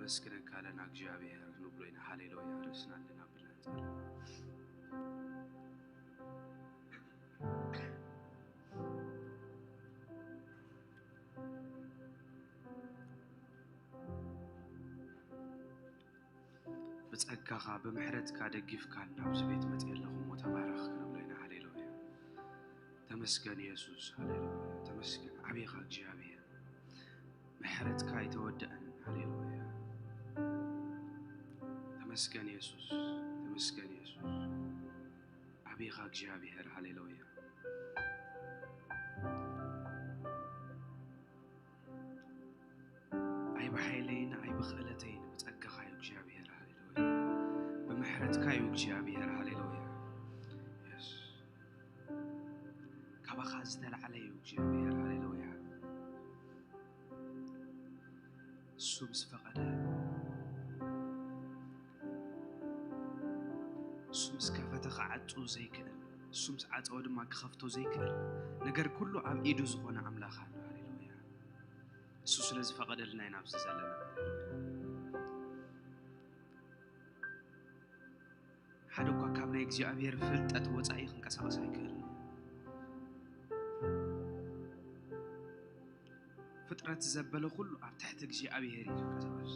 ነመስግነካ ኣለና እግዚኣብሔር ንብሎ ኢና። ሃሌሉያ። ርእስና ኣለና ብልና ንጸሊ። ብጸጋኻ ብምሕረትካ ደጊፍካን ናብዚ ቤት መጽእ ኣለኹ እሞ ተባረኽ ክንብሎ ኢና። ሃሌሉያ። ተመስገን የሱስ። ሃሌሉያ። ተመስገን ዓቢኻ እግዚኣብሔር። ምሕረትካ ኣይተወደአን። ሃሌሉያ። ተመስገን የሱስ። ተመስገን የሱስ። ዓቢኻ እግዚኣብሔር። ሃሌሉያ። ኣይ ብሓይለይን ኣይ ብኽእለተይን ብጸጋኻ እዩ እግዚኣብሔር። ሃሌሉያ። ብምሕረትካ እዩ እግዚኣብሔር። ሃሌሉያ። የስ። ካባኻ ዝተላዕለ እዩ እግዚኣብሔር። ሃሌሉያ። እሱ ምስ ፈቐደ፣ እሱ ምስ ከፈተ ክዓጹ ዘይክእል፣ እሱ ምስ ዓጸወ ድማ ክኸፍቶ ዘይክእል ነገር ኩሉ ኣብ ኢዱ ዝኾነ ኣምላኽ ኣሎ። ሃሌሉያ። እሱ ስለ ዝፈቐደልና ኢና ኣብዚ ዘለና። ሓደ እኳ ካብ ናይ እግዚኣብሔር ፍልጠት ወጻኢ ክንቀሳቐስ ኣይክእልን። ፍጥረት ዘበለ ኩሉ ኣብ ትሕቲ እግዚኣብሔር እዩ ዝንቀሳቐስ።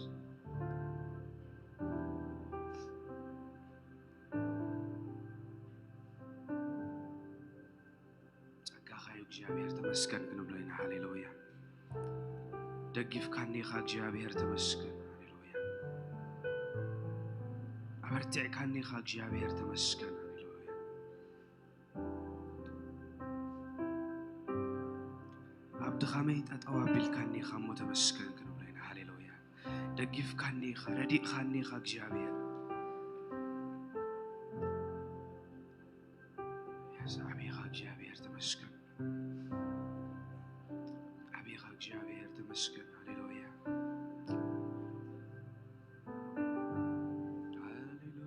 ጸጋኻ እዩ እግዚኣብሔር ተመስገን ክንብሎ ኢና። ሃሌሉያ። ደጊፍካኒ ኢኻ እግዚኣብሔር ተመስገን። ሃሌሉያ። ኣበርቲዕካኒ ኢኻ እግዚኣብሔር ተመስገን። ሃሌሉያ። ኣብ ድኻመይ ጠጠው ኣቢልካኒ ኢኻ እሞ ተመስገን ክንብሎ ኢና። ሃሌሉያ። ደጊፍካኒ ኢኻ፣ ረዲእኻኒ ኢኻ እግዚኣብሔር። የስ፣ ዓቢኻ እግዚኣብሔር ተመስገን። ዓቢኻ እግዚኣብሔር ተመስገን። ሃሌሉያ። ሃሌሉያ።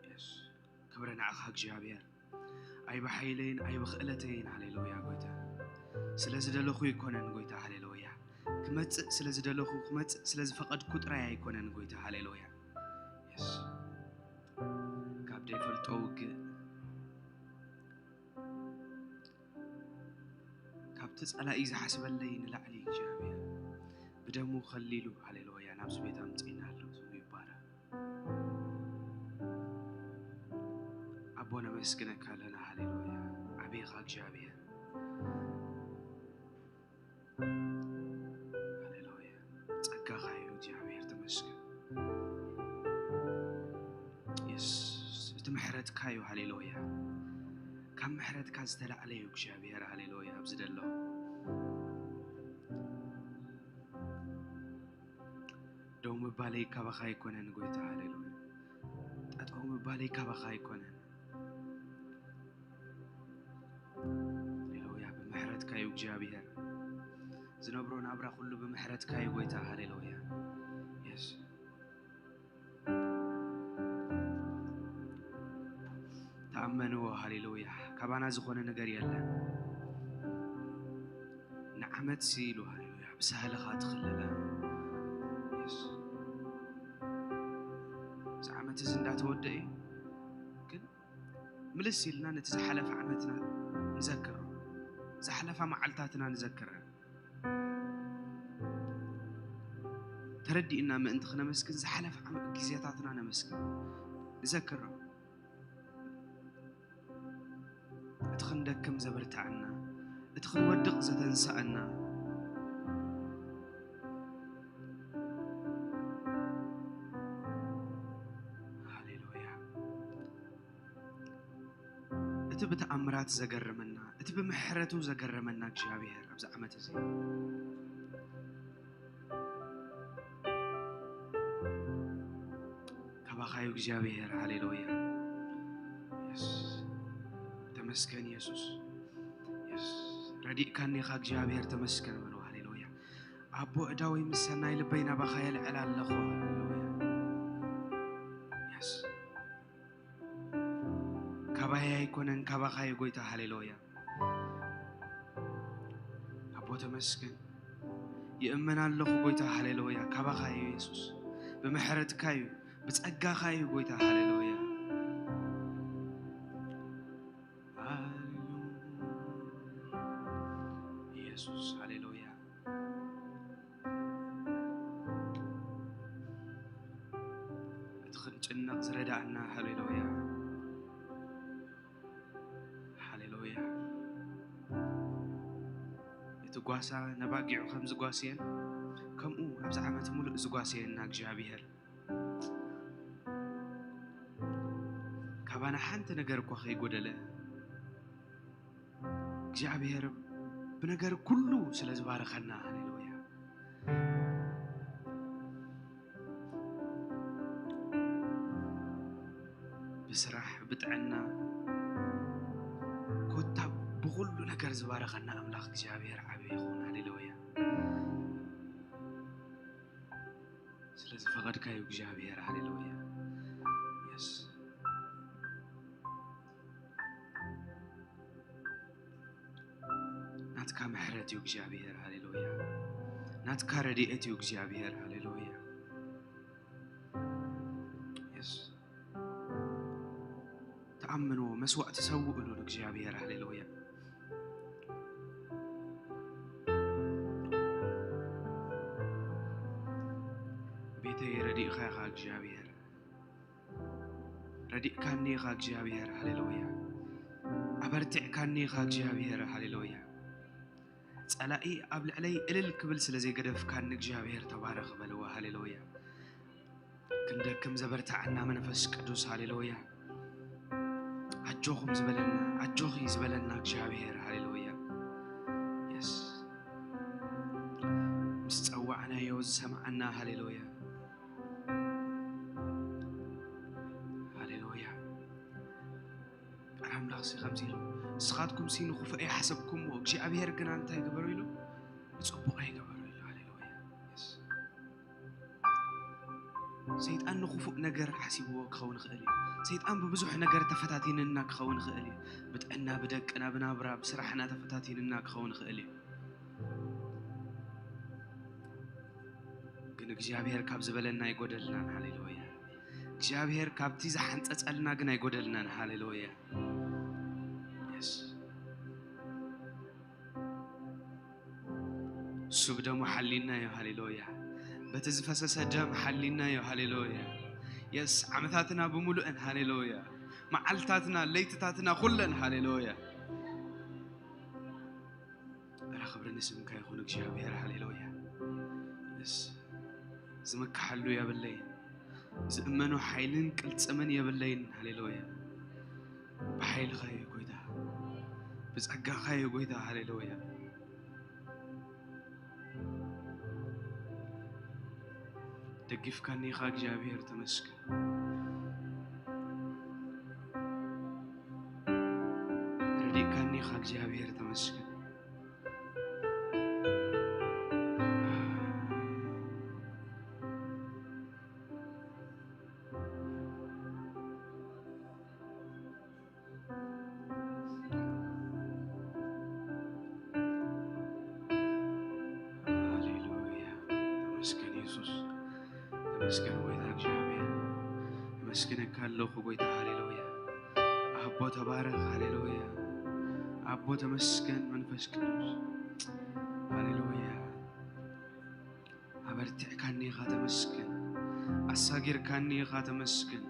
የስ። ክብሪ ንዓኻ እግዚኣብሔር። ኣይ ብሓይለይን ኣይ ብኽእለተይን፣ ሃሌሉያ ጎይታ። ስለ ዝደለኹ ኣይኮነን ጎይታ፣ ሃሌሉያ። ክመጽእ ስለ ዝደለኹ፣ ክመጽእ ስለ ዝፈቐድኩ ጥራይ ኣይኮነን ጎይታ፣ ሃሌሉያ። የስ። ካብ ዘይፈልጦ ውግእ፣ ካብቲ ጸላኢ ዝሓስበለይ ንላዕሊ እግዚኣብሔር ብደሙ ከሊሉ፣ ሃሌሉያ፣ ናብዚ ቤት ኣምጺእና ኣሎ። ስሙ ይባረኽ። ኣቦ ነመስግነካ ኣለና። ሃሌሉያ። ዓቢኻ እግዚኣብሔር። ሃሌሉያ። ጸጋኻ እዩ እግዚኣብሔር ተመስገን። የስ፣ እቲ ምሕረትካ እዩ። ሃሌሉያ። ካብ ምሕረትካ ዝተላዕለ እዩ እግዚኣብሔር። ሃሌሉያ። ኣብዚ ደሎ ደው ምባለይ ካባኻ ኣይኮነን ጎይታ። ሃሌሉያ። ጠጠው ምባለይ ካባኻ ኣይኮነን። ሃሌሉያ። ብምሕረትካ እዩ እግዚኣብሔር። ዝነብሮ ናብራ ኩሉ ብምሕረትካ እዩ ጎይታ። ሃሌሉያ። የስ። ተኣመንዎ። ሃሌሉያ። ካባና ዝኾነ ነገር የለን። ንዓመት ሲ ኢሉ፣ ሃሌሉያ፣ ብሳህልኻ ትኽለላ። የስ። እዚ ዓመት እዚ እንዳተወደአ እዩ፣ ግን ምልስ ኢልና ነቲ ዝሓለፈ ዓመትና ንዘክሮ፣ ዝሓለፋ መዓልታትና ንዘክረን። ተረዲእና ምእንቲ ክነመስግን ዝሓለፈ ዓመት ግዜታትና ነመስግን፣ ንዘክሮ። እቲ ክንደክም ዘብርትዓና፣ እቲ ክንወድቕ ዘተንስኣና። ሃሌሉያ። እቲ ብተኣምራት ዘገረመና፣ እቲ ብምሕረቱ ዘገረመና እግዚኣብሔር ኣብዚ ዓመት እዚ ካባኻዩ እግዚኣብሔር። ሃሌሉያ። የስ። ተመስገን የሱስ። የስ። ረዲእካኒ ኢኻ እግዚኣብሔር፣ ተመስገን በሉ። ሃሌሉያ። ኣቦ፣ ዕዳወይ ምስ ሰናይ ልበይ ናባኻ የልዕል ኣለኹ። ሃሌሉያ። የስ። ካባይ ኣይኮነን፣ ካባኻዩ ጎይታ። ሃሌሉያ። ኣቦ ተመስገን። ይእመን ኣለኹ ጎይታ፣ ሃሌሉያ። ካባኻ እዩ የሱስ፣ ብምሕረትካ እዩ፣ ብጸጋኻ እዩ ጎይታ፣ ሃሌሉያ። ሃሌሉያ። የሱስ፣ ሃሌሉያ። እቲ ክንጭነቕ ዝረዳእና፣ ሃሌሉያ። ሃሌሉያ። እቲ ጓሳ ነባጊዑ ከም ዝጓስየን፣ ከምኡ ኣብዚ ዓመት ሙሉእ ዝጓስየና እግዚኣብሔር፣ ካባና ሓንቲ ነገር እኳ ከይጎደለ፣ እግዚኣብሔር ብነገር ኩሉ ስለ ዝባረኸና፣ ሃሌሉያ። ብስራሕ፣ ብጥዕና፣ ኮታ ብኹሉ ነገር ዝባረኸና ኣምላኽ እግዚኣብሔር ዓቢ ይኹን። ሃሌሉያ። ስለ ዝፈቐድካዩ እግዚኣብሔር፣ ሃሌሉያ። የስ። ናትካ ምሕረት እዩ እግዚኣብሔር፣ ሃሌሉያ። ናትካ ረድኤት እዩ እግዚኣብሔር፣ ሃሌሉያ። የስ። ተኣምንዎ፣ መስዋዕቲ ሰውእሉ ንእግዚኣብሔር፣ ሃሌሉያ። ቤተይ ረዲእኻ ኢኻ እግዚኣብሔር፣ ረዲእካኒ ኢኻ እግዚኣብሔር፣ ሃሌሉያ። ኣበርቲዕካኒ ኢኻ እግዚኣብሔር፣ ሃሌሉያ። ጸላኢ ኣብ ልዕለይ እልል ክብል ስለ ዘይገደፍካኒ እግዚኣብሔር ተባረኽ በልዎ፣ ሃሌሉያ። ክንደክም ዘበርትዓና መንፈስ ቅዱስ፣ ሃሌሉያ። ኣጆኹም ዝበለና፣ ኣጆኺ ዝበለና እግዚኣብሔር፣ ሃሌሉያ። የስ። ምስ ጸዋዕናዮ ዝሰምዓና፣ ሃሌሉያ። ሃሌሉያ። ቃል ኣምላኽሲ ከምዚ ኢሉ፣ "ንስኻትኩምሲ ንኽፉእ ኣይሓሰብኩምዎ፣ እግዚኣብሔር ግና እንታይ ግበሩ?" ኢሉ፣ "ንጽቡቕ ኣይገበሩ" ኢሉ። ሃሌሉያ። የስ። ሰይጣን ንኽፉእ ነገር ሓሲብዎ ክኸውን ይኽእል እዩ። ሰይጣን ብብዙሕ ነገር ተፈታቲንና ክኸውን ይኽእል እዩ። ብጥዕና፣ ብደቅና፣ ብናብራ፣ ብስራሕና ተፈታቲንና ክኸውን ይኽእል እዩ። ግን እግዚኣብሔር ካብ ዝበለና ኣይጎደልናን። ሃሌሉያ። እግዚኣብሔር ካብቲ ዝሓንጸጸልና ግን ኣይጎደልናን። ሃሌሉያ። የስ። እሱ ብደሙ ሓሊናዮ። ሃሌሉያ። በቲ ዝፈሰሰ ደም ሓሊናዮ። ሃሌሉያ። የስ። ዓመታትና ብምሉእን፣ ሃሌሉያ። መዓልታትና፣ ለይትታትና፣ ኩለን፣ ሃሌሉያ። እረ ክብሪ ንስምካ ይኹን እግዚኣብሔር፣ ሃሌሉያ። የስ። ዝምክሓሉ የብለይን፣ ዝእመኖ ሓይልን ቅልጽምን የብለይን፣ ሃሌሉያ። ብሓይልኻ እዩ ጎይታ፣ ብጸጋኻ እዩ ጎይታ፣ ሃሌሉያ። ደጊፍካኒ ኢኻ እግዚኣብሔር፣ ተመስገን። ረዲእካኒ ኢኻ እግዚኣብሔር፣ ተመስገን። ሃሌሉያ። ተመስገን የሱስ። ተመስገን ጎይታ እግዚኣብሔር። የመስግነካ ኣለኹ ጎይታ። ሃሌሉያ። ኣቦ ተባረኽ። ሃሌሉያ። ኣቦ ተመስገን መንፈስ ቅዱስ። ሃሌሉያ። ኣበርቲዕካኒ ኢኻ ተመስገን። ኣሳጊርካኒ ኢኻ ተመስገን።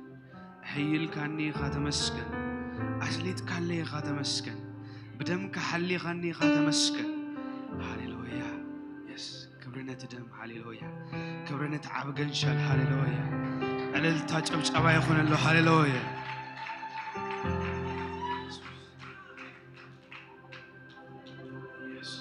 ኣሕይልካኒ ኢኻ ተመስገን። ኣስሊጥካለይ ኢኻ ተመስገን። ብደምካ ሓሊኻኒ ኢኻ ተመስገን። ሃሌሉያ። የስ። ክብሪ ነቲ ደም፣ ሃሌሉያ። ክብሪ ነቲ ዓቢ ገንሸል፣ ሃሌሉያ። ዕልልታ ጭብጨባ ይኹነሉ፣ ሃሌሉያ። የስ።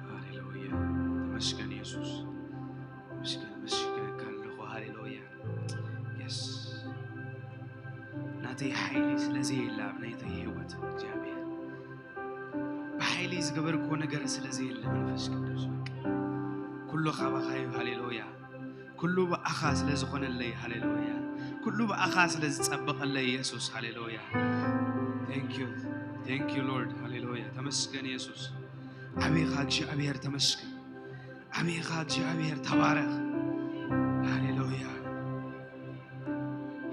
ሃሌሉያ። ተመስገን የሱስ። ተመስገን፣ ኣመስግነካ ኣለኹ። ሃሌሉያ። የስ። ናተይ ሓይሊ ስለ ዘየለ ኣብ ናተይ ህይወት እግዚኣብሔር፣ ብሓይሊ ዝገበርክዎ ነገር ስለ ዘየለ መንፈስ ቅዱስ፣ በቃ ኩሉ ካባኻ እዩ። ሃሌሉያ። ኩሉ ብኣኻ ስለ ዝኾነለይ፣ ሃሌሉያ። ኩሉ ብኣኻ ስለ ዝጸበቐለይ፣ የሱስ፣ ሃሌሉያ። Thank you, thank you Lord፣ ሃሌሉያ። ተመስገን የሱስ። ዓቢኻ እግዚኣብሔር ተመስገን። ዓቢኻ እግዚኣብሔር ተባረኽ። ሃሌሉያ።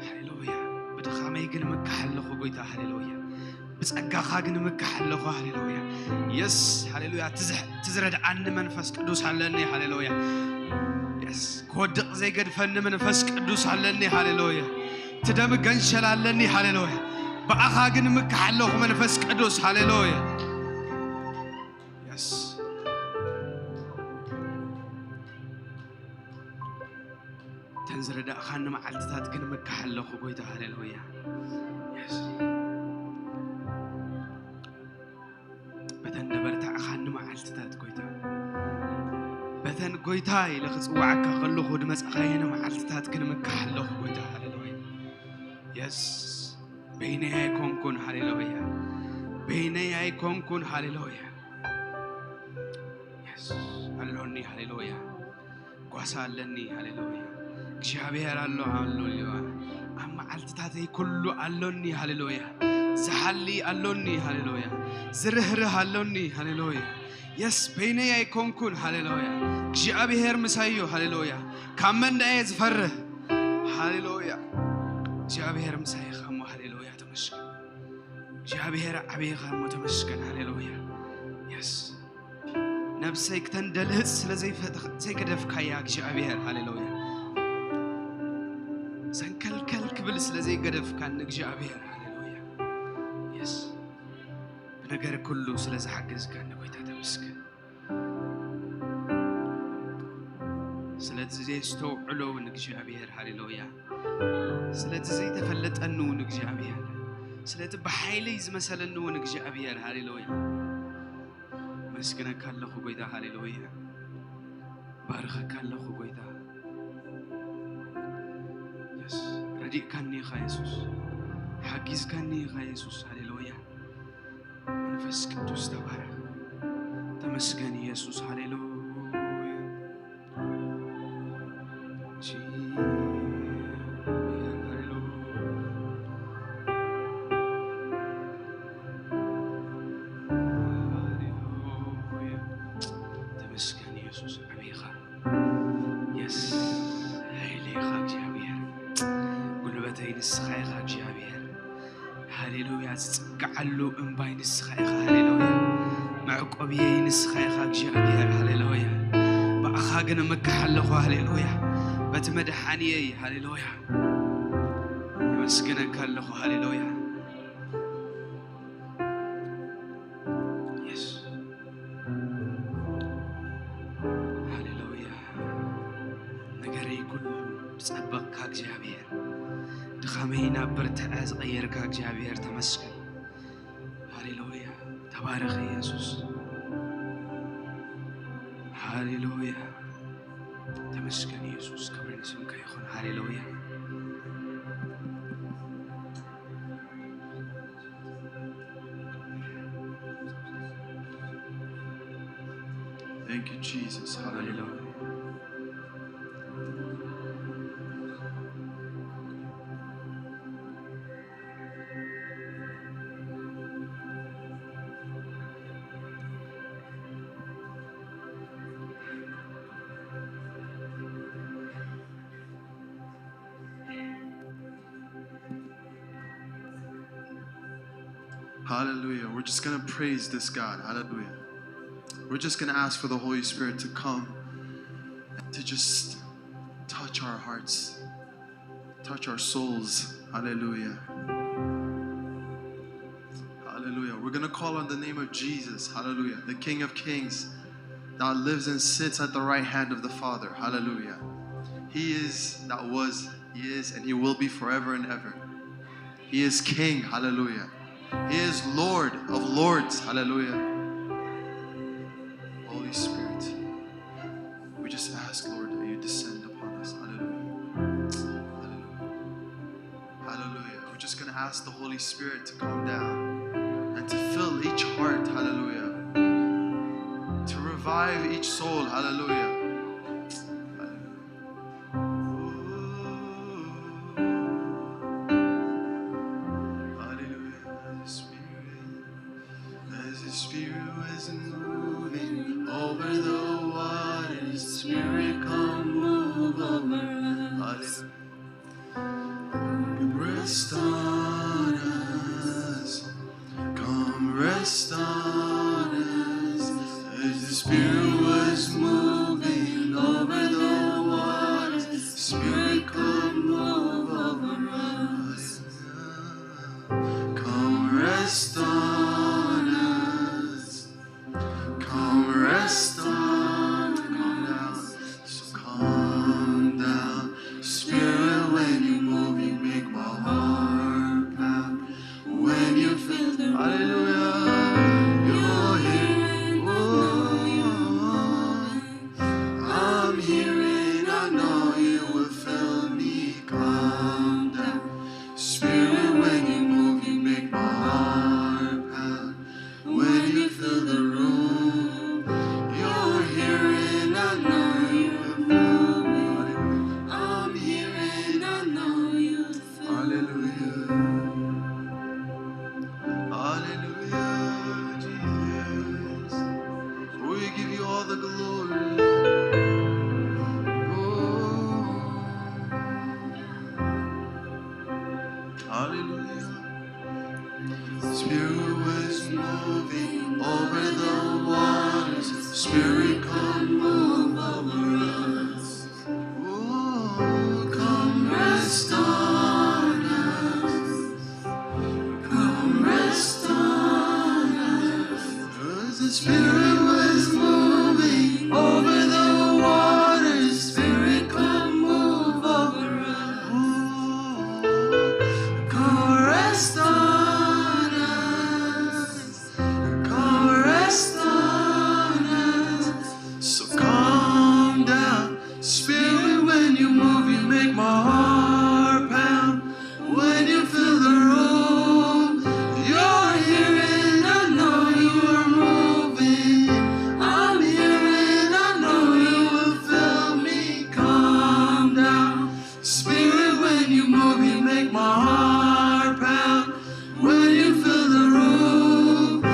ሃሌሉያ። ብድኻመይ ግን ምካሕ ኣለኹ ጎይታ፣ ሃሌሉያ። ብጸጋኻ ግን ምካሕ ኣለኹ፣ ሃሌሉያ። የስ፣ ሃሌሉያ። ትዝሕ-፣ ትዝረድዓኒ መንፈስ ቅዱስ ኣለኒ፣ ሃሌሉያ። የስ፣ ክወድቕ ዘይገድፈኒ መንፈስ ቅዱስ ኣለኒ፣ ሃሌሉያ። ትደም ገንሸል ኣለኒ፣ ሃሌሉያ። ብኣኻ ግን ምካሕ ኣለኹ መንፈስ ቅዱስ፣ ሃሌሉያ። የስ። እተን ዝረዳእኻኒ መዓልትታት ግን ምካሕ ኣለኹ ጎይታ፣ ሃሌሉያ። የስ። በተን ነበርታዕኻኒ መዓልትታት ጎይታ፣ በተን ጎይታ ኢለ ክጽዋዓካ ከለኹ ድመጻኻየኒ መዓልትታት ግን ምካሕ ኣለኹ ጎይታ፣ ሃሌሉያ። የስ። በይነይ ኣይኮንኩን፣ ሃሌሉያ። በይነይ ኣይኮንኩን፣ ሃሌሉያ። የስ። ኣሎኒ፣ ሃሌሉያ። ጓሳ ኣለኒ፣ ሃሌሉያ። እግዚኣብሔር ኣሎ፣ ሃሌሉያ። ኣብ መዓልትታተይ ኩሉ ኣሎኒ፣ ሃሌሉያ። ዝሓሊ ኣሎኒ፣ ሃሌሉያ። ዝርህርህ ኣሎኒ፣ ሃሌሉያ። የስ፣ በይነይ ኣይኮንኩን፣ ሃሌሉያ። እግዚኣብሔር ምሳይ እዩ፣ ሃሌሉያ። ካብ መን ደኣ እየ ዝፈርህ? ሃሌሉያ። እግዚኣብሔር ምሳይ ኢኻ እሞ፣ ሃሌሉያ፣ ተመስገን። እግዚኣብሔር ዓቢኻ እሞ፣ ተመስገን፣ ሃሌሉያ። የስ። ነብሰይ ክተንደልህጽ ስለ ዘይፈትኽ-፣ ዘይገደፍካያ እግዚኣብሔር፣ ሃሌሉያ። ሰንከልከል ክብል ስለ ዘይገደፍካኒ እግዚኣብሔር፣ ሃሌሉያ። የስ። ብነገር ኩሉ ስለ ዝሓገዝካኒ ጎይታ ተመስገን። ስለቲ ዘየስተውዕሎ እውን እግዚኣብሔር፣ ሃሌሉያ። ስለቲ ዘይተፈለጠኒ እውን እግዚኣብሔር፣ ስለቲ ብሓይለይ ዝመሰለኒ እውን እግዚኣብሔር፣ ሃሌሉያ። መስግነካ ኣለኹ ጎይታ፣ ሃሌሉያ። ባርኸካ ኣለኹ ጎይታ። የስ፣ ረዲእካኒ ኢኻ የሱስ፣ ሓጊዝካኒ ኢኻ የሱስ፣ ሃሌሉያ። መንፈስ ቅዱስ ተባረኽ። ተመስገን የሱስ፣ ሃሌሉያ። ሃሌሉያ። ተመስገን የሱስ፣ ዓቢኻ። የስ፣ ሓይሊ ኢኻ እግዚኣብሔር፣ ጉልበተይ ንስኻ ኢኻ እግዚኣብሔር። ሃሌሉያ። ዝጽግዓሉ እምባይ ንስኻ ኢኻ። ሃሌሉያ። መዕቆብየይ ንስኻ ኢኻ እግዚኣብሔር። ሃሌሉያ። ብኣኻ ግን እምካሕ ኣለኹ። ሃሌሉያ። በቲ መድሓንየይ። ሃሌሉያ። የመስግነካ ኣለኹ። ሃሌሉያ። የስ። ሃሌሉያ። ነገረይ ኩሉ ዝጸበቕካ እግዚኣብሔር፣ ድኻመይ ናብ ብርትዐ ዝቐየርካ እግዚኣብሔር ተመስገን። ሃሌሉያ። ተባረኽ የሱስ። ሃሌሉያ። ተመስገን የሱስ። ክብሪ ንስምካ ይኹን። ሃሌሉያ። Thank you, Jesus. ሃሌሉያ። Hallelujah. We're just going to praise this God. Hallelujah. We're just going to ask for the Holy Spirit to come and to just touch our hearts, touch our souls. Hallelujah. Hallelujah. We're going to call on the name of Jesus. Hallelujah. The King of Kings that lives and sits at the right hand of the Father. Hallelujah. He is, that was, He is, and He will be forever and ever. He is King. Hallelujah. He is Lord of Lords. Hallelujah. Holy Spirit, we just ask, Lord, that you descend upon us. Hallelujah. Hallelujah. Hallelujah. We're just going to ask the Holy Spirit to come down and to fill each heart. Hallelujah. To revive each soul. Hallelujah. Rest on us. Come rest on us. As the Spirit was moving over the waters, Spirit, come move over us. Come rest on us. Come rest on, come down. So come down. Spirit, when you move, you make my heart pound. When you feel the Hallelujah. You're here. Oh, I'm here and I know you will fill me. Come down. Spirit, when you move, you make my heart pound. When you fill the room, you're here and I know you will fill me. I'm here and I know you will fill me. Hallelujah. Hallelujah, Jesus. We give you all the glory. Oh. Hallelujah. Spirit was moving over the waters. Spirit, come move over us. Oh, come rest on us. Come rest on us. As the Spirit was moving over the waters, Spirit, come move over us. Oh, come rest on us. Come rest on us. So come down. Spirit, when you move, you make my heart pound. When you fill the room, you're here and I know you are moving. I'm here and I know you will fill me. Come down. Spirit, when you move, you make my heart pound. When you fill the room,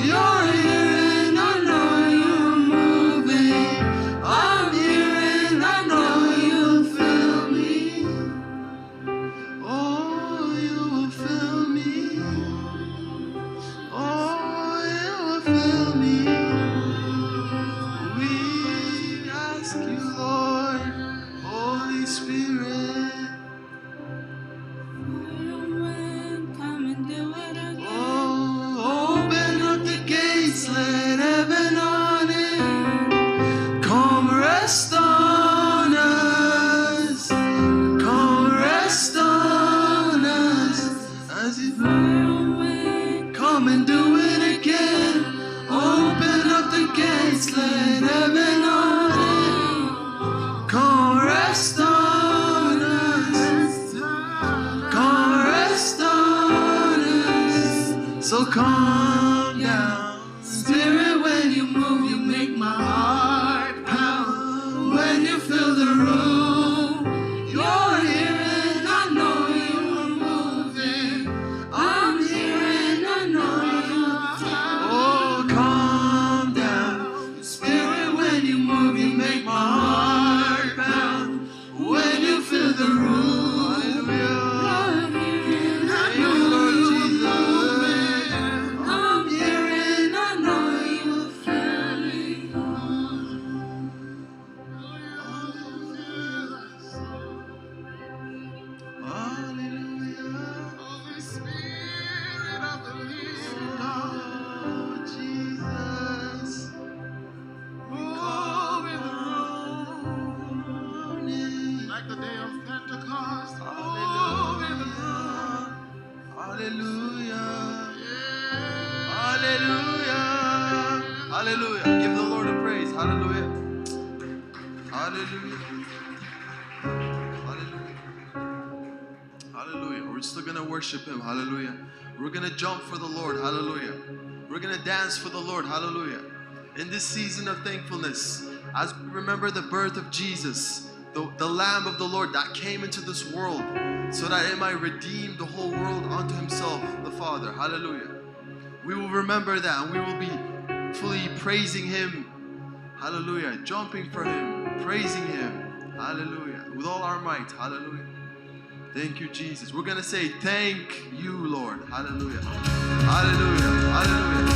you're here and I know you're moving. I'm here and I know you'll fill me. Oh, you will fill me. Oh, you will fill me. We ask you, Lord, Holy Spirit. Come and do it again. Oh, open up the gates, let heaven on in. Come rest on us. Come rest on us. As you come and do it again. Open up the gates, let heaven on in. Come rest on us. Come rest on us. So come down. Spirit, when you move, you make my heart pound. When you fill the room, you're here and I know you're moving. I'm here and I know you're Oh, come down. Spirit, when you move, you make my heart pound. When you fill the room, Hallelujah. Thank you, Lord Jesus. I'm here and I know you will fill me. Hallelujah. Holy Spirit of the living God, Jesus. Move in the room. Like the day of Pentecost. Move in the room. Hallelujah. Hallelujah. Hallelujah. Give the Lord a praise. Hallelujah. Hallelujah. Hallelujah. Hallelujah. We're still going to worship Him. Hallelujah. We're going to jump for the Lord. Hallelujah. We're going to dance for the Lord. Hallelujah. In this season of thankfulness, as we remember the birth of Jesus, the, the Lamb of the Lord that came into this world so that it might redeem the whole world unto Himself, the Father. Hallelujah. We will remember that and we will be fully praising Him. Hallelujah. Jumping for Him, praising Him. Hallelujah. With all our might. Hallelujah. Thank you, Jesus. We're going to say, "Thank you, Lord." Hallelujah. Hallelujah. Hallelujah.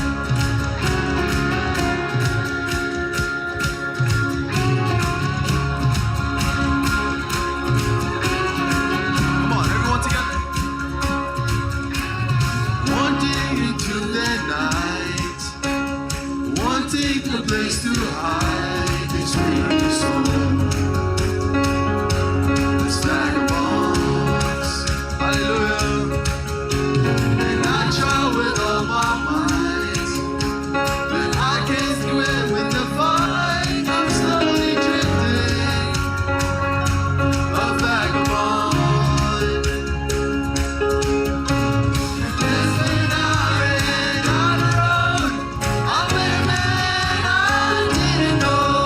Come on, everyone together. One day into the night, wanting a place to hide this weary soul. This vagabond, hallelujah. And I try with all my might, but I can't swim with the fight. I'm slowly drifting, a vagabond. Listen, I ran out of road. I met a man I didn't know,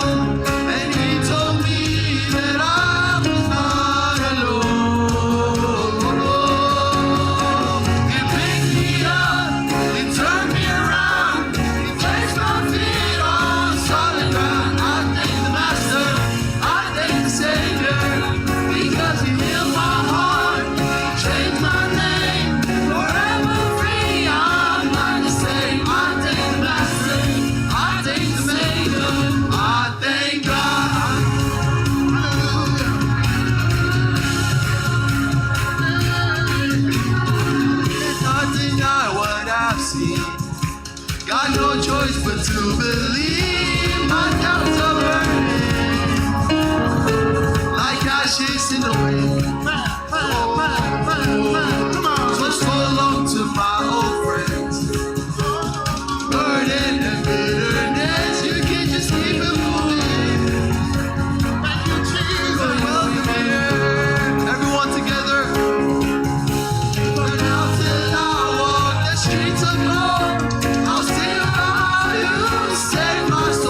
and he told me that I was not alone. He picked me up, he turned me around, he placed my feet on solid ground. I thank the Master, I thank the Savior, because he healed my heart, he changed my name, forever free. I'm not the same. I thank the Master, I thank the Savior, I thank God. Hallelujah. Can't not deny what I've seen. Got no choice but to believe. My doubts are burning like ashes in the wind. Come on. Just hold on to my old friends. Burden and bitterness, you can just keep it moving. Thank you, Jesus. Welcome here. Everyone together. But now till I walk the streets of gold, I'll still love you. Save my soul.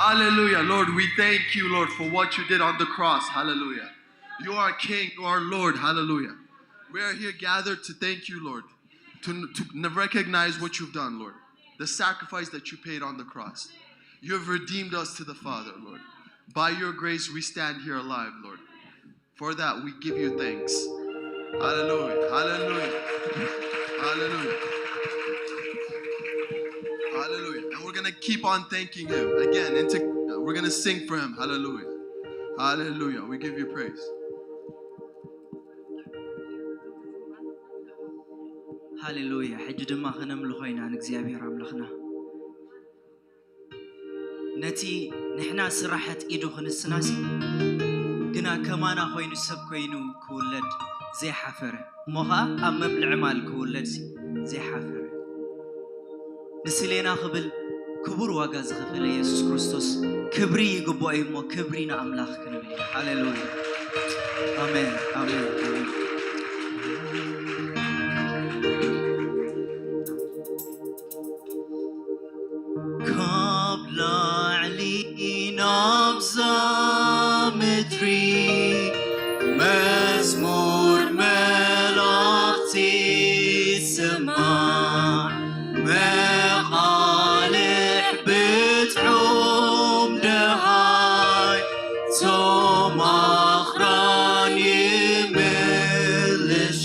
Hallelujah. Lord, we thank you, Lord, for what you did on the cross. Hallelujah. You are King, you are Lord. Hallelujah. We are here gathered to thank you, Lord, to, to recognize what you've done, Lord, the sacrifice that you paid on the cross. You have redeemed us to the Father, Lord. By your grace, we stand here alive, Lord. For that, we give you thanks. Hallelujah. Hallelujah. Hallelujah. Hallelujah. And we're going to keep on thanking him again. And to, we're going to sing for him. Hallelujah. Hallelujah. We give you praise. ሃሌሉያ። ሕጂ ድማ ከነምልኾ ኢና ንእግዚኣብሔር ኣምላኽና። ነቲ ንሕና ስራሐት ኢዱ ክንስናሲ ግና ከማና ኮይኑ ሰብ ኮይኑ ክውለድ ዘይሓፈረ፣ እሞ ኸዓ ኣብ መብልዒ ማል ክውለድ ዘይሓፈረ፣ ንስሌና ክብል ክቡር ዋጋ ዝኸፈለ የሱስ ክርስቶስ ክብሪ ይግብኦ እዩ። እሞ ክብሪ ንኣምላኽ ክንብል ኢና። ሃሌሉያ። ኣሜን፣ ኣሜን፣ ኣሜን። ካብ ላዕሊ ናብዛ ምድሪ መዝሙር መላእኽቲ ይስማዕ፣ መቓልሕ ብጥዑም ደሃይ ቶም ኣኽራን ይምልሹ።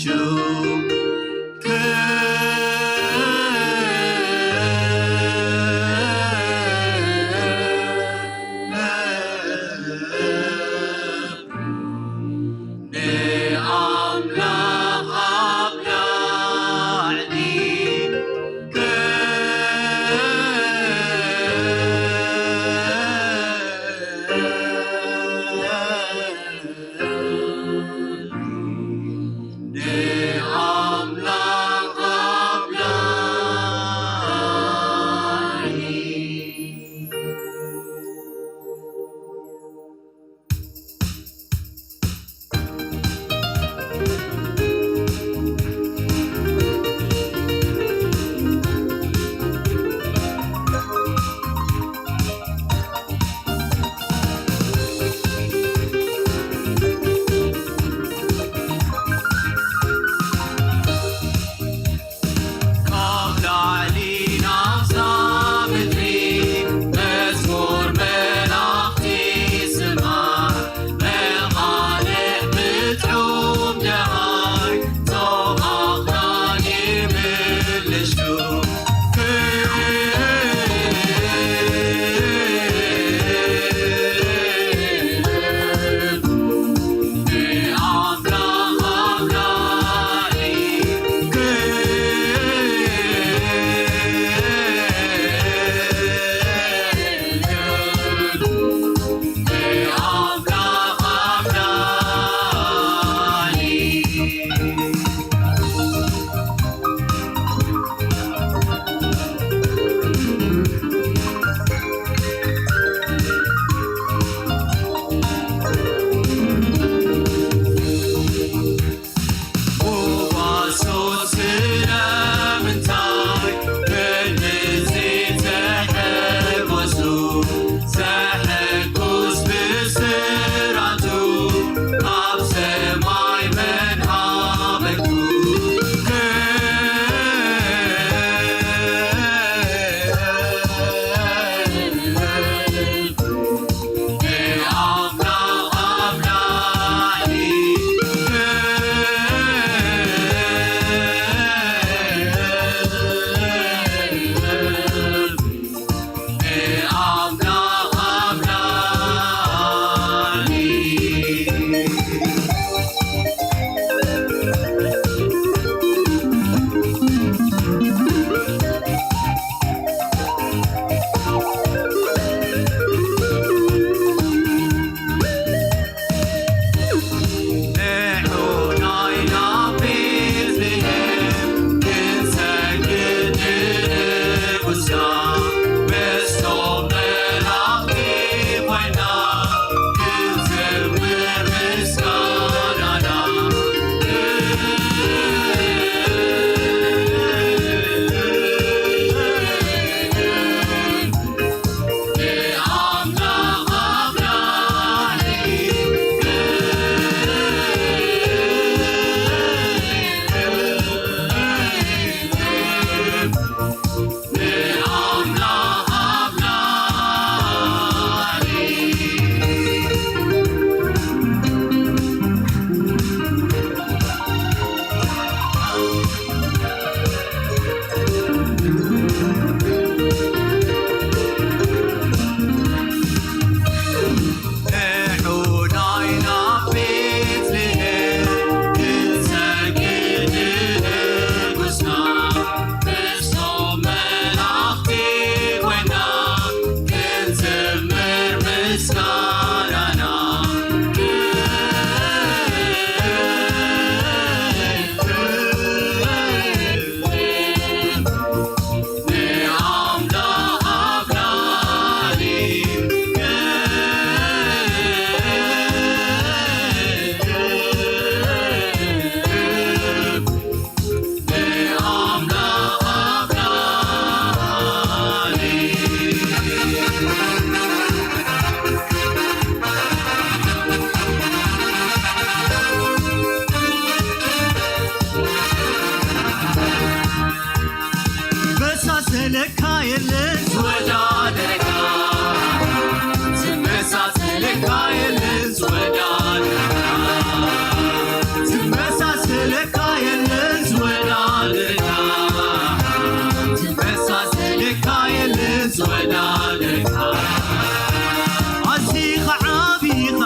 የለን ዝወዳደረካ፣ ዝመሳሰለካ የለን ዝወዳደረካ፣ ዝመሳሰለካ የለን ዝወዳደረካ፣ ዝመሳሰለካ የለን ዝወዳደረካ። ኣዚኻ ዓቢኻ፣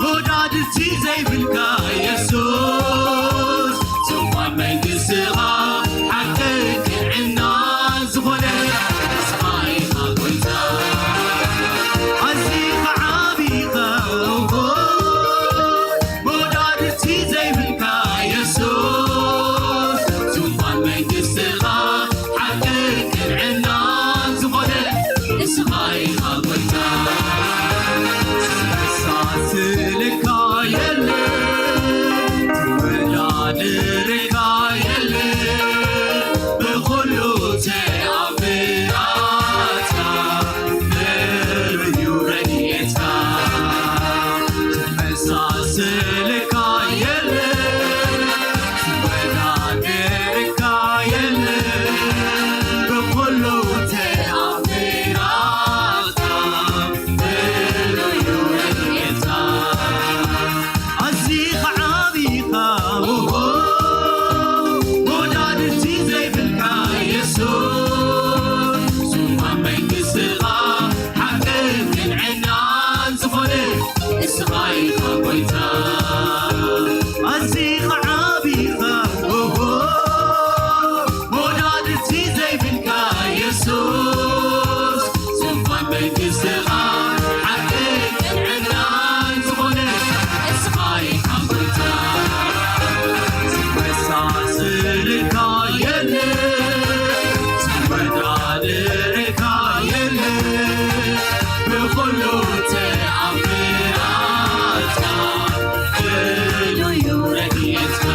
ወዳድርቲ ዘይብልካ የሱስ፣ ዙፋን መንግስትኻ ሓቅን ቅንዕናን ዝኾነ ንስኻ ኢኻ ጎይታ። ኣዚኻ ዓቢኻ፣ መወዳድርቲ ዘይብልካ የሱስ፣ ዙፋን መንግስትኻ ሓቅን ቅንዕናን ዝኾነ ንስኻ ኢኻ ጎይታ። ዝመሳስልካ የለን፣ ዝወዳደረካ የለን፣ ብኹሉ ተኣምራትካ ፍሉይ እዩ ረድኤትካ። ዝመሳስልካ የለን፣ ዝወዳደረካ የለን፣ ብኹሉ ተኣምራትካ ፍሉይ እዩ ረድኤትካ። ኣዚኻ ዓቢኻ፣ ኦሆ፣ መወዳድርቲ ዘይብልካ የሱስ፣ ዙፋን መንግስትኻ ሓቅን ቅንዕናን ዝኾነ ንስኻ ኢኻ ጎይታ። ኣዚኻ ዓቢኻ፣ ኦሆ፣ መወዳድርቲ ዘይብልካ የሱስ፣ ዙፋን መንግስትኻ ሓቅን ቅንዕናን ዝኾነ ንስኻ ኢኻ ጎይታ። ዝመሳስልካ የለን፣ ዝወዳደረካ የለን፣ ብኹሉ ተኣምራትካ ፍሉይ እዩ ረድኤትካ።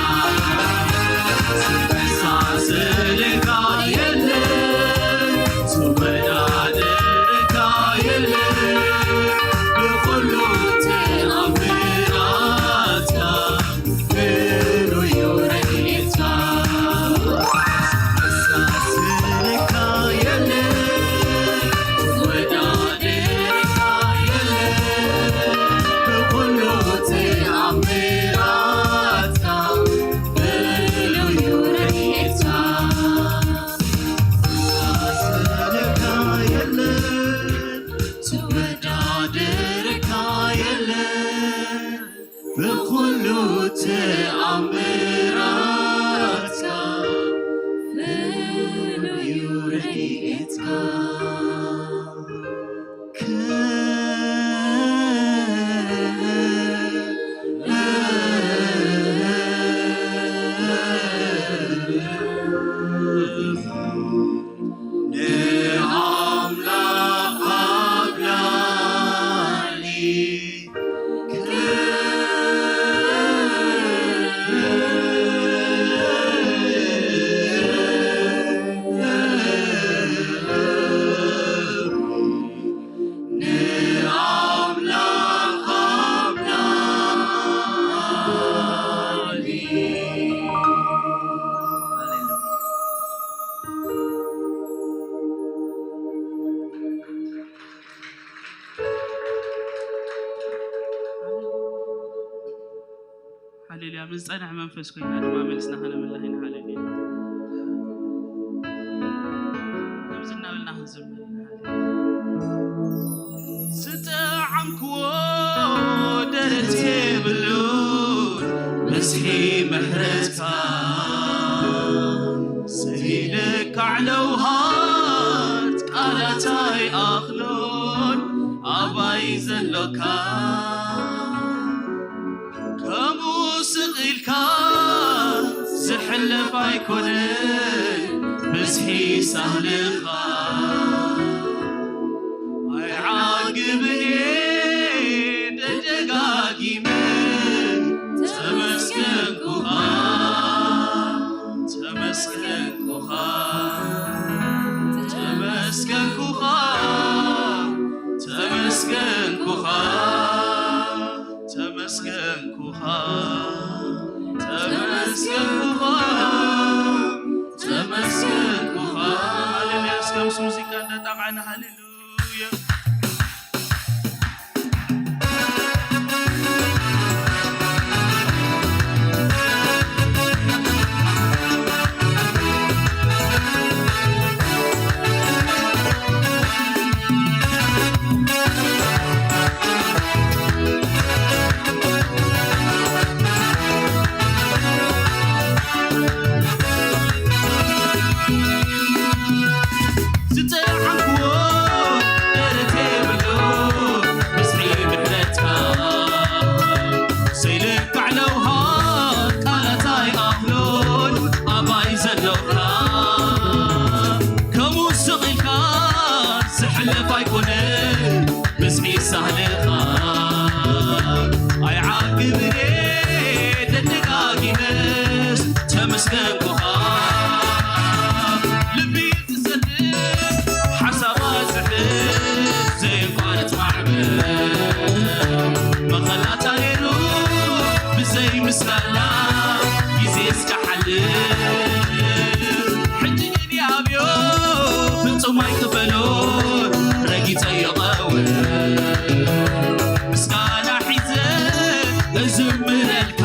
ዝመሳሰልካ የለን፣ ዝወዳደረካ የለን፣ ብኹሉ ተኣምራትካ ፍሉይ እዩ ረድኤትካ። ዝመሳሰልካ የለን፣ ዝወዳደረካ የለን፣ ብኹሉ ተኣምራትካ ፍሉይ እዩ ረድኤትካ። ዝመሳሰልካ የለን፣ ዝወዳደረካ የለን፣ ብኹሉ ተኣምራትካ ፍሉይ እዩ ረድኤትካ። ንኣምላኽ ኣብ ላዕሊ ንኣምላኽ ኣብ ላዕሊ። ሃሌሉያ። ምስ ጸንሕ መንፈስ ኮይና ድማ መልስና ከነምልኽ ኢና። ሃሌሉያ። ከምዚ እናበልና ክንዝምር ኢና። ሃሌሉያ። ዝጠዓምክዎ ደረት የብሉን ብዝሒ ምሕረትካ፣ ዘይነካዕ ለውሃት ቃላት ኣይኣኽሎን ኣባይ ዘሎካ። ከምኡ ስቕ ኢልካ ዝሕለፍ ኣይኮነን ብዝሒ ሳህልኻ። ኣይዓግብን እየ ደጋጊመ ተመስገንኩኻ፣ ተመስገንኩኻ፣ ተመስገንኩኻ፣ ተመስገንኩኻ። ተመስገንኩኻ፣ ተመስገንኩኻ፣ ተመስገንኩኻ። ሙዚቃ እንዳጣቕዐና ሃሌሉያ። ዝጠዓምክዎ ደረት የብሉ ብዝሒ ምሕረትካ። ዘይልካዕ ለውሃ ቃላት ኣይኣኽሎን ኣባይ ዘሎካ። ከምኡ ስቕ ኢልካ ዝሕለፍ ኣይኮነን ብዝሒ ሳህልኻ። ኣይዓግብን እየ ደጋጊመስ ተመስገንኩኻ። ልቢ ዝሰድድ ሓሳባት ዝሕዝ ዘየቋርጽ ማዕበል። መኸላታ ነይሩ ብዘይ ምስጋና ግዜ እስከ ሓልፍ። ሕጂ ግን ይኣብዮ ፍጹም ኣይክፈሎ ረጊጸዮ ቀውል። ምስጋና ሒዘ እዝምረልካ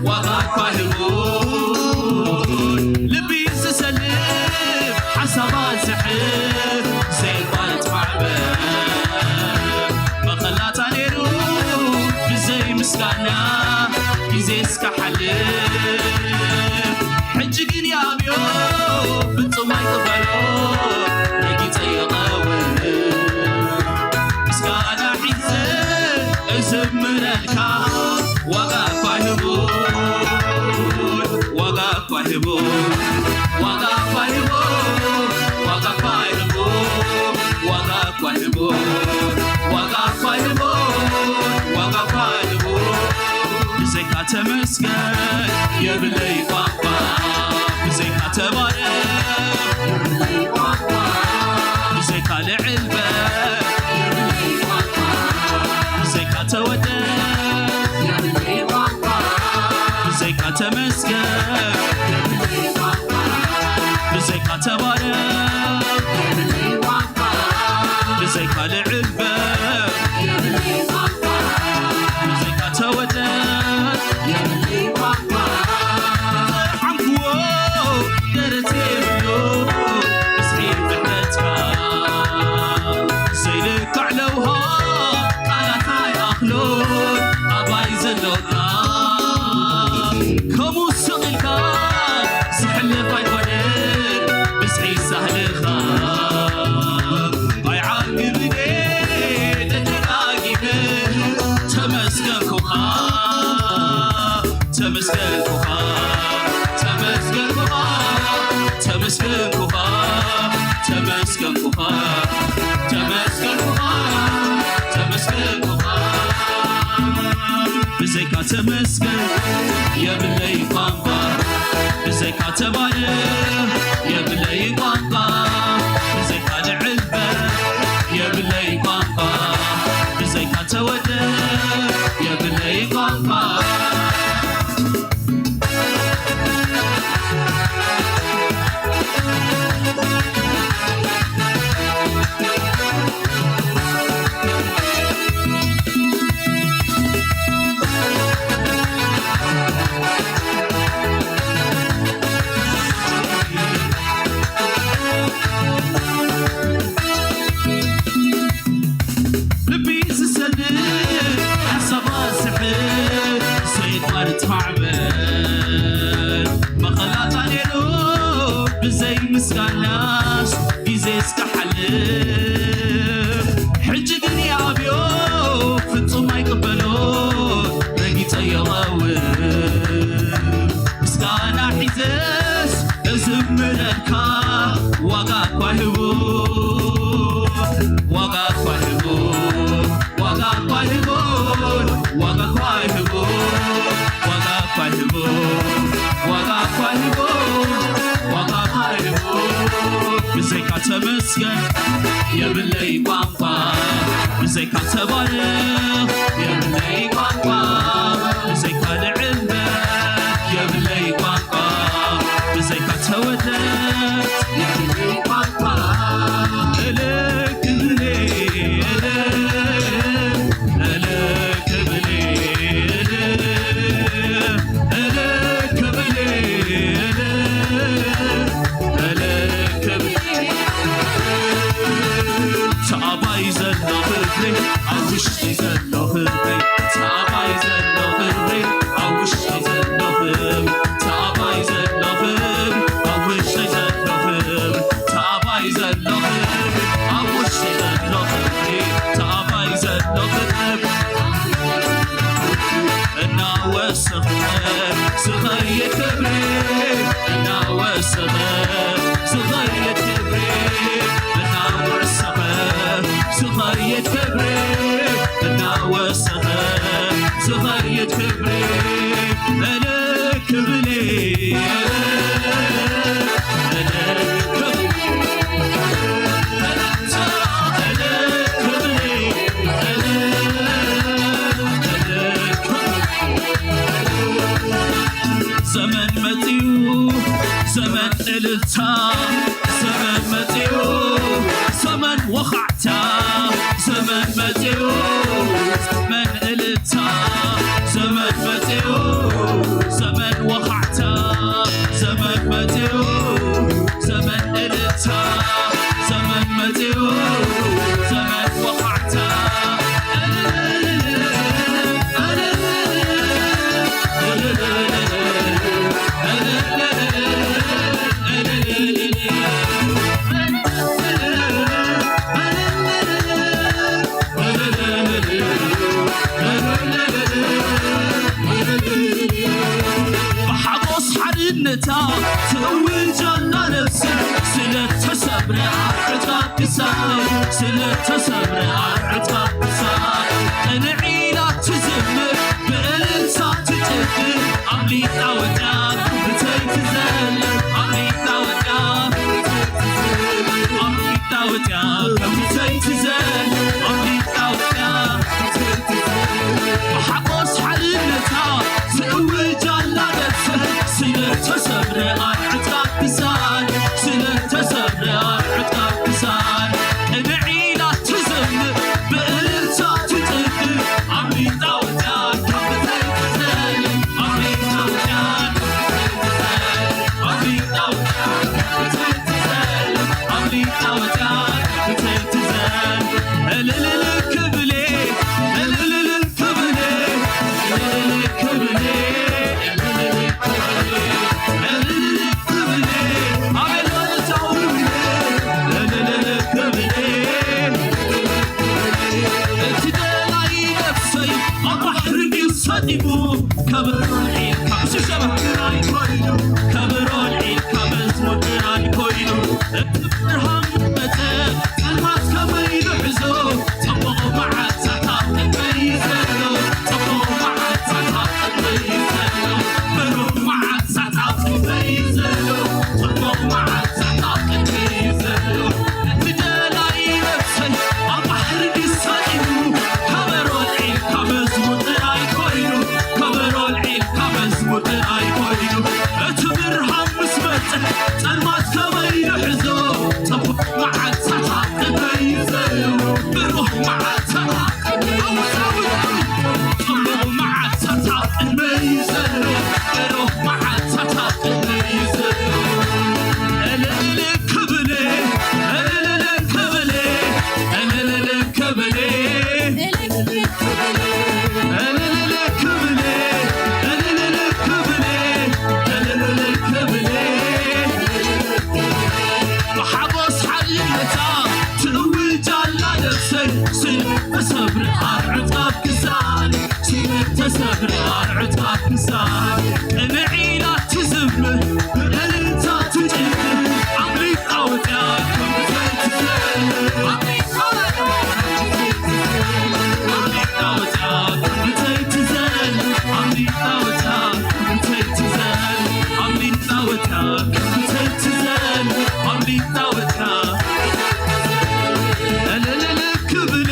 ዋጋ እኳ ህቡን። ልቢ ዝሰልብ ሓሳባት ዝሕዝ ዘየቋርጽ ማዕበል። መኸላታ ነይሩ ብዘይ ምስጋና ግዜ እስከ ሓልፍ። ሕጂ ግን ይኣብዮ ፍጹም ኣይቅበሎ ረጊጸዮ ቀውል። ምስጋና ሒዘ እዝምረልካ ዋጋ እኳ ይህቡ፣ ዋጋ እኳ ይህቡ፣ ዋጋ እኳ ይህቡ፣ ዋጋ እኳ ይህቡ፣ ዋጋ እኳ ይህቡ፣ ዋጋ እኳ ይህቡ፣ ዋጋ እኳ ይህቡ። ብዘይካ ተመስገን የብለይ ቋንቋ፣ ብዘይካ ተባረኽ የብለይ ቋንቋ፣ ብዘይካ ልዕል በል የብለይ ቋንቋ፣ ብዘይካ ተወደስ የብለይ ቋንቋ፣ ብዘይካ ተመስገን የብለይ ቋንቋ፣ ብዘይካ ተባረኽ የብለይ ቋንቋ፣ ብዘይካ ልዕል በል የብለይ ቋንቋ፣ ብዘይካ ተወደስ የብለይ ቋንቋ፣ ዝጠዓምክዎ ደረት የብሉ ብዝሒ ምሕረትካ። ዘይልካዕ ለውሃ ቃላት ኣይኣኽሎን ኣባይ ዘሎካ። ከምኡ ስቕ ኢልካ ዝሕለፍ ኣይኮነን ብዝሒ ሳህልኻ። ኣይዓግብን እየ ደጋጊመ ተመስገንኩኻ፣ ተመስገንኩኻ፣ ተመስገንኩኻ፣ ተመስገንኩኻ፣ ተመስገንኩኻ፣ ተመስገንኩኻ፣ ተመስገንኩኻ። ብዘይካ ተመስገን የብለይ ቋንቋ፣ ብዘይካ ተባረኽ የብለይ ቋንቋ፣ ብዘይካ ልዕል በል የብለይ ቋንቋ፣ ብዘይካ ተወደስ የብለይ ቋንቋ። ልቢ ዝሰድድ ሓሳባት ዝሕዝ ዘየቋርጽ ማዕበል። መኸላታ ነይሩ ብዘይ ምስጋናስ ግዜ እስከ ሓልፍ። ሕጂ ግን ይኣብዮ ፍጹም ኣይቅበሎ ረጊጸዮ ቀውም። ምስጋና ሒዘስ እዝምረልካ ዋጋ እኳ ይህቡ፣ ዋጋ እኳ ይህቡ፣ ዋጋ እኳ ይህቡ፣ ዋጋ እኳ ይህቡ፣ ዋጋ እኳ ይህቡ፣ ዋጋ እኳ ይህቡ፣ ዋጋ እኳ ይህቡ። ብዘይካ ተመስገን የብለይ ቋንቋ፣ ብዘይካ ተባረኽ የብለይ ቋንቋ፣ ብዘይካ ልዕል በል የብለይ ቋንቋ፣ ብዘይካ ተወደስ የብለይ ቋንቋ። ኣርዑትካ ክሳይ፣ ስለ ተሰብረ ኣርዑትካ ክሳይ፣ ቅንዕ ኢላ ትዝምር፣ ብእልልታ ትጭፍር፣ ኣምሊጣ ወጽያ፣ ብተይ ትዘል፣ ኣምሊጣ ወጽያ፣ ኣምሊጣ ወጽያ፣ ብተይ ትዘል፣ ኣምሊጣ ወጽያ፣ ብሓጎስ ሓድነታ ትእውጅ ኣላ ነብሰ፣ ስለ ተሰብረ ኣርዑትካ ክሳይ፣ ስለ ተሰብረ ኣርዑትካ ክሳይ፣ ቅንዕ ኢላ ትዝምር፣ ብእልልታ ትጭፍር፣ ኣምሊጣ ወጽያ፣ ብተይ ትዘል፣ ኣምሊጣ ወጽያ፣ ብተይ ትዘል፣ ኣምሊጣ ወጽያ፣ ብተይ ትዘል፣ ኣምሊጣ ወጽያ፣ ብተይ ትዘል፣ እልልል ክብሌ፣ እልልል ክብሌ፣ እልልል ክብሌ፣ እልልል ክብሌ፣ እልልል ክብሌ፣ ኣቤት እልልታው ክብሌ፣ እልልል ክብሌ። እቲ ደላይ ነፍሰይ ኣብ ባሕሪ ድዩ ሰጢሙ? ከበሮ ኣልዒልካ፣ ሽብሽብ ጥራይ ኮይኑ፣ ከበሮ ኣልዒልካ፣ መዝሙር ጥራይ ኮይኑ፣ እቲ ብርሃን መጸ፣ ጸልማት ከመይ ንሕዞ? ጽቡቕ መዓልትታት ኣብ ቅድመይ ዘሎ፣ ጽቡቕ መዓልትታት ኣብ ቅድመይ ዘሎ፣ ብሩህ መዓልትታት ኣብ ቅድመይ ዘሎ፣ ጽቡቕ መዓልትታት ኣብ ቅድመይ ዘሎ። እቲ ደላይ ነፍሰይ ኣብ ባሕሪ ድዩ ሰጢሙ? ከበሮ ኣልዒልካ መዝሙር ጥራይ ኮይኑ፣ ከበሮ ኣልዒልካ መዝሙር ጥራይ ኮይኑ፣ እቲ ብርሃን ምስ መጸ ጸልማት ከመይ ንሕዞ? ጽቡቕ መዓልትታት ኣብ ቅድመይ ዘሎ፣ ብሩህ መዓልትታት ኣብ ቅድመይ ዘሎ፣ ጽቡቕ መዓልትታት ኣብ ቅድመይ ዘሎ፣ ብሩህ መዓልትታት ኣብ ቅድመይ ዘሎ። እልል ክብሌ፣ እልል ክብሌ፣ እልል ክብሌ፣ እልል ክብሌ፣ እልል ክብሌ፣ እልል ክብሌ። ብሓጎስ ሓድነታ ትእውጅ ኣላ ነፍሰይ፣ ስለ ተሰብረ ኣርዑትካ ክሳይ፣ ስለ ተሰብረ ኣርዑትካ ክሳይ፣ ቅንዕ ኢላ ትዝምር፣ ብእልልታ ትጭፍር፣ ኣምሊጣ ወጽያ ከም ብተይ ትዘል፣ ኣምሊጣ ወጽያ ከም ብተይ ትዘል፣ ኣምሊጣ ወጽያ ከም ብተይ ትዘል፣ ኣምሊጣ ወጽያ ከም ብተይ ትዘል፣ ኣምሊጣ ወጽያ። እልልል ክብሌ፣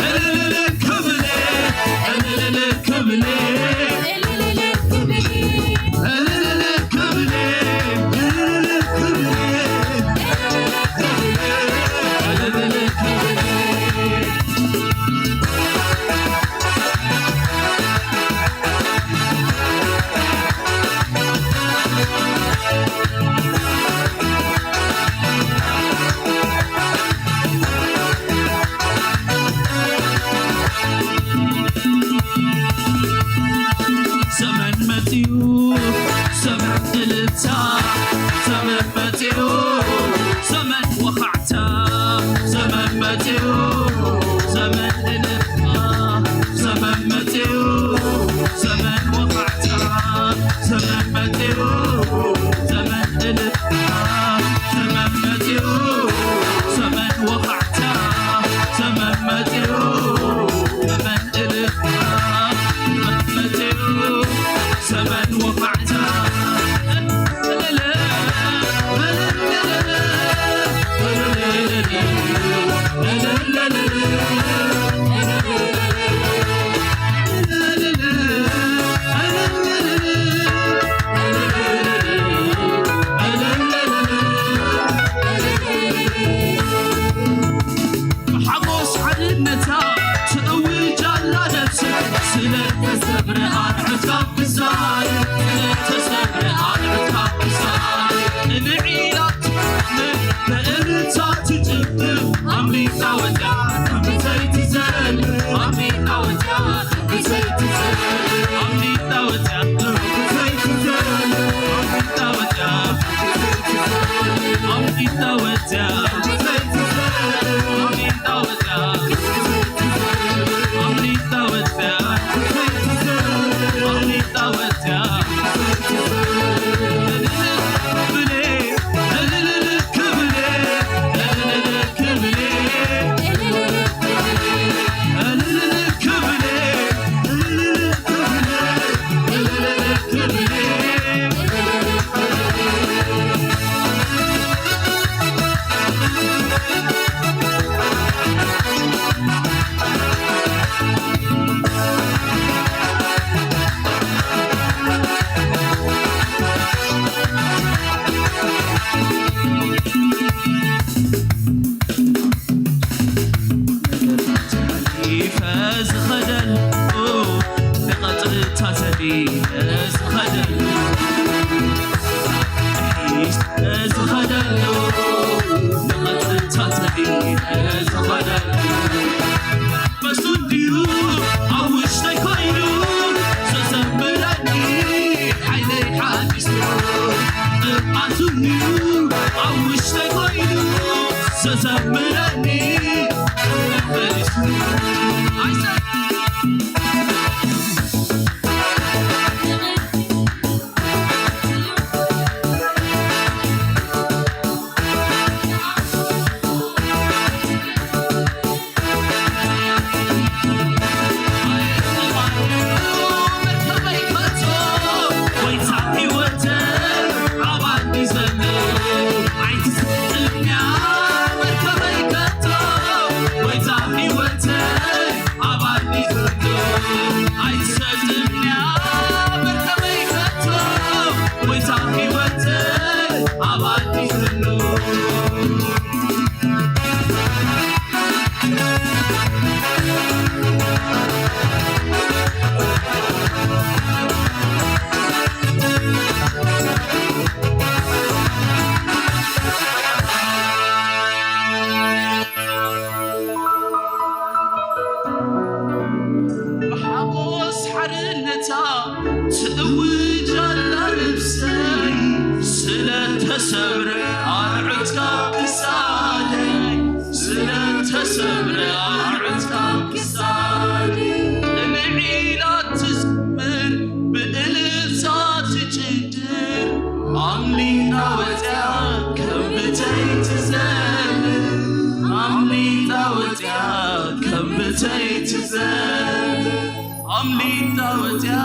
እልልል ክብሌ፣ እልልል ክብሌ፣ እልልል ክብሌ፣ እልልል ክብሌ፣ እልልል ክብሌ፣ እልልል ክብሌ። ዘመን መጺኡ፣ ዘመን እልልታ፣ ዘመን መጺኡ፣ ዘመን ወኻዕታ፣ ዘመን መጺኡ፣ ዘመን እልልታ፣ ዘመን መጺኡ፣ ዘመን ወኻዕታ፣ ዘመን መጺኡ፣ ዘመን እልልታ፣ ዘመን መጺኡ፣ ዘመን ወኻዕታ፣ ዘመን መጺኡ፣ ዘመን እልልታ፣ ዘመን መጺኡ፣ ዘመን ወኻዕታ። ሓጎስ ሓድነታ ትእውጅ ኣላ ነፍሰይ፣ ስለ ተሰብረ ኣርዑትካ ክሳይ፣ ስለ ተሰብረ ኣርዑትካ ክሳይ፣ ቅንዕ ኢላ ትዘምር፣ ብእልልታ ትጭፍር፣ ኣምሊጣ ወጽያ ብተይ ትዘል፣ ኣምሊጣ ወጽያ ብተይ ትዘል፣ ኣምሊጣ ወጽያ ብተይ ትዘል፣ ኣምሊጣ ወጽያ ብተይ ትዘል፣ ኣምሊጣ ወጽያ ብተይ ትዘል፣ ኣምሊጣ ወጽያ ኣምሊጣ ወጽያ፣ ኣምሊጣ ወጽያ። እልል ክብሌ፣ እልል ክብሌ፣ ንቐጽልታተይ ተኸለል። በሱ እንድዩ ኣብ ውሽጠይ ኮይኑ ዘዘምረኒ ሓይለይ ሓዲሱ። ጥቕዓቱ እንድዩ ኣብ ውሽጠይ ኮይኑ ዘዘምረኒ መፈሊሱ። ኣይሰ- ብሓጎስ ሓርነታ ትእውጅ ኣላ ነፍሰይ፣ ስለ ተሰብረ ኣርዑት ካብ ክሳደይ፣ ስለ ተሰብረ ኣርዑት ካብ ክሳደይ። ቅንዕ ኢላ ትዝምር ብእልልታ ትጭድር፣ ኣምሊጣ ወጽያ ከም ብተይ ትዘምር፣ ኣምሊጣ ወጽያ ከም ብተይ ትዘምር፣ ኣምሊጣ ወጽያ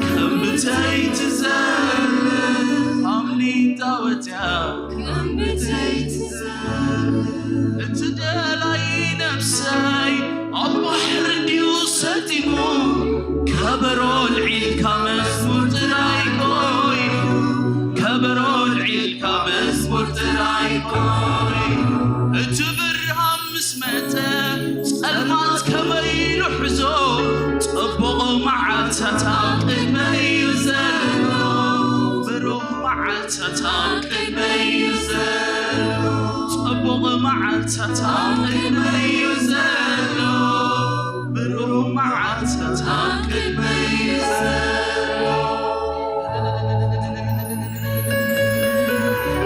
ከም ብተይ ትዘምር፣ ኣምሊጣ ወጽያ ከም ብተይ ትዘምር። እቲ ደላይ ነፍሰይ ኣብ ባሕሪ እንድዩ ሰጢሙ፣ ከበሮ ኣልዒልካ መዝሙር ጥራይ ኮይኑ፣ ከበሮ ኣልዒልካ መዝሙር ጥራይ ኮይኑ፣ እቲ ብርሃን ምስ መጸ፣ ጸልማት ከመይ ኢሉ ሕዞ፣ ጽቡቕ መዓልትታት ኣብ ቅድመይ እዩ ዘሎ፣ ብሩህ መዓልትታት ኣብ ቅድመይ እዩ ዘሎ፣ ጽቡቕ መዓልትታት ኣብ ቅድመይ እዩ ዘሎ፣ ብሩህ መዓልትታት ኣብ ቅድመይ እዩ ዘሎ።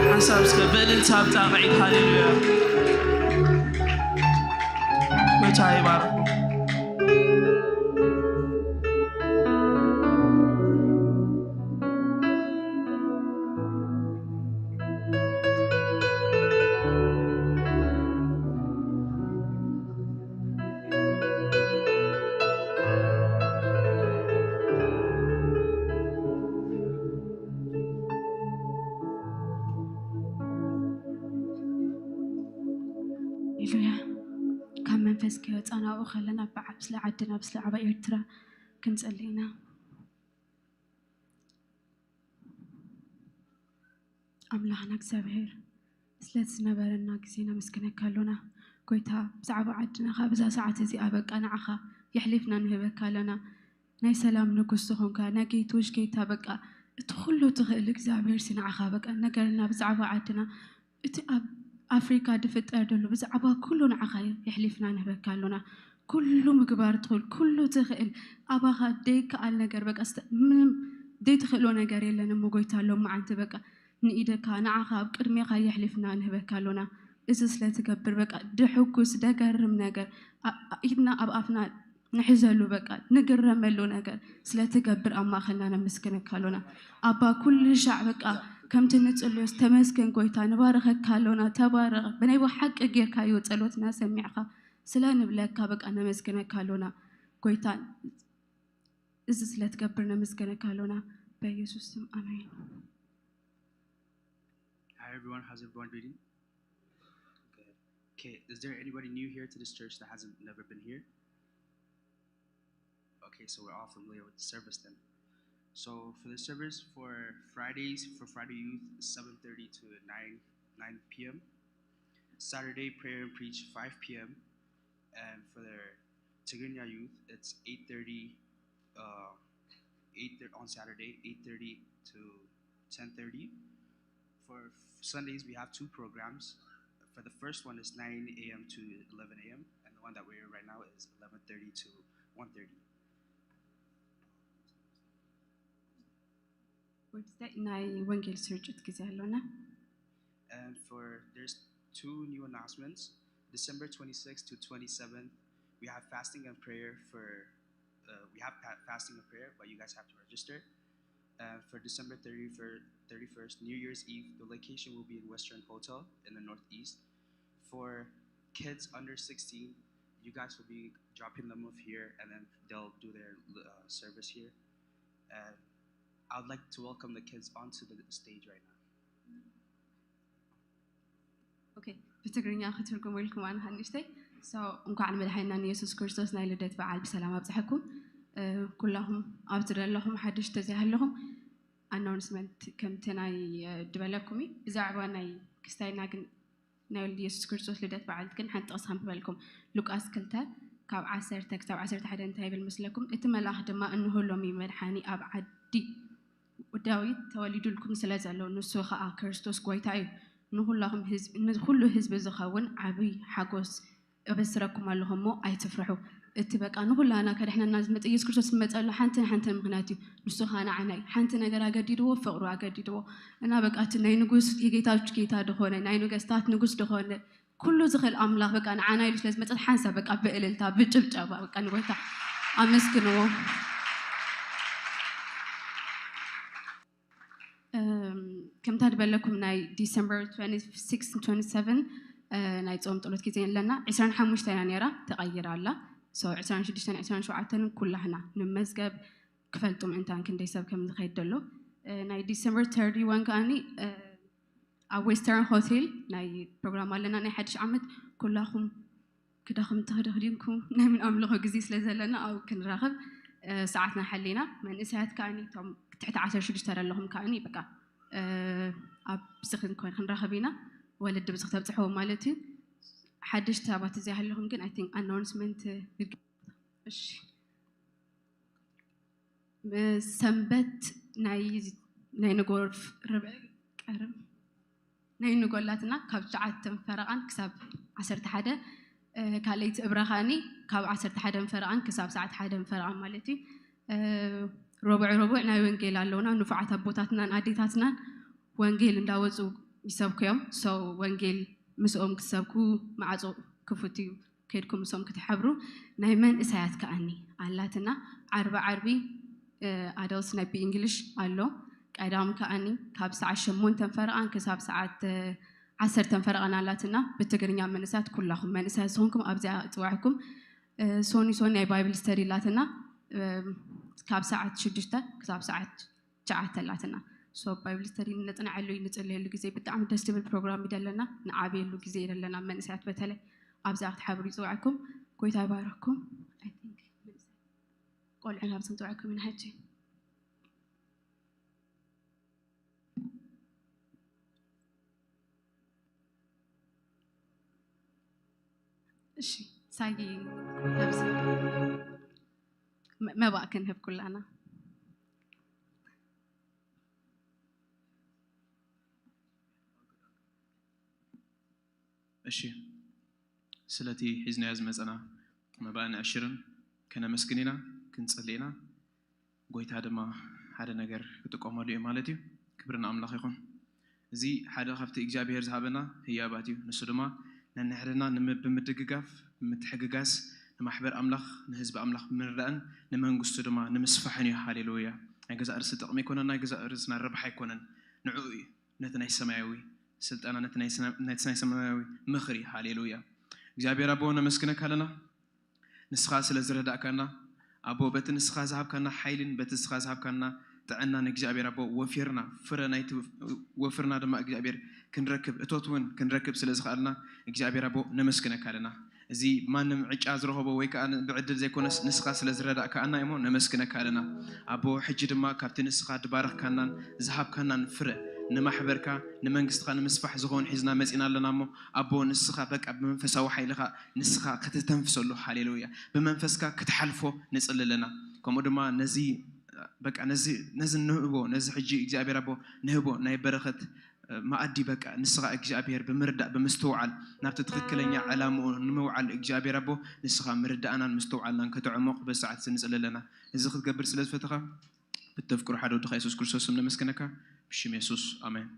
ሓንሳብ እስከ ብእልልታ ብጣቕዒት ሃሌሉያ። ጎይታ ይባርኩም። ሃሌሉያ። ካብ መንፈስ ከይወፃና ኣብኡ ከለና ብዓብ ስለ ዓድና ብስለ ዓባ ኤርትራ ክንጸሊ ኢና። ኣምላኽና እግዚኣብሔር ስለቲ ዝነበረና ግዜ ነመስግነካ ኣሎና። ጎይታ ብዛዕባ ዓድና ኸዓ ብዛ ሰዓት እዚኣ በቃ ንዓኻ የሕሊፍና ንህበካ ኣሎና። ናይ ሰላም ንጉስ ዝኾንካ ናይ ጌቶች ጌታ በቃ እቲ ኩሉ ትኽእል እግዚኣብሔር ሲ ንዓኻ በቃ ነገርና ብዛዕባ ዓድና እቲ ኣብ ኣፍሪካ ድፍጠር ደሎ ብዛዕባ ኩሉ ንዓኻ የሕሊፍና ንህበካ ኣሎና። ኩሉ ምግባር ትኽእል ኩሉ ትኽእል ኣባኻ ደይከኣል ነገር በቃ ስተ- ምንም ደይትኽእሎ ነገር የለን እሞ ጎይታ ሎም መዓንቲ በቃ ንኢደካ ንዓኻ ኣብ ቅድሜኻ የሕሊፍና ንህበካ ኣሎና። እዚ ስለ ትገብር በቃ ድሕጉስ ደገርም ነገር ኣ- ኢድና ኣብ ኣፍና ንሕዘሉ በቃ ንግረመሉ ነገር ስለ ትገብር ኣብ ማእኸልና ነመስግነካ ኣሎና። ኣባ ኩሉ ሻዕ በቃ ከምቲ ንጽልዮስ ተመስገን ጎይታ ንባረኸካ ኣሎና ተባረኽ ብናይ ብሓቂ ጌርካዮ ጸሎትና ሰሚዕኻ ስለ ንብለካ በቃ ነመስግነካ ኣሎና ጎይታ እዚ ስለ ትገብር ነመስግነካ ኣሎና በኢየሱስ ስም ኣሜን። Hi everyone, how's everyone doing? Good. Okay, is there anybody new here to this church that hasn't never been here? Okay, so we're all familiar with the service then. So for the service for Fridays, for Friday youth, seven thirty to nine nine p.m. Saturday prayer and preach, five p.m. And for their Tigrinya youth, it's eight thirty, uh, eight thirty on Saturday, eight thirty to ten thirty. For Sundays, we have two programs. For the first one is nine a m to eleven a m, and the one that we're in right now is eleven thirty to one thirty. Wednesday ናይ ወንጌል ስርጭት ግዜ ኣሎና። And for there's two new announcements. December twenty-sixth to twenty-seventh, we have fasting and prayer for uh, we have pa- fasting and prayer, but you guys have to register. Uh, for December thirty-first, thirty-first, New Year's Eve, the location will be in Western Hotel in the Northeast. For kids under sixteen, you guys will be dropping them off here, and then they'll do their uh, service here. And I'd like to welcome the kids onto the stage right now. ኦኬ፣ ብትግርኛ ክትርጉሙ ኢልኩም ኣነ ሓንሽተይ። So፣ እንኳዕ ንመድሓኒና ንየሱስ ክርስቶስ ናይ ልደት በዓል ብሰላም ኣብፀሐኩም። እ፣ ኩላኹም ኣብቲ ዘለኹም ሓድሽ ተዘይሃለኹም ኣናውንስመንት ከምቲ ናይ እ፣ ድበለኩም እዩ። ብዛዕባ ናይ ክስታይና ግን ናይ ወልድ የሱስ ክርስቶስ ልደት በዓል ግን ሓንቲ ጥቕሲ ከንብበልኩም። ሉቃስ ክልተ ካብ ዓሰርተ ክሳብ ዓሰርተ ሓደ እንታይ ይብል መስለኩም? እቲ መልኣኽ ድማ እንሆ ሎሚ መድሓኒ ኣብ ዓዲ ዳዊት ተወሊዱልኩም ስለ ዘሎ ንሱ ኸኣ ክርስቶስ ጐይታ እዩ። ንኹላኹም ህዝቢ ንኹሉ ህዝቢ ዝኸውን ዓብዪ ሓጎስ እበስረኩም ኣለኹ እሞ ኣይትፍርሑ። እቲ በቃ ንኹላና ከድሕነና ዝመፀ ኢየሱስ ክርስቶስ ዝመፀሉ ሓንትን ሓንትን ምኽንያት እዩ። ንሱ ኸኣ ንዓና እዩ። ሓንቲ ነገር ኣገዲድዎ ፍቕሩ ኣገዲድዎ እና በቃ እቲ ናይ ንጉስ የጌታዎች ጌታ ዝኾነ ናይ ነገስታት ንጉስ ዝኾነ ኩሉ ዝኽእል ኣምላኽ በቃ ንዓና ኢሉ ስለ ዝመፀ ሓንሳብ በቃ ብእልልታ ብጭብጨባ በቃ ንጎይታ ኣመስግንዎ። ከምታ ዝበለኩም ናይ ዲሰምበር ትዌንቲ ሲክስ ትዌንቲ ሰቨን ናይ ፆም ፀሎት ግዜ ኣለና። ዕስራን ሓሙሽተን እያ ነይራ ተቐይራ ኣላ። So ዕስራን ሽዱሽተን ዕስራን ሸውዓተን ኩላህና ንመዝገብ ክፈልጡ ምእንታን ክንደይ ሰብ ከም ዝኸይድ ደሎ ናይ ዲሰምበር ተርቲ ዋን ከኣኒ ኣብ ዌስተርን ሆቴል ናይ ፕሮግራም ኣለና ናይ ሓድሽ ዓመት ኩላኹም ክዳኹም ተኽደኽዲንኩም ናይ ምን ኣምልኾ ግዜ ስለ ዘለና ኣብኡ ክንራኸብ ሰዓትና ሓሊና መንእሰያት ከኣኒ እቶም ትሕቲ ዓሰርተ ሽዱሽተ ዘለኹም ከኣኒ በቃ ኣብ ብዝኽን ኮይን ክንራኸብ ኢና ወለዲ ብዝኽ ተብፅሕዎ ማለት እዩ ሓድሽ ሰባት እዚኣ ኣለኹም ግን ኣይ ቲንክ ኣናውንስመንት እሺ ሰንበት ናይ ናይ ንጎርፍ ርብዕ ቀርብ ናይ ንጎላትና ካብ ትሽዓተን ፈረቓን ክሳብ ዓሰርተ ሓደ ካልኣይቲ እብራ ከኣኒ ካብ ዓሰርተ ሓደን ፈረቓን ክሳብ ሰዓት ሓደን ፈረቓን ማለት እዩ ረቡዕ ረቡዕ ናይ ወንጌል ኣለውና ንፉዓት ኣቦታትናን ኣዴታትናን ወንጌል እንዳወፁ ይሰብኩ እዮም ሰው ወንጌል ምስኦም ክትሰብኩ ማዕፆ ክፉት እዩ ከድኩም እሶም ክትሓብሩ ናይ መንእሰያት ከኣኒ ኣላትና ዓርቢ ዓርቢ ኣደልስ ናይ ብእንግሊሽ ኣሎ ቀዳም ከኣኒ ካብ ሰዓት ሸሞንተን ፈረቓን ክሳብ ሰዓት ዓሰርተን ፈረቓን ኣላትና ብትግርኛ መንእሰያት ኩላኹም መንእሰያት ዝኾንኩም ኣብዚኣ እፅዋዕኩም ሶኒ ሶኒ ናይ ባይብል ስተዲ ኣላትና ካብ ሰዓት ሽዱሽተ ክሳብ ሰዓት ትሽዓተ ኣላትና so ባይብል ስተዲ ነፅናዐሉ ንፅለየሉ ግዜ ብጣዕሚ ደስ ዝብል ፕሮግራም እዩ ዘለና ንዓብየሉ ግዜ እዩ ዘለና መንእሰያት በተለይ ኣብዛ ክትሓብሩ ይፅውዐኩም ጎይታ ይባረኩም ቆልዑ ናብ ዝንፅውዐኩም ኢና ሕጂ እሺ ሳጊ ነብሲ መባእ ክንህብ ኩላና እሺ ስለቲ ሒዝናዮ ዝመፀና መባእ ንዕሽርን ከነመስግን ኢና ክንፅሊ ኢና ጎይታ ድማ ሓደ ነገር ክጥቀመሉ እዩ ማለት እዩ ክብሪ ንኣምላኽ ይኹን እዚ ሓደ ካብቲ እግዚኣብሄር ዝሃበና ህያባት እዩ ንሱ ድማ ነንሕድና ብምድግጋፍ ብምትሕግጋዝ ንማሕበር ኣምላኽ ንህዝቢ ኣምላኽ ብምርዳእን ንመንግስቱ ድማ ንምስፋሕን እዩ ሃሌሉያ ናይ ገዛእ ርእሲ ጥቕሚ ኣይኮነን ናይ ገዛእ ርእስና ረብሓ ኣይኮነን ንዕኡ እዩ ነቲ ናይ ሰማያዊ ስልጠና ነቲ ናይ ሰማያዊ ምኽሪ ሃሌሉያ እግዚኣብሔር ኣቦ ነመስግነካ ኣለና ንስኻ ስለ ዝረዳእካና ኣቦ በቲ ንስኻ ዝሃብካና ሓይልን በቲ ንስኻ ዝሃብካና ጥዕናን እግዚኣብሔር ኣቦ ወፊርና ፍረ ናይቲ ወፍርና ድማ እግዚኣብሔር ክንረክብ እቶት እውን ክንረክብ ስለ ዝኽኣልና እግዚኣብሔር ኣቦ ነመስግነካ ኣለና እዚ ማንም ዕጫ ዝረኸቦ ወይ ከዓ ብዕድል ዘይኮነስ ንስኻ ስለ ዝረዳእካኣና እሞ ነመስግነካ ኣለና ኣቦ ሕጂ ድማ ካብቲ ንስኻ ድባረኽካናን ዝሃብካናን ፍረ ንማሕበርካ ንመንግስትኻ ንምስፋሕ ዝኾን ሒዝና መፂና ኣለና እሞ ኣቦ ንስኻ በቃ ብመንፈሳዊ ሓይልኻ ንስኻ ከተተንፍሰሉ ሃሌሉያ ብመንፈስካ ክትሓልፎ ንፅሊ ኣለና ከምኡ ድማ ነዚ በቃ ነዚ ነዚ ንህቦ ነዚ ሕጂ እግዚኣብሔር ኣቦ ንህቦ ናይ በረኸት መኣዲ በቃ ንስኻ እግዚኣብሔር ብምርዳእ ብምስትውዓል ናብቲ ትኽክለኛ ዕላምኡ ንምውዓል እግዚኣብሔር ኣቦ ንስኻ ምርዳእናን ምስትውዓልናን ከተዕሞቕ በዚ ሰዓት እዚ ንጽሊ ኣለና። እዚ ክትገብር ስለ ዝፈተኻ ብተፍቅሮ ሓደ ወድኻ የሱስ ክርስቶስ ስም ነመስግነካ። ብሽም የሱስ ኣሜን።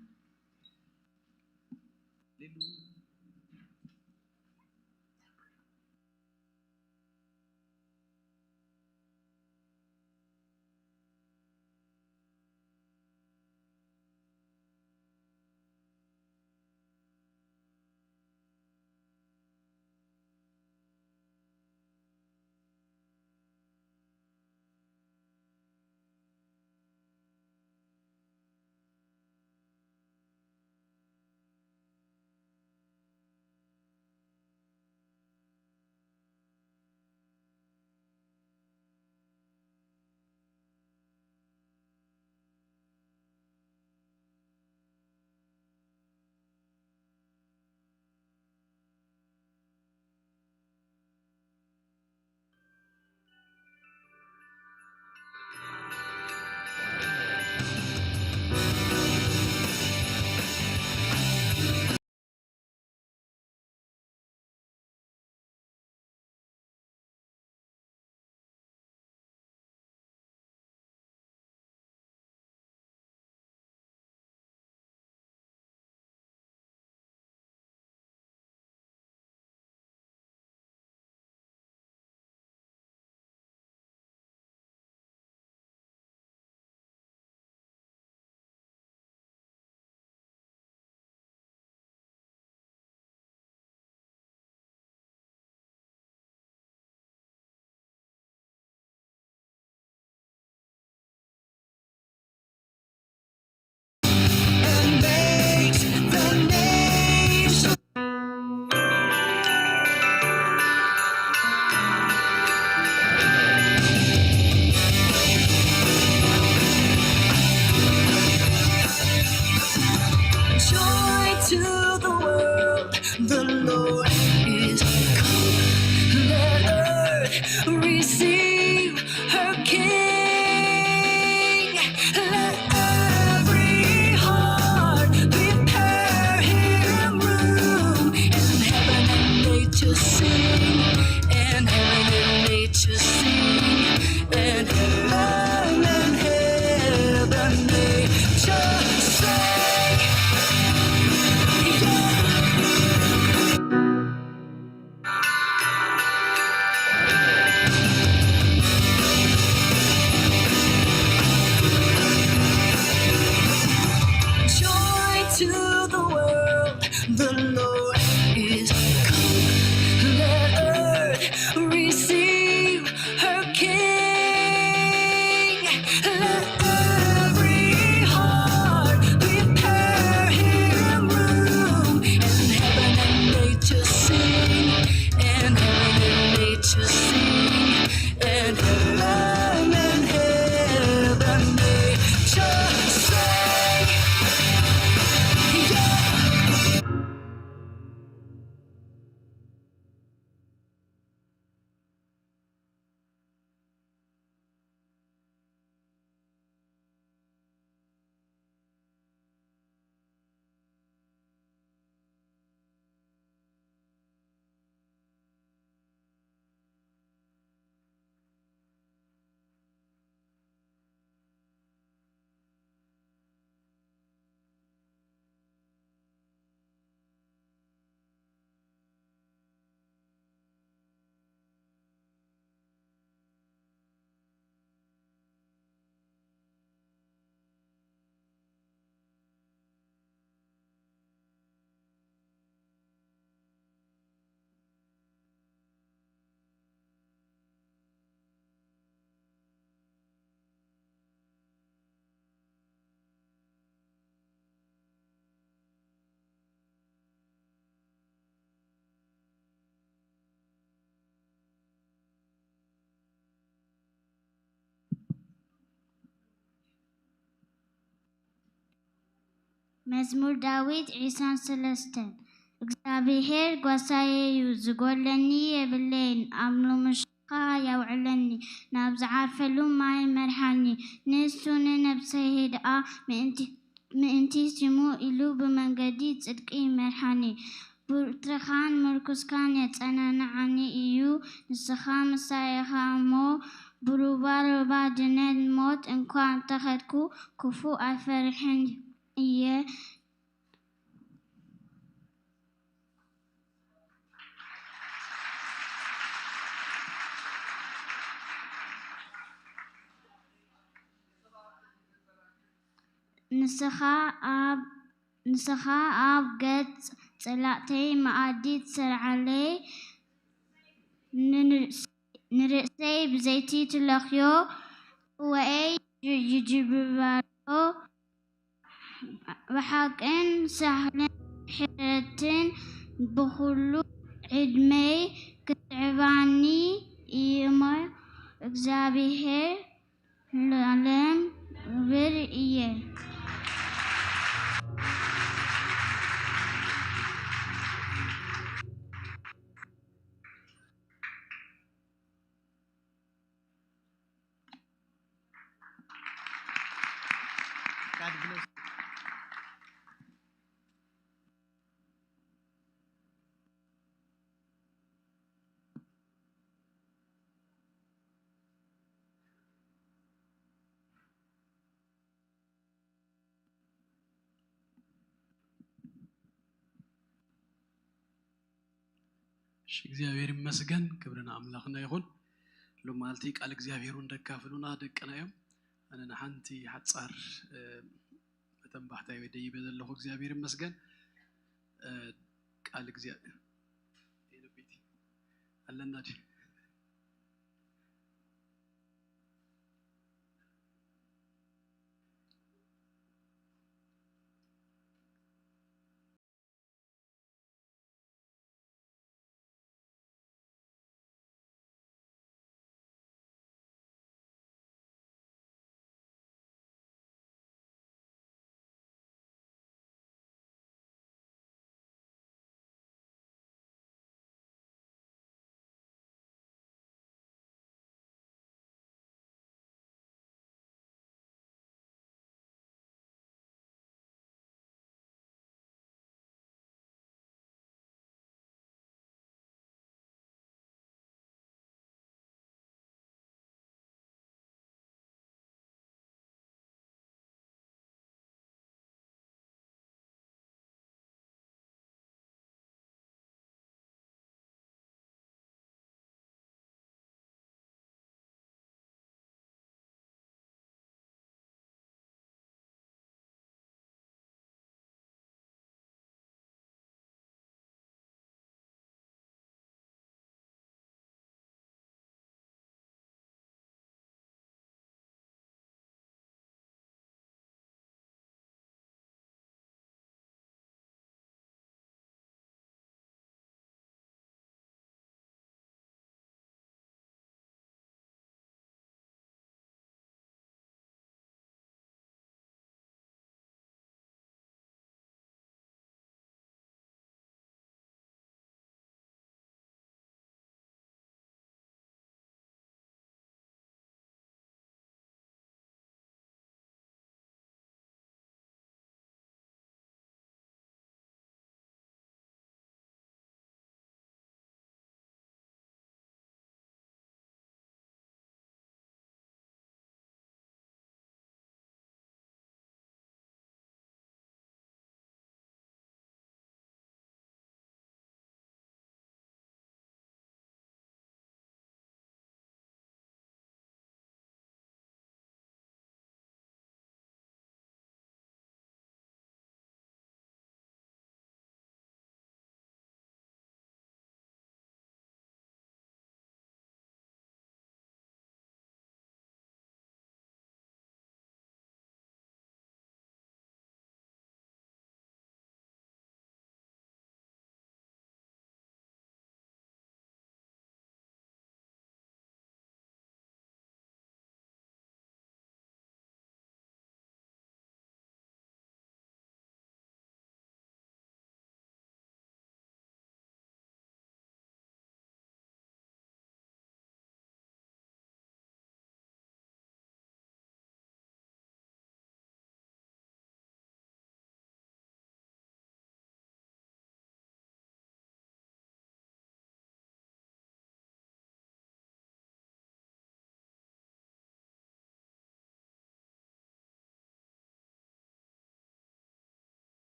Joy to the world, the Lord is come. Let earth receive her King. Let every heart prepare him room. And heaven and nature sing. And heaven and nature sing. And heaven and heaven nature sing. Yeah. Joy to the world, the Lord is come. Let earth receive her King. Let every heart prepare him room. And heaven and nature sing. And heaven and nature sing. And heaven and heaven nature sing. Yeah. መዝሙር ዳዊት ዕስራን ሰለስተን። እግዚኣብሄር ጓሳየ እዩ፣ ዝጎድለኒ የብለይን። ኣብ ምሉእ ምሸኻ የውዕለኒ፣ ናብ ዝዓርፈሉ ማይ ይመርሓኒ። ንሱ ንነብሰይ ህድኣ ምእንቲ ምእንቲ ስሙ ኢሉ ብመንገዲ ጽድቂ ይመርሓኒ። በትርኻን ምርኩስካን የጸናንዓኒ እዩ። ንስኻ ምሳይ ኢኻ እሞ፣ ብሩባ ሩባ ድነ ሞት እንኳ እንተኸድኩ፣ ክፉእ ኣይፈርሕን እየ። ንስኻ ኣብ ንስኻ ኣብ ገጽ ጸላእተይ መኣዲ ትሰርዓለይ፣ ንርእስ- ንርእሰይ ብዘይቲ ትለኽዮ፣ ጽዋኤይ ይጅብባሎ። ብሓቅን ሳህልን ሕረትን ብኹሉ ዕድመይ ክትዕባኒ እሞ እግዚኣብሔር ለዓለም ክብር እየ። እሺ፣ እግዚኣብሔር ይመስገን፣ ክብሪ ንኣምላኽና ይኹን። ሎማዓልቲ ቃል እግዚኣብሔር እውን ደካፍሉና ደቅና እዮም። ኣነ ንሓንቲ ሓጻር መተንባሕታ እየ ደይበ ዘለኹ። እግዚኣብሔር ይመስገን። ቃል እግዚኣብሔር ኣለና ድዩ?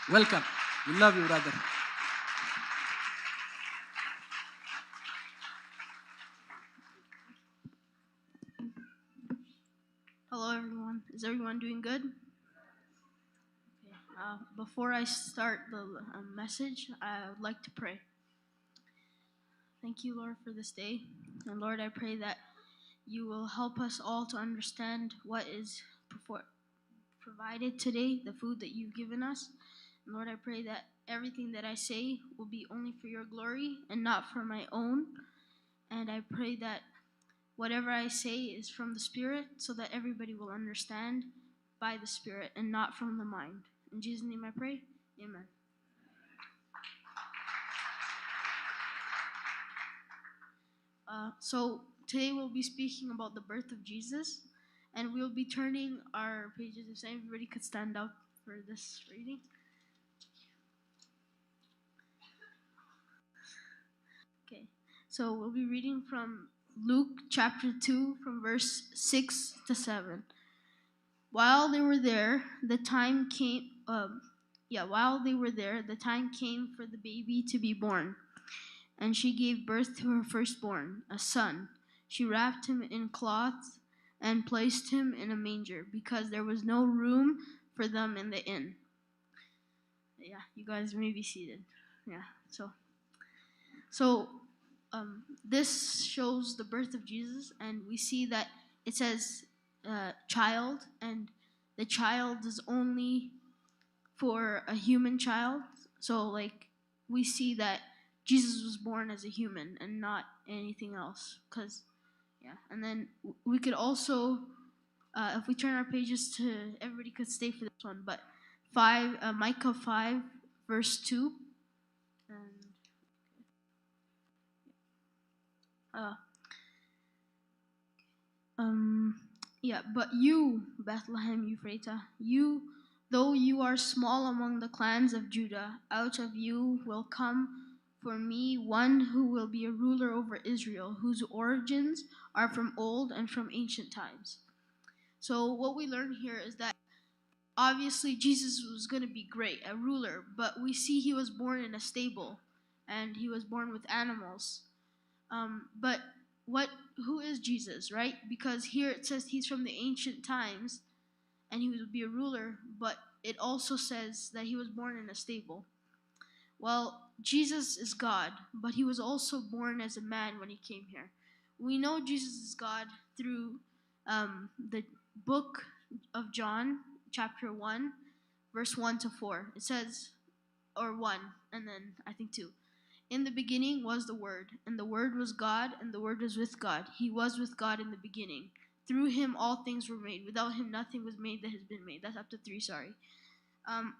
Welcome. We love you, brother. Hello, everyone. Is everyone doing good? Okay. Uh, before I start the um, message, I would like to pray. Thank you, Lord, for this day. And Lord, I pray that you will help us all to understand what is perfor- provided today, the food that you've given us. And Lord, I pray that everything that I say will be only for your glory and not for my own. And I pray that whatever I say is from the Spirit so that everybody will understand by the Spirit and not from the mind. In Jesus' name I pray. Amen. Uh, so today we'll be speaking about the birth of Jesus, and we'll be turning our pages. If everybody could stand up for this reading. Okay, so we'll be reading from Luke chapter two, from verse six to seven. While they were there, the time came, um, yeah, while they were there, the time came for the baby to be born. And she gave birth to her firstborn, a son. She wrapped him in cloth and placed him in a manger because there was no room for them in the inn. Yeah, you guys may be seated. Yeah, so, so um, this shows the birth of Jesus, and we see that it says uh, child, and the child is only for a human child. So, like, we see that Jesus was born as a human and not anything else. Because, yeah, and then w- we could also, uh, if we turn our pages to, everybody could stay for this one, but five, uh, Micah five, verse two. And, uh, um, yeah, but you, Bethlehem Ephrathah, you, though you are small among the clans of Judah, out of you will come for me one who will be a ruler over Israel, whose origins are from old and from ancient times. So what we learn here is that obviously Jesus was going to be great, a ruler, but we see he was born in a stable, and he was born with animals. Um, but what? Who is Jesus, right? Because here it says he's from the ancient times, and he would be a ruler, but it also says that he was born in a stable. Well, Jesus is God, but he was also born as a man when he came here. We know Jesus is God through um, the book of John, chapter one, verse one to four. It says, or one, and then I think two. In the beginning was the Word, and the Word was God, and the Word was with God. He was with God in the beginning. Through him all things were made. Without him nothing was made that has been made. That's up to three, sorry. Um,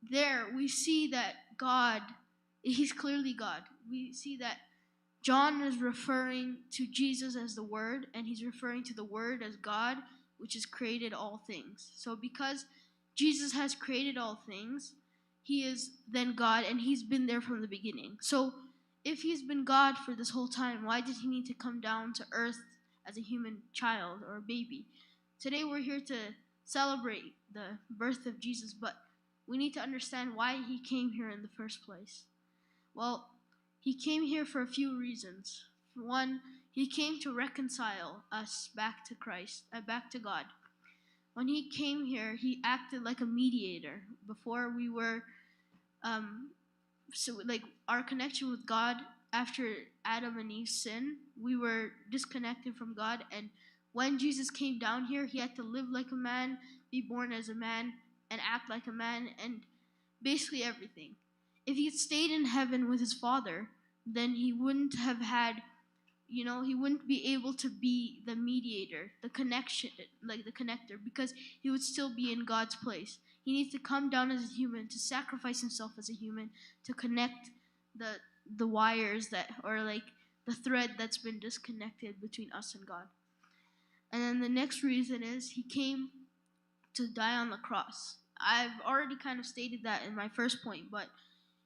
there we see that God, he's clearly God. We see that John is referring to Jesus as the Word, and he's referring to the Word as God, which has created all things. So because Jesus has created all things, he is then God, and he's been there from the beginning. So if he's been God for this whole time, why did he need to come down to earth as a human child or a baby? Today we're here to celebrate the birth of Jesus, but we need to understand why he came here in the first place. Well, he came here for a few reasons. One, he came to reconcile us back to Christ, uh, back to God. When he came here, he acted like a mediator. Before we were, um, so like our connection with God after Adam and Eve's sin, we were disconnected from God. And when Jesus came down here, he had to live like a man, be born as a man, and act like a man, and basically everything. If he had stayed in heaven with his Father, then he wouldn't have had, you know, he wouldn't be able to be the mediator, the connection, like the connector, because he would still be in God's place. He needs to come down as a human, to sacrifice himself as a human, to connect the the wires that, or like the thread that's been disconnected between us and God. And then the next reason is he came to die on the cross. I've already kind of stated that in my first point, but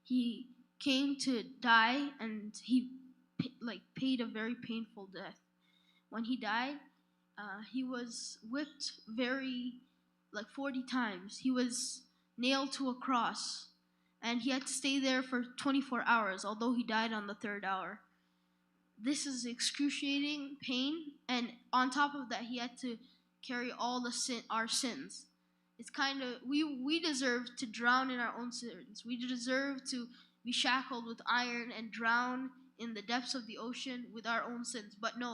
he came to die, and he pa- like paid a very painful death. When he died, uh, he was whipped very, like, forty times. He was nailed to a cross, and he had to stay there for twenty-four hours, although he died on the third hour. This is excruciating pain, and on top of that, he had to carry all the sin, our sins. It's kind of, we we deserve to drown in our own sins. We deserve to be shackled with iron and drown in the depths of the ocean with our own sins. But no,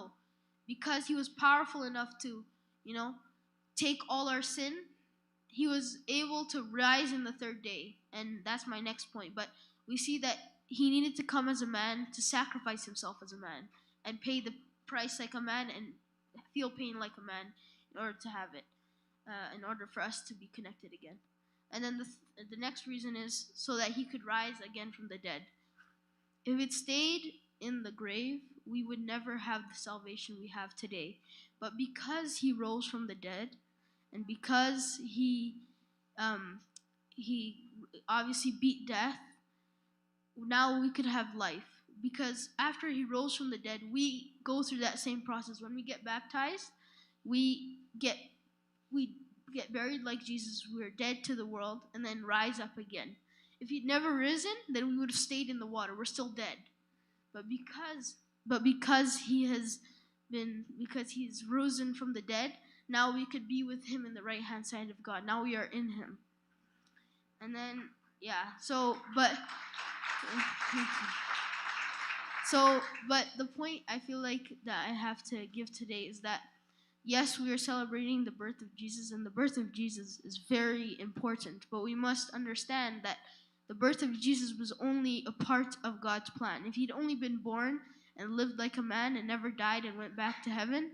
because he was powerful enough to, you know, take all our sin, he was able to rise in the third day. And that's my next point. But we see that he needed to come as a man, to sacrifice himself as a man, and pay the price like a man, and feel pain like a man in order to have it, uh, in order for us to be connected again. And then the, th- the next reason is so that he could rise again from the dead. If it stayed in the grave, we would never have the salvation we have today. But because he rose from the dead, and because he um, he obviously beat death, now we could have life. Because after he rose from the dead, we go through that same process. When we get baptized, we get we get buried like Jesus. We're dead to the world and then rise up again. If he'd never risen, then we would have stayed in the water. We're still dead. But because but because he has been because he's risen from the dead, now we could be with him in the right hand side of God. Now we are in him. And then, yeah, so but so but the point I feel like that I have to give today is that yes, we are celebrating the birth of Jesus, and the birth of Jesus is very important, but we must understand that the birth of Jesus was only a part of God's plan. If he'd only been born and lived like a man and never died and went back to heaven,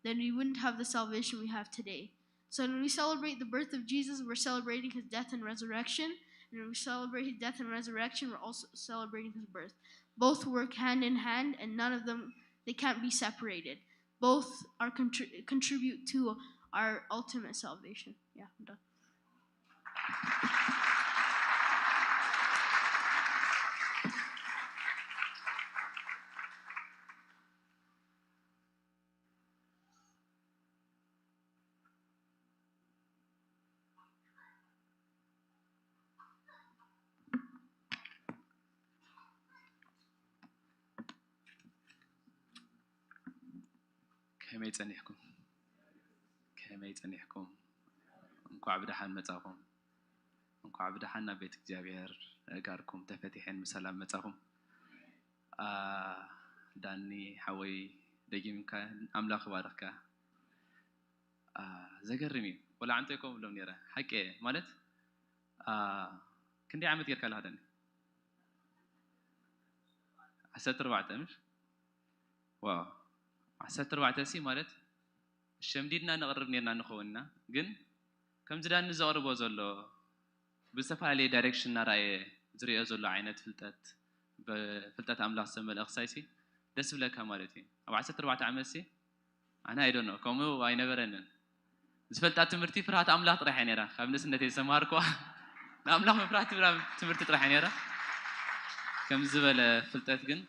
then we wouldn't have the salvation we have today. So when we celebrate the birth of Jesus, we're celebrating his death and resurrection. And when we celebrate his death and resurrection, we're also celebrating his birth. Both work hand in hand, and none of them, they can't be separated. Both are contri- contribute to our ultimate salvation. Yeah, I'm done. ከመይ ጸኒሕኩም? ከመይ ጸኒሕኩም? እንኳዕ ብደሓን መጻኹም። እንኳዕ ብደሓን ናብ ቤት እግዚኣብሔር ኣእጋርኩም ተፈቲሐን ብሰላም መጻኹም። ዳኒ ሓወይ፣ ደጊምካ ኣምላኽ ይባርኽካ። ዘገርም እዩ። ወላ ዓንተ ይኮም ብሎም ነይረ ሓቂ ማለት ክንደይ ዓመት ጌርካ ኣለካ ዳኒ? ዓሰርተ ኣርባዕተ ምሽ? ዋው፣ ዓሰርተ ኣርባዕተ ሲ ማለት ሸምዲድና ንቕርብ ኔርና ንኸውን ኢና። ግን ከምዚ ዳኒ ዘቕርቦ ዘሎ ብዝተፈላለየ ዳይሬክሽን እናረኣየ ዝሪኦ ዘሎ ዓይነት ፍልጠት፣ ብፍልጠት ኣምላኽ ዝተመልአ ክሳይሲ ደስ ብለካ ማለት እዩ። ኣብ ዓሰርተ ኣርባዕተ ዓመት ሲ ኣነ I don't know፣ ከምኡ ኣይነበረንን። ዝፈልጣ ትምህርቲ ፍርሃት ኣምላኽ ጥራሕ እያ ነይራ። ካብ ንእስነተይ ዝተምሃርኩዋ ንኣምላኽ ምፍራህ ትብላ ትምህርቲ ጥራሕ እያ ነይራ። ከምዚ ዝበለ ፍልጠት ግን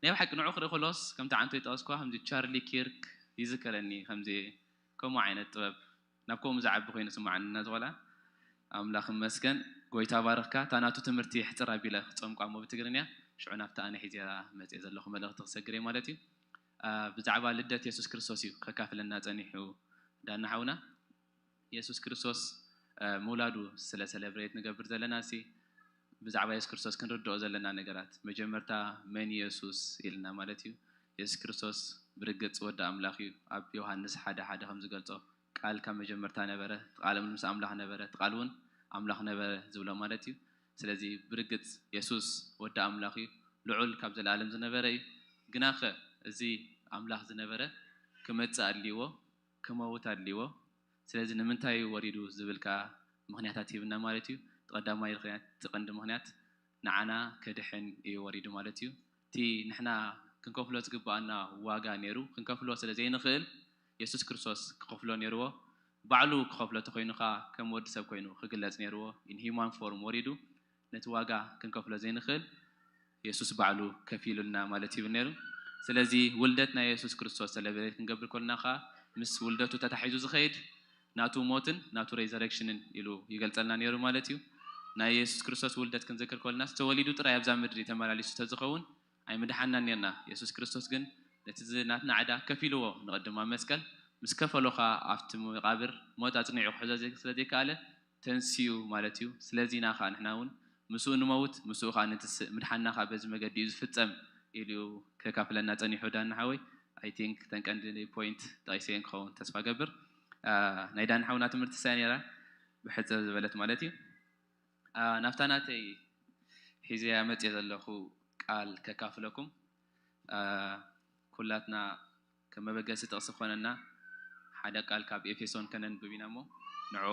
ናይ ብሓቂ ንዑ ክርኢ ከሎስ ከምቲ ዓንቶ ይጠቐስኩዋ ከምዚ ቻርሊ ኪርክ ይዝከረኒ። ከምዚ ከምኡ ዓይነት ጥበብ ናብ ከምኡ ዝዓቢ ኮይኑ ስምዓኒ እናዚ ቆልዓ ኣምላኽ ይመስገን። ጎይታ ባርኽካ። እታ ናቱ ትምህርቲ የሕጽር ኣቢለ ክጸምቋ እሞ ብትግርኛ ሽዑ ናብታ ኣነ ሒዘያ መጽየ ዘለኹ መልእኽቲ ክሰግር እየ ማለት እዩ። ብዛዕባ ልደት የሱስ ክርስቶስ እዩ ከካፍለና ጸኒሑ ዳና ሓውና። የሱስ ክርስቶስ ምውላዱ ስለ ሰለብሬት ንገብር ዘለና ሲ ብዛዕባ የሱስ ክርስቶስ ክንርድኦ ዘለና ነገራት መጀመርታ መን የሱስ ኢልና ማለት እዩ። የሱስ ክርስቶስ ብርግጽ ወዲ ኣምላኽ እዩ። ኣብ ዮሃንስ ሓደ ሓደ ከም ዝገልጾ ቃል ካብ መጀመርታ ነበረ፣ እቲ ቃል እውን ምስ ኣምላኽ ነበረ፣ እቲ ቃል እውን ኣምላኽ ነበረ ዝብሎ ማለት እዩ። ስለዚ ብርግጽ የሱስ ወዲ ኣምላኽ እዩ። ልዑል ካብ ዘለኣለም ዝነበረ እዩ። ግናኸ እዚ ኣምላኽ ዝነበረ ክመጽእ ኣድልይዎ፣ ክመውት ኣድልይዎ። ስለዚ ንምንታይ እዩ ወሪዱ ዝብል ከኣ ምኽንያታት ሂብና ማለት እዩ። እቲ ቀዳማይ ምኽንያት፣ እቲ ቀንዲ ምኽንያት ንዓና ከድሕን እዩ ወሪዱ ማለት እዩ። እቲ ንሕና ክንከፍሎ ዝግባኣና ዋጋ ነይሩ፣ ክንከፍሎ ስለ ዘይንኽእል የሱስ ክርስቶስ ክኸፍሎ ነይርዎ። ባዕሉ ክኸፍሎ ተኾይኑ ከኣ ከም ወዲ ሰብ ኮይኑ ክግለጽ ነይርዎ። In human form ወሪዱ ነቲ ዋጋ ክንከፍሎ ዘይንኽእል የሱስ ባዕሉ ከፊሉልና ማለት ይብል ነይሩ። ስለዚ ውልደት ናይ የሱስ ክርስቶስ ሰለብሬት ክንገብር ከለና ከኣ ምስ ውልደቱ ተታሒዙ ዝኸይድ ናቱ ሞትን ናቱ ሬዘረክሽንን ኢሉ ይገልጸልና ነይሩ ማለት እዩ። ናይ የሱስ ክርስቶስ ውልደት ክንዝክር ከለና ተወሊዱ ጥራይ ኣብዛ ምድሪ ተመላሊሱ ተዝኸውን ኣይምድሓናን ነርና። የሱስ ክርስቶስ ግን ነቲ ናትና ዕዳ ከፊልዎ ንቐድማ መስቀል ምስ ከፈሎ ኸዓ ኣብቲ መቓብር ሞት ኣጽኒዑ ክሕዞ ስለ ዘይከኣለ ተንስኡ ማለት እዩ። ስለዚ ኢና ኸዓ ንሕና እውን ምስኡ ንመውት ምስኡ ኸዓ ንትስእ፣ ምድሓንና ኸዓ በዚ መገዲ እዩ ዝፍጸም ኢሉ ከካፍለና ጸኒሑ ዳኒ ሓወይ። I think ተን ቀንዲ ፖይንት ጠቒሰ ክኸውን ተስፋ ገብር። ናይ ዳኒ ሓውና ትምህርቲ ሳይ ነይራ ብሕጽር ዝበለት ማለት እዩ። ናብታ ናተይ ሒዘያ መጽየ ዘለኹ ቃል ከካፍለኩም። ኩላትና ከም መበገሲ ጥቕሲ ክኾነና ሓደ ቃል ካብ ኤፌሶን ከነንብብ ኢና እሞ ንዑ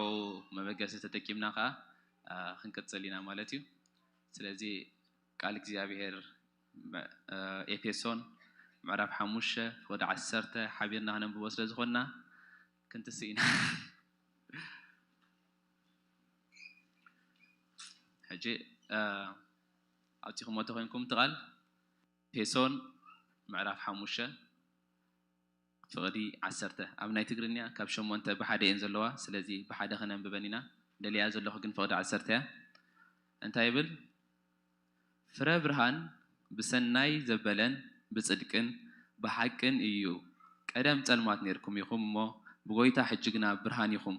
መበገሲ ተጠቂምና ከዓ ክንቅጽል ኢና ማለት እዩ። ስለዚ ቃል እግዚኣብሔር ኤፌሶን ምዕራፍ ሓሙሽተ ወደ ዓሰርተ ሓቢርና ክነንብቦ ስለ ዝኾንና ክንትስእ ኢና። ሕጂ ኣብቲኹሞ ተኮይንኩም ትቓል ኤፌሶን ምዕራፍ ሓሙሽተ ፍቕዲ ዓሰርተ። ኣብ ናይ ትግርኛ ካብ ሸሞንተ ብሓደ እየን ዘለዋ። ስለዚ ብሓደ ከነንብበን ኢና። ደልያ ዘለኹ ግን ፍቕዲ ዓሰርተ እያ። እንታይ ይብል? ፍረ ብርሃን ብሰናይ ዘበለን ብጽድቅን ብሓቅን እዩ። ቀደም ጸልማት ነርኩም ኢኹም እሞ ብጎይታ ሕጂ ግና ብርሃን ኢኹም።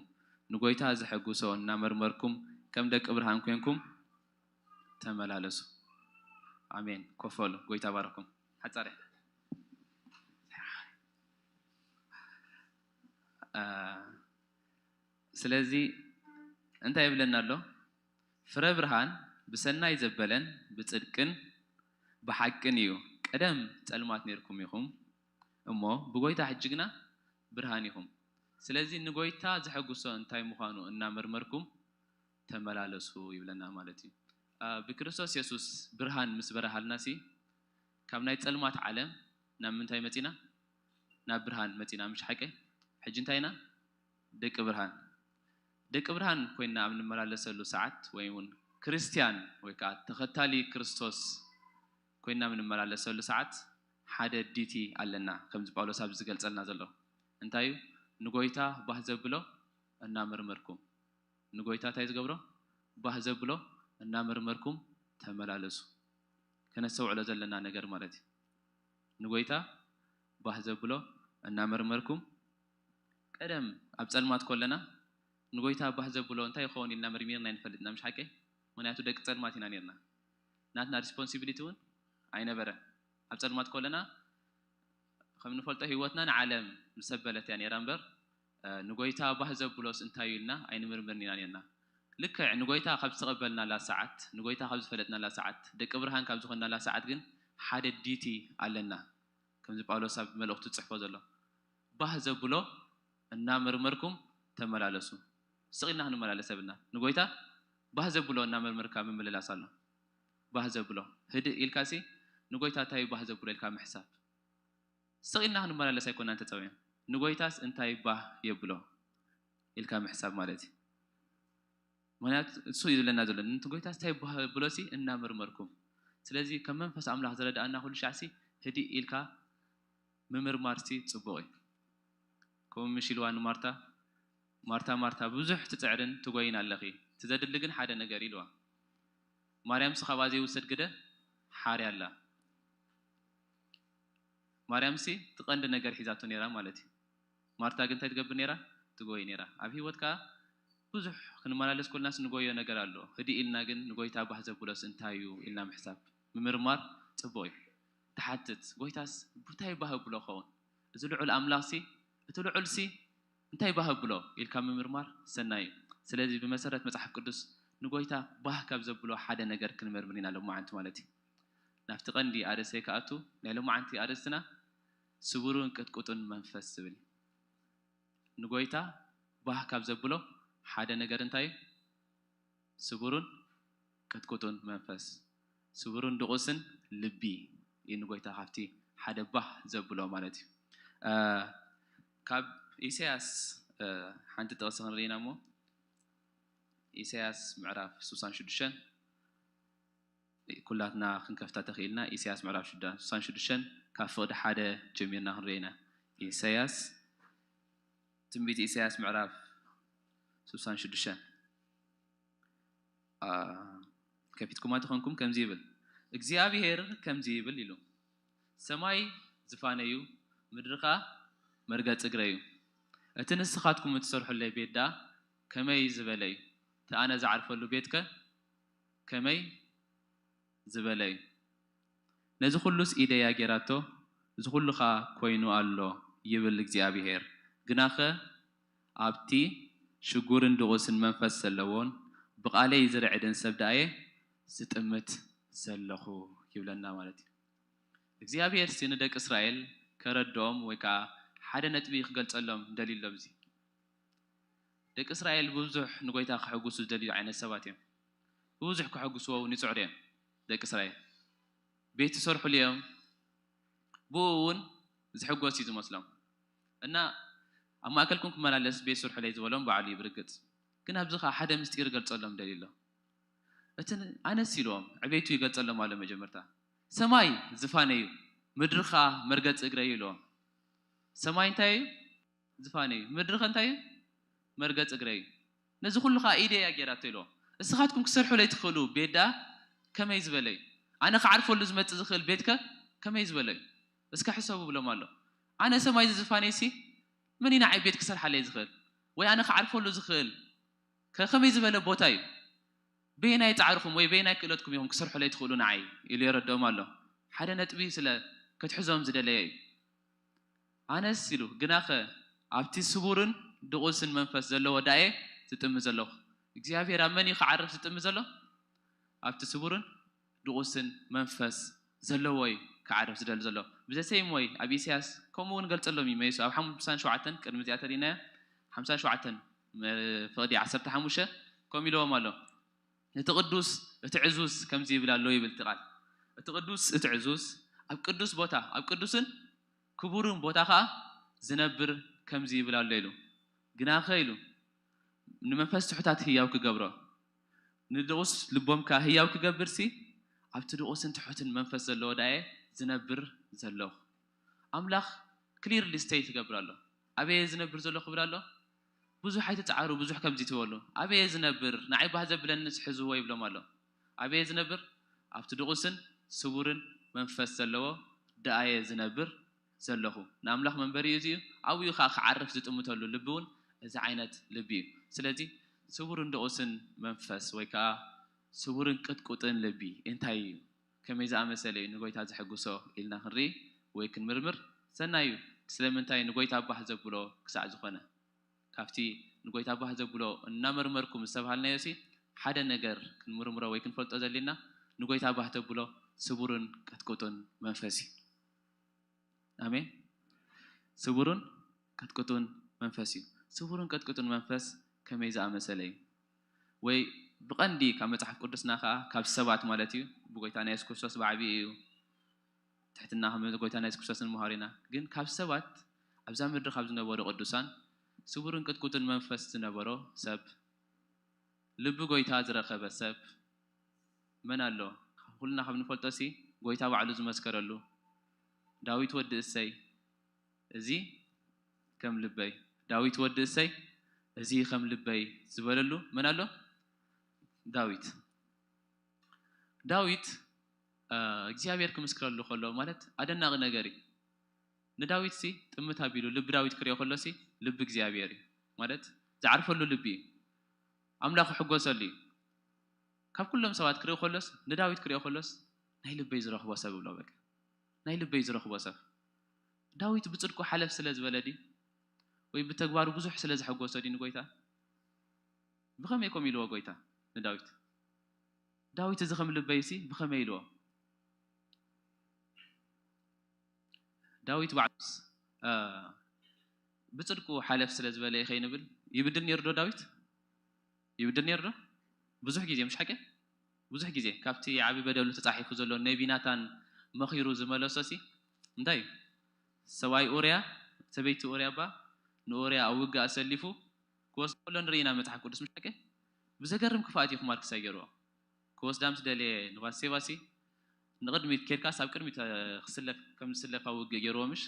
ንጎይታ ዘሐጉሶ እናመርመርኩም ከም ደቂ ብርሃን ኮንኩም ተመላለሱ። ኣሜን። ኮፈሉ። ጎይታ ባረኩም። ሓጻረ ስለዚ እንታይ ይብለና ኣሎ? ፍረ ብርሃን ብሰናይ ዘበለን ብጽድቅን ብሓቅን እዩ። ቀደም ጸልማት ነርኩም ኢኹም እሞ ብጎይታ ሕጂ ግና ብርሃን ኢኹም። ስለዚ ንጎይታ ዘሐጉሶ እንታይ ምዃኑ እናመርመርኩም ተመላለሱ ይብለና ማለት እዩ። ብክርስቶስ የሱስ ብርሃን ምስ በረሃልና ሲ ካብ ናይ ጸልማት ዓለም ናብ ምንታይ መጺና? ናብ ብርሃን መጺና። ምሽ ሓቀ? ሕጂ እንታይ ኢና? ደቂ ብርሃን። ደቂ ብርሃን ኮይና ኣብ ንመላለሰሉ ሰዓት ወይ እውን ክርስትያን ወይ ከዓ ተኸታሊ ክርስቶስ ኮይና ኣብ ንመላለሰሉ ሰዓት ሓደ ዲቲ ኣለና። ከምዚ ጳውሎስ ኣብ ዝገልጸልና ዘሎ እንታይ እዩ? ንጎይታ ባህ ዘብሎ እናመርመርኩም። ንጎይታ እንታይ ዝገብሮ? ባህ ዘብሎ እናመርመርኩም ተመላለሱ። ከነስተውዕሎ ዘለና ነገር ማለት እዩ። ንጎይታ ባህ ዘብሎ እናመርመርኩም። ቀደም ኣብ ጸልማት ከለና ንጎይታ ባህ ዘብሎ እንታይ ይኸውን ኢልና መርሚርና ኣይንፈልጥና፣ ምሽ ሓቂ? ምክንያቱ ደቂ ጸልማት ኢና ነርና። ናትና ሪስፖንሲቢሊቲ እውን ኣይነበረ። ኣብ ጸልማት ከለና ከም ንፈልጦ ህይወትና ንዓለም ዝሰበለት እያ ነራ እምበር ንጎይታ ባህ ዘብሎስ እንታይ እዩ ኢልና ኣይንምርምርን ኢና ነርና። ልክዕ ንጎይታ ካብ ዝተቐበልናላ ሰዓት፣ ንጎይታ ካብ ዝፈለጥናላ ሰዓት፣ ደቂ ብርሃን ካብ ዝኾንናላ ሰዓት ግን ሓደ ዲቲ ኣለና። ከምዚ ጳውሎስ ኣብ መልእኽቱ ዝጽሕፎ ዘሎ ባህ ዘብሎ እናመርመርኩም ተመላለሱ። ስቕ ኢልና ክንመላለስ የብልና። ንጎይታ ባህ ዘብሎ እናመርመርካ ምምልላስ ኣሎ። ባህ ዘብሎ ህድእ ኢልካ ሲ ንጎይታ እንታይ እዩ ባህ ዘብሎ ኢልካ ምሕሳብ። ስቕ ኢልና ክንመላለስ ኣይኮናን ተጸውዕና። ንጎይታስ እንታይ ባህ የብሎ ኢልካ ምሕሳብ ማለት እዩ። ምክንያቱ እሱ እዩ ዝብለና ዘሎ። ነቲ ጎይታ እንታይ ባህ የብሎ ሲ እናመርመርኩም። ስለዚ ከም መንፈስ ኣምላኽ ዝረድኣና ኩሉ ሻዕ ሲ ህድእ ኢልካ ምምርማር ሲ ጽቡቕ እዩ። ከምኡ ምሽ ኢልዋ ንማርታ፣ ማርታ ማርታ ብዙሕ ትጽዕርን ትጎይን ኣለኺ፣ እቲ ዘድሊ ግን ሓደ ነገር ኢልዋ። ማርያም ሲ ካብኣ ዘይውሰድ ግደ ሓርያ ኣላ። ማርያም ሲ እቲ ቀንዲ ነገር ሒዛቶ ነይራ ማለት እዩ። ማርታ ግን እንታይ ትገብር ነይራ? ትጎይ ነይራ። ኣብ ህይወት ከኣ ብዙሕ ክንመላለስ ኮልናስ ንጎዮ ነገር ኣሎ። ህድእ ኢልና ግን ንጎይታ ባህ ዘብሎስ እንታይ እዩ ኢልና ምሕሳብ፣ ምምርማር ጽቡቕ እዩ። ትሓትት፣ ጎይታስ ብታይ ባህ ብሎ ኸውን? እዚ ልዑል ኣምላኽሲ፣ እቲ ልዑልሲ እንታይ ባህ ብሎ ኢልካ ምምርማር ሰናይ እዩ። ስለዚ ብመሰረት መጽሓፍ ቅዱስ ንጎይታ ባህ ካብ ዘብሎ ሓደ ነገር ክንመርምር ኢና ሎማዓንቲ ማለት እዩ። ናብቲ ቀንዲ ኣርእስተይ ክኣቱ ናይ ሎማዓንቲ ኣርእስትና ስቡሩን ቅጥቁጡን መንፈስ ዝብል እዩ። ንጎይታ ባህ ካብ ዘብሎ ሓደ ነገር እንታይ እዩ? ስቡሩን ቅጥቁጡን መንፈስ፣ ስቡሩን ድቑስን ልቢ እዩ ንጎይታ ካብቲ ሓደ ባህ ዘብሎ ማለት እዩ። እ፣ ካብ ኢሳያስ እ፣ ሓንቲ ጥቕሲ ክንርኢ ኢና እሞ ኢሳያስ ምዕራፍ ስሳን ሽዱሽተን ኩላትና ክንከፍታ ተኽኢልና። ኢሳያስ ምዕራፍ ሽዳ-፣ ስሳን ሽዱሽተን ካብ ፍቕዲ ሓደ ጀሚርና ክንርኢ ኢና። ኢሳያስ ትንቢት ኢሳያስ ምዕራፍ ስሳን ሽዱሽተ ከፊትኩማ ተኾንኩም ከምዚ ይብል እግዚኣብሔር ከምዚ ይብል ኢሉ ሰማይ ዝፋነዩ ምድርኻ መርገጽ እግረዩ እቲ ንስኻትኩም እትሰርሑለይ ቤት ደኣ ከመይ ዝበለ እዩ እቲ ኣነ ዝዓርፈሉ ቤትከ ከመይ ዝበለ እዩ ነዚ ኩሉስ ኢደያ ጌራቶ እዚ ኩሉ ኸኣ ኮይኑ ኣሎ ይብል እግዚኣብሔር ግናኸ ኣብቲ ሽጉርን ድቑስን መንፈስ ዘለዎን ብቓለይ ዝርዕድን ሰብ ደኣየ ዝጥምት ዘለኹ ይብለና ማለት እዩ እግዚኣብሔር ሲ ንደቂ እስራኤል ከረድኦም ወይ ከዓ ሓደ ነጥቢ ክገልጸሎም ደልዩ ኣሎ ብዚ ደቂ እስራኤል ብብዙሕ ንጎይታ ክሕጉሱ ዝደልዩ ዓይነት ሰባት እዮም ብብዙሕ ክሕጉስዎ እውን ይፅዕሩ እዮም ደቂ እስራኤል ቤት ይሰርሑሉ እዮም ብኡ እውን ዝሕጎስ እዩ ዝመስሎም እና ኣብ ማእከልኩም ክመላለስ ቤት ስርሑለይ ዝበሎም ባዕሉ እዩ ብርግፅ ግን ኣብዚ ከዓ ሓደ ምስጢር ይገልፀሎም ደልዩ ኣሎ እቲ ኣነስ ኢልዎም ዕቤቱ ይገልፀሎም ኣሎ መጀመርታ ሰማይ ዝፋነዩ ምድሪ ከዓ መርገፂ እግረዩ ኢልዎም ሰማይ እንታይ እዩ ዝፋነዩ ምድሪ ከ እንታይ እዩ መርገፂ እግረዩ ነዚ ኩሉ ከዓ ኢደ እያ ጌራቶ ኢልዎም እስኻትኩም ክሰርሑ ለይትኽእሉ ቤት ደኣ ከመይ ዝበለ እዩ ኣነ ክዓርፈሉ ዝመፅእ ዝኽእል ቤትከ ከመይ ዝበለ እዩ እስከ ሕሰቡ ብሎም ኣሎ ኣነ ሰማይ ዝፋነይሲ መን እዩ ንዓይ ቤት ክሰርሓለይ ዝኽእል ወይ ኣነ ክዓርፈሉ ዝኽእል ከከመይ ዝበለ ቦታ እዩ በየናይ ፃዕርኹም ወይ በየናይ ክእለትኩም ኢኹም ክሰርሑ ለይትኽእሉ ንዓይ ኢሉ የረድኦም ኣሎ ሓደ ነጥቢ ስለ ክትሕዞም ዝደለየ እዩ ኣነስ ኢሉ ግናኸ ኣብቲ ስቡርን ድቑስን መንፈስ ዘለዎ ዳኤ ዝጥሚ ዘለኹ እግዚኣብሔር ኣብ መን እዩ ክዓርፍ ዝጥሚ ዘሎ ኣብቲ ስቡርን ድቑስን መንፈስ ዘለዎ እዩ ክዓርፍ ዝደሊ ዘሎ ብዘሰይም ወይ ኣብ ኢሳያስ ከምኡ እውን ገልጸሎም እዩ መይሱ ኣብ ሓምሳን ሸውዓተን ቅድሚ እዚኣ ተሪናያ ሓምሳን ሸውዓተን ፍቕዲ ዓሰርተ ሓሙሽተ ከምኡ ኢልዎም ኣሎ እቲ ቅዱስ እቲ ዕዙዝ ከምዚ ይብል ኣሎ ይብል እቲ ቃል እቲ ቅዱስ እቲ ዕዙዝ ኣብ ቅዱስ ቦታ ኣብ ቅዱስን ክቡርን ቦታ ኸዓ ዝነብር ከምዚ ይብል ኣሎ ኢሉ ግናኸ ኢሉ ንመንፈስ ትሑታት ህያው ክገብሮ ንድቑስ ልቦም ከኣ ህያው ክገብር ሲ ኣብቲ ድቑስን ትሑትን መንፈስ ዘለዎ ዳየ ዝነብር ዘለኹ ኣምላኽ clearly state ይገብር ኣሎ ኣበየ ዝነብር ዘሎ ክብል ኣሎ ብዙሕ ኣይትፅዓሩ ብዙሕ ከምዚ ትበሉ ኣበየ ዝነብር ንዓይ ባህ ዘብለንስ ሕዝዎ ይብሎም ኣሎ ኣበየ ዝነብር ኣብቲ ድቑስን ስቡርን መንፈስ ዘለዎ ደኣየ ዝነብር ዘለኹ ንኣምላኽ መንበሪ እዩ እዚዩ ኣብኡ ከዓ ክዓርፍ ዝጥምተሉ ልቢ እውን እዚ ዓይነት ልቢ እዩ ስለዚ ስቡርን ድቑስን መንፈስ ወይ ከዓ ስቡርን ቅጥቁጥን ልቢ እንታይ እዩ ከመይ ዝኣመሰለ እዩ ንጎይታ ዘሐጉሶ ኢልና ክንርኢ ወይ ክንምርምር ሰናይ እዩ ስለምንታይ ንጎይታ ባህ ዘብሎ ክሳዕ ዝኾነ ካብቲ ንጎይታ ባህ ዘብሎ እናመርመርኩም ዝተባሃልናዮ ሲ ሓደ ነገር ክንምርምሮ ወይ ክንፈልጦ ዘሊና ንጎይታ ባህ ተብሎ ስቡርን ቅጥቁጡን መንፈስ እዩ ኣሜን ስቡርን ቅጥቁጡን መንፈስ እዩ ስቡርን ቅጥቁጡን መንፈስ ከመይ ዝኣመሰለ እዩ ወይ ብቐንዲ ካብ መፅሓፍ ቅዱስና ከዓ ካብ ሰባት ማለት እዩ ብጎይታ ናይ የሱስ ክርስቶስ ብዓብዩ እዩ ትሕትና ከም ጎይታ ናይ የሱስ ክርስቶስ ንምሃር ኢና ግን ካብ ሰባት ኣብዛ ምድሪ ካብ ዝነበሩ ቅዱሳን ስቡርን ቅጥቁጥን መንፈስ ዝነበሮ ሰብ ልቢ ጎይታ ዝረኸበ ሰብ መን ኣሎ ኩልና ካብ ንፈልጦ ሲ ጎይታ ባዕሉ ዝመስከረሉ ዳዊት ወዲ እሰይ እዚ ከም ልበይ ዳዊት ወዲ እሰይ እዚ ከም ልበይ ዝበለሉ መን ኣሎ ዳዊት ዳዊት እግዚኣብሔር ክምስክረሉ ከሎ ማለት ኣደናቂ ነገር እዩ ንዳዊት ሲ ጥምት ኣቢሉ ልቢ ዳዊት ክሪኦ ከሎ ሲ ልቢ እግዚኣብሔር እዩ ማለት ዝዓርፈሉ ልቢ እዩ ኣምላኽ ክሕጎሰሉ እዩ ካብ ኩሎም ሰባት ክሪኦ ከሎስ ንዳዊት ክሪኦ ከሎስ ናይ ልበይ ዝረኽቦ ሰብ ብሎ በቃ ናይ ልበይ ዝረኽቦ ሰብ ዳዊት ብፅድቁ ሓለፍ ስለ ዝበለ ድዩ ወይ ብተግባሩ ብዙሕ ስለ ዘሐጎሶ ድዩ ንጎይታ ብኸመይ ከምኡ ኢልዎ ጎይታ ንዳዊት ዳዊት እዚ ከም ልበይ ሲ ብኸመይ ኢልዎ ዳዊት ባዕሉስ ብፅድቁ ሓለፍ ስለ ዝበለ ከይንብል ይብድል ነይሩ ዶ ዳዊት ይብድል ነይሩ ዶ ብዙሕ ግዜ ምሽ ሓቂ ብዙሕ ግዜ ካብቲ ዓቢ በደሉ ተፃሒፉ ዘሎ ነቢ ናታን መኺሩ ዝመለሶ ሲ እንታይ እዩ ሰብኣይ ኡርያ ሰበይቲ ኡርያ ባ ንኡርያ ኣብ ውግእ ኣሰሊፉ ክወስዶ ከሎ ንርኢ ኢና መፅሓፍ ቅዱስ ምሽ ሓቂ ብዘገርም ክፍኣት እዩ ክማል ክሳይ ገይርዎ ክወስዳ ምስ ደለየ ንባሴባ ሲ ንቕድሚት ኬድካስ ኣብ ቅድሚት ክስለፍ ከም ዝስለፍ ኣብ ውግእ ገይርዎ ምሽ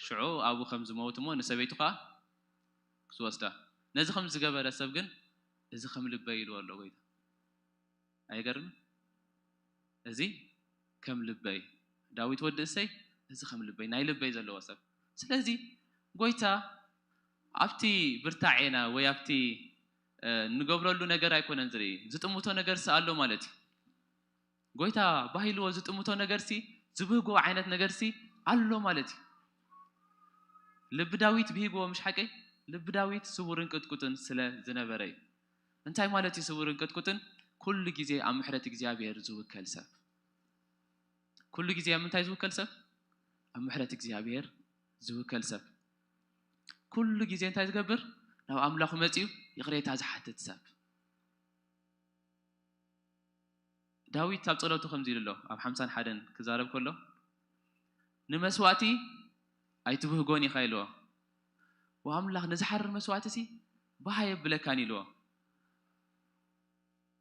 ሽዑ ኣብኡ ከም ዝመውት እሞ ንሰበይቱ ከዓ ክትወስዳ ነዚ ከም ዝገበረ ሰብ ግን፣ "እዚ ከም ልበይ" ኢልዎ ኣሎ ጎይታ። ኣይገርምን? "እዚ ከም ልበይ፣ ዳዊት ወዲ እሰይ፣ እዚ ከም ልበይ፣ ናይ ልበይ" ዘለዎ ሰብ። ስለዚ ጎይታ ኣብቲ ብርታዔና ወይ ኣብቲ፣ እ፣ እንገብረሉ ነገር ኣይኮነን ዝርኢ፣ ዝጥምቶ ነገር ኣሎ ማለት እዩ። ጎይታ ባህ ኢልዎ ዝጥምቶ ነገርሲ፣ ዝብህጎ ዓይነት ነገርሲ ኣሎ ማለት እዩ። ልቢ ዳዊት ብሂግዎ፣ ምሽ ሓቀይ? ልቢ ዳዊት ስቡርን ቅጥቁጥን ስለ ዝነበረ እዩ። እንታይ ማለት እዩ ስቡርን ቅጥቁጥን? ኩሉ ግዜ ኣብ ምሕረት እግዚኣብሔር ዝውከል ሰብ። ኩሉ ግዜ ኣብ ምንታይ ዝውከል ሰብ? ኣብ ምሕረት እግዚኣብሔር ዝውከል ሰብ። ኩሉ ግዜ እንታይ ዝገብር? ናብ ኣምላኹ መጺኡ ይቕሬታ ዝሓትት ሰብ። ዳዊት ኣብ ጸሎቱ ከምዚ ኢሉ ኣሎ፣ ኣብ ሓምሳን ሓደን ክዛረብ ከሎ፣ "ንመስዋእቲ ኣይትብህጎን ኢኻ" ኢልዎ። "ወኣምላኽ፣ ንዝሓርር መስዋእትሲ ባህ ኣየብለካን" ኢልዎ።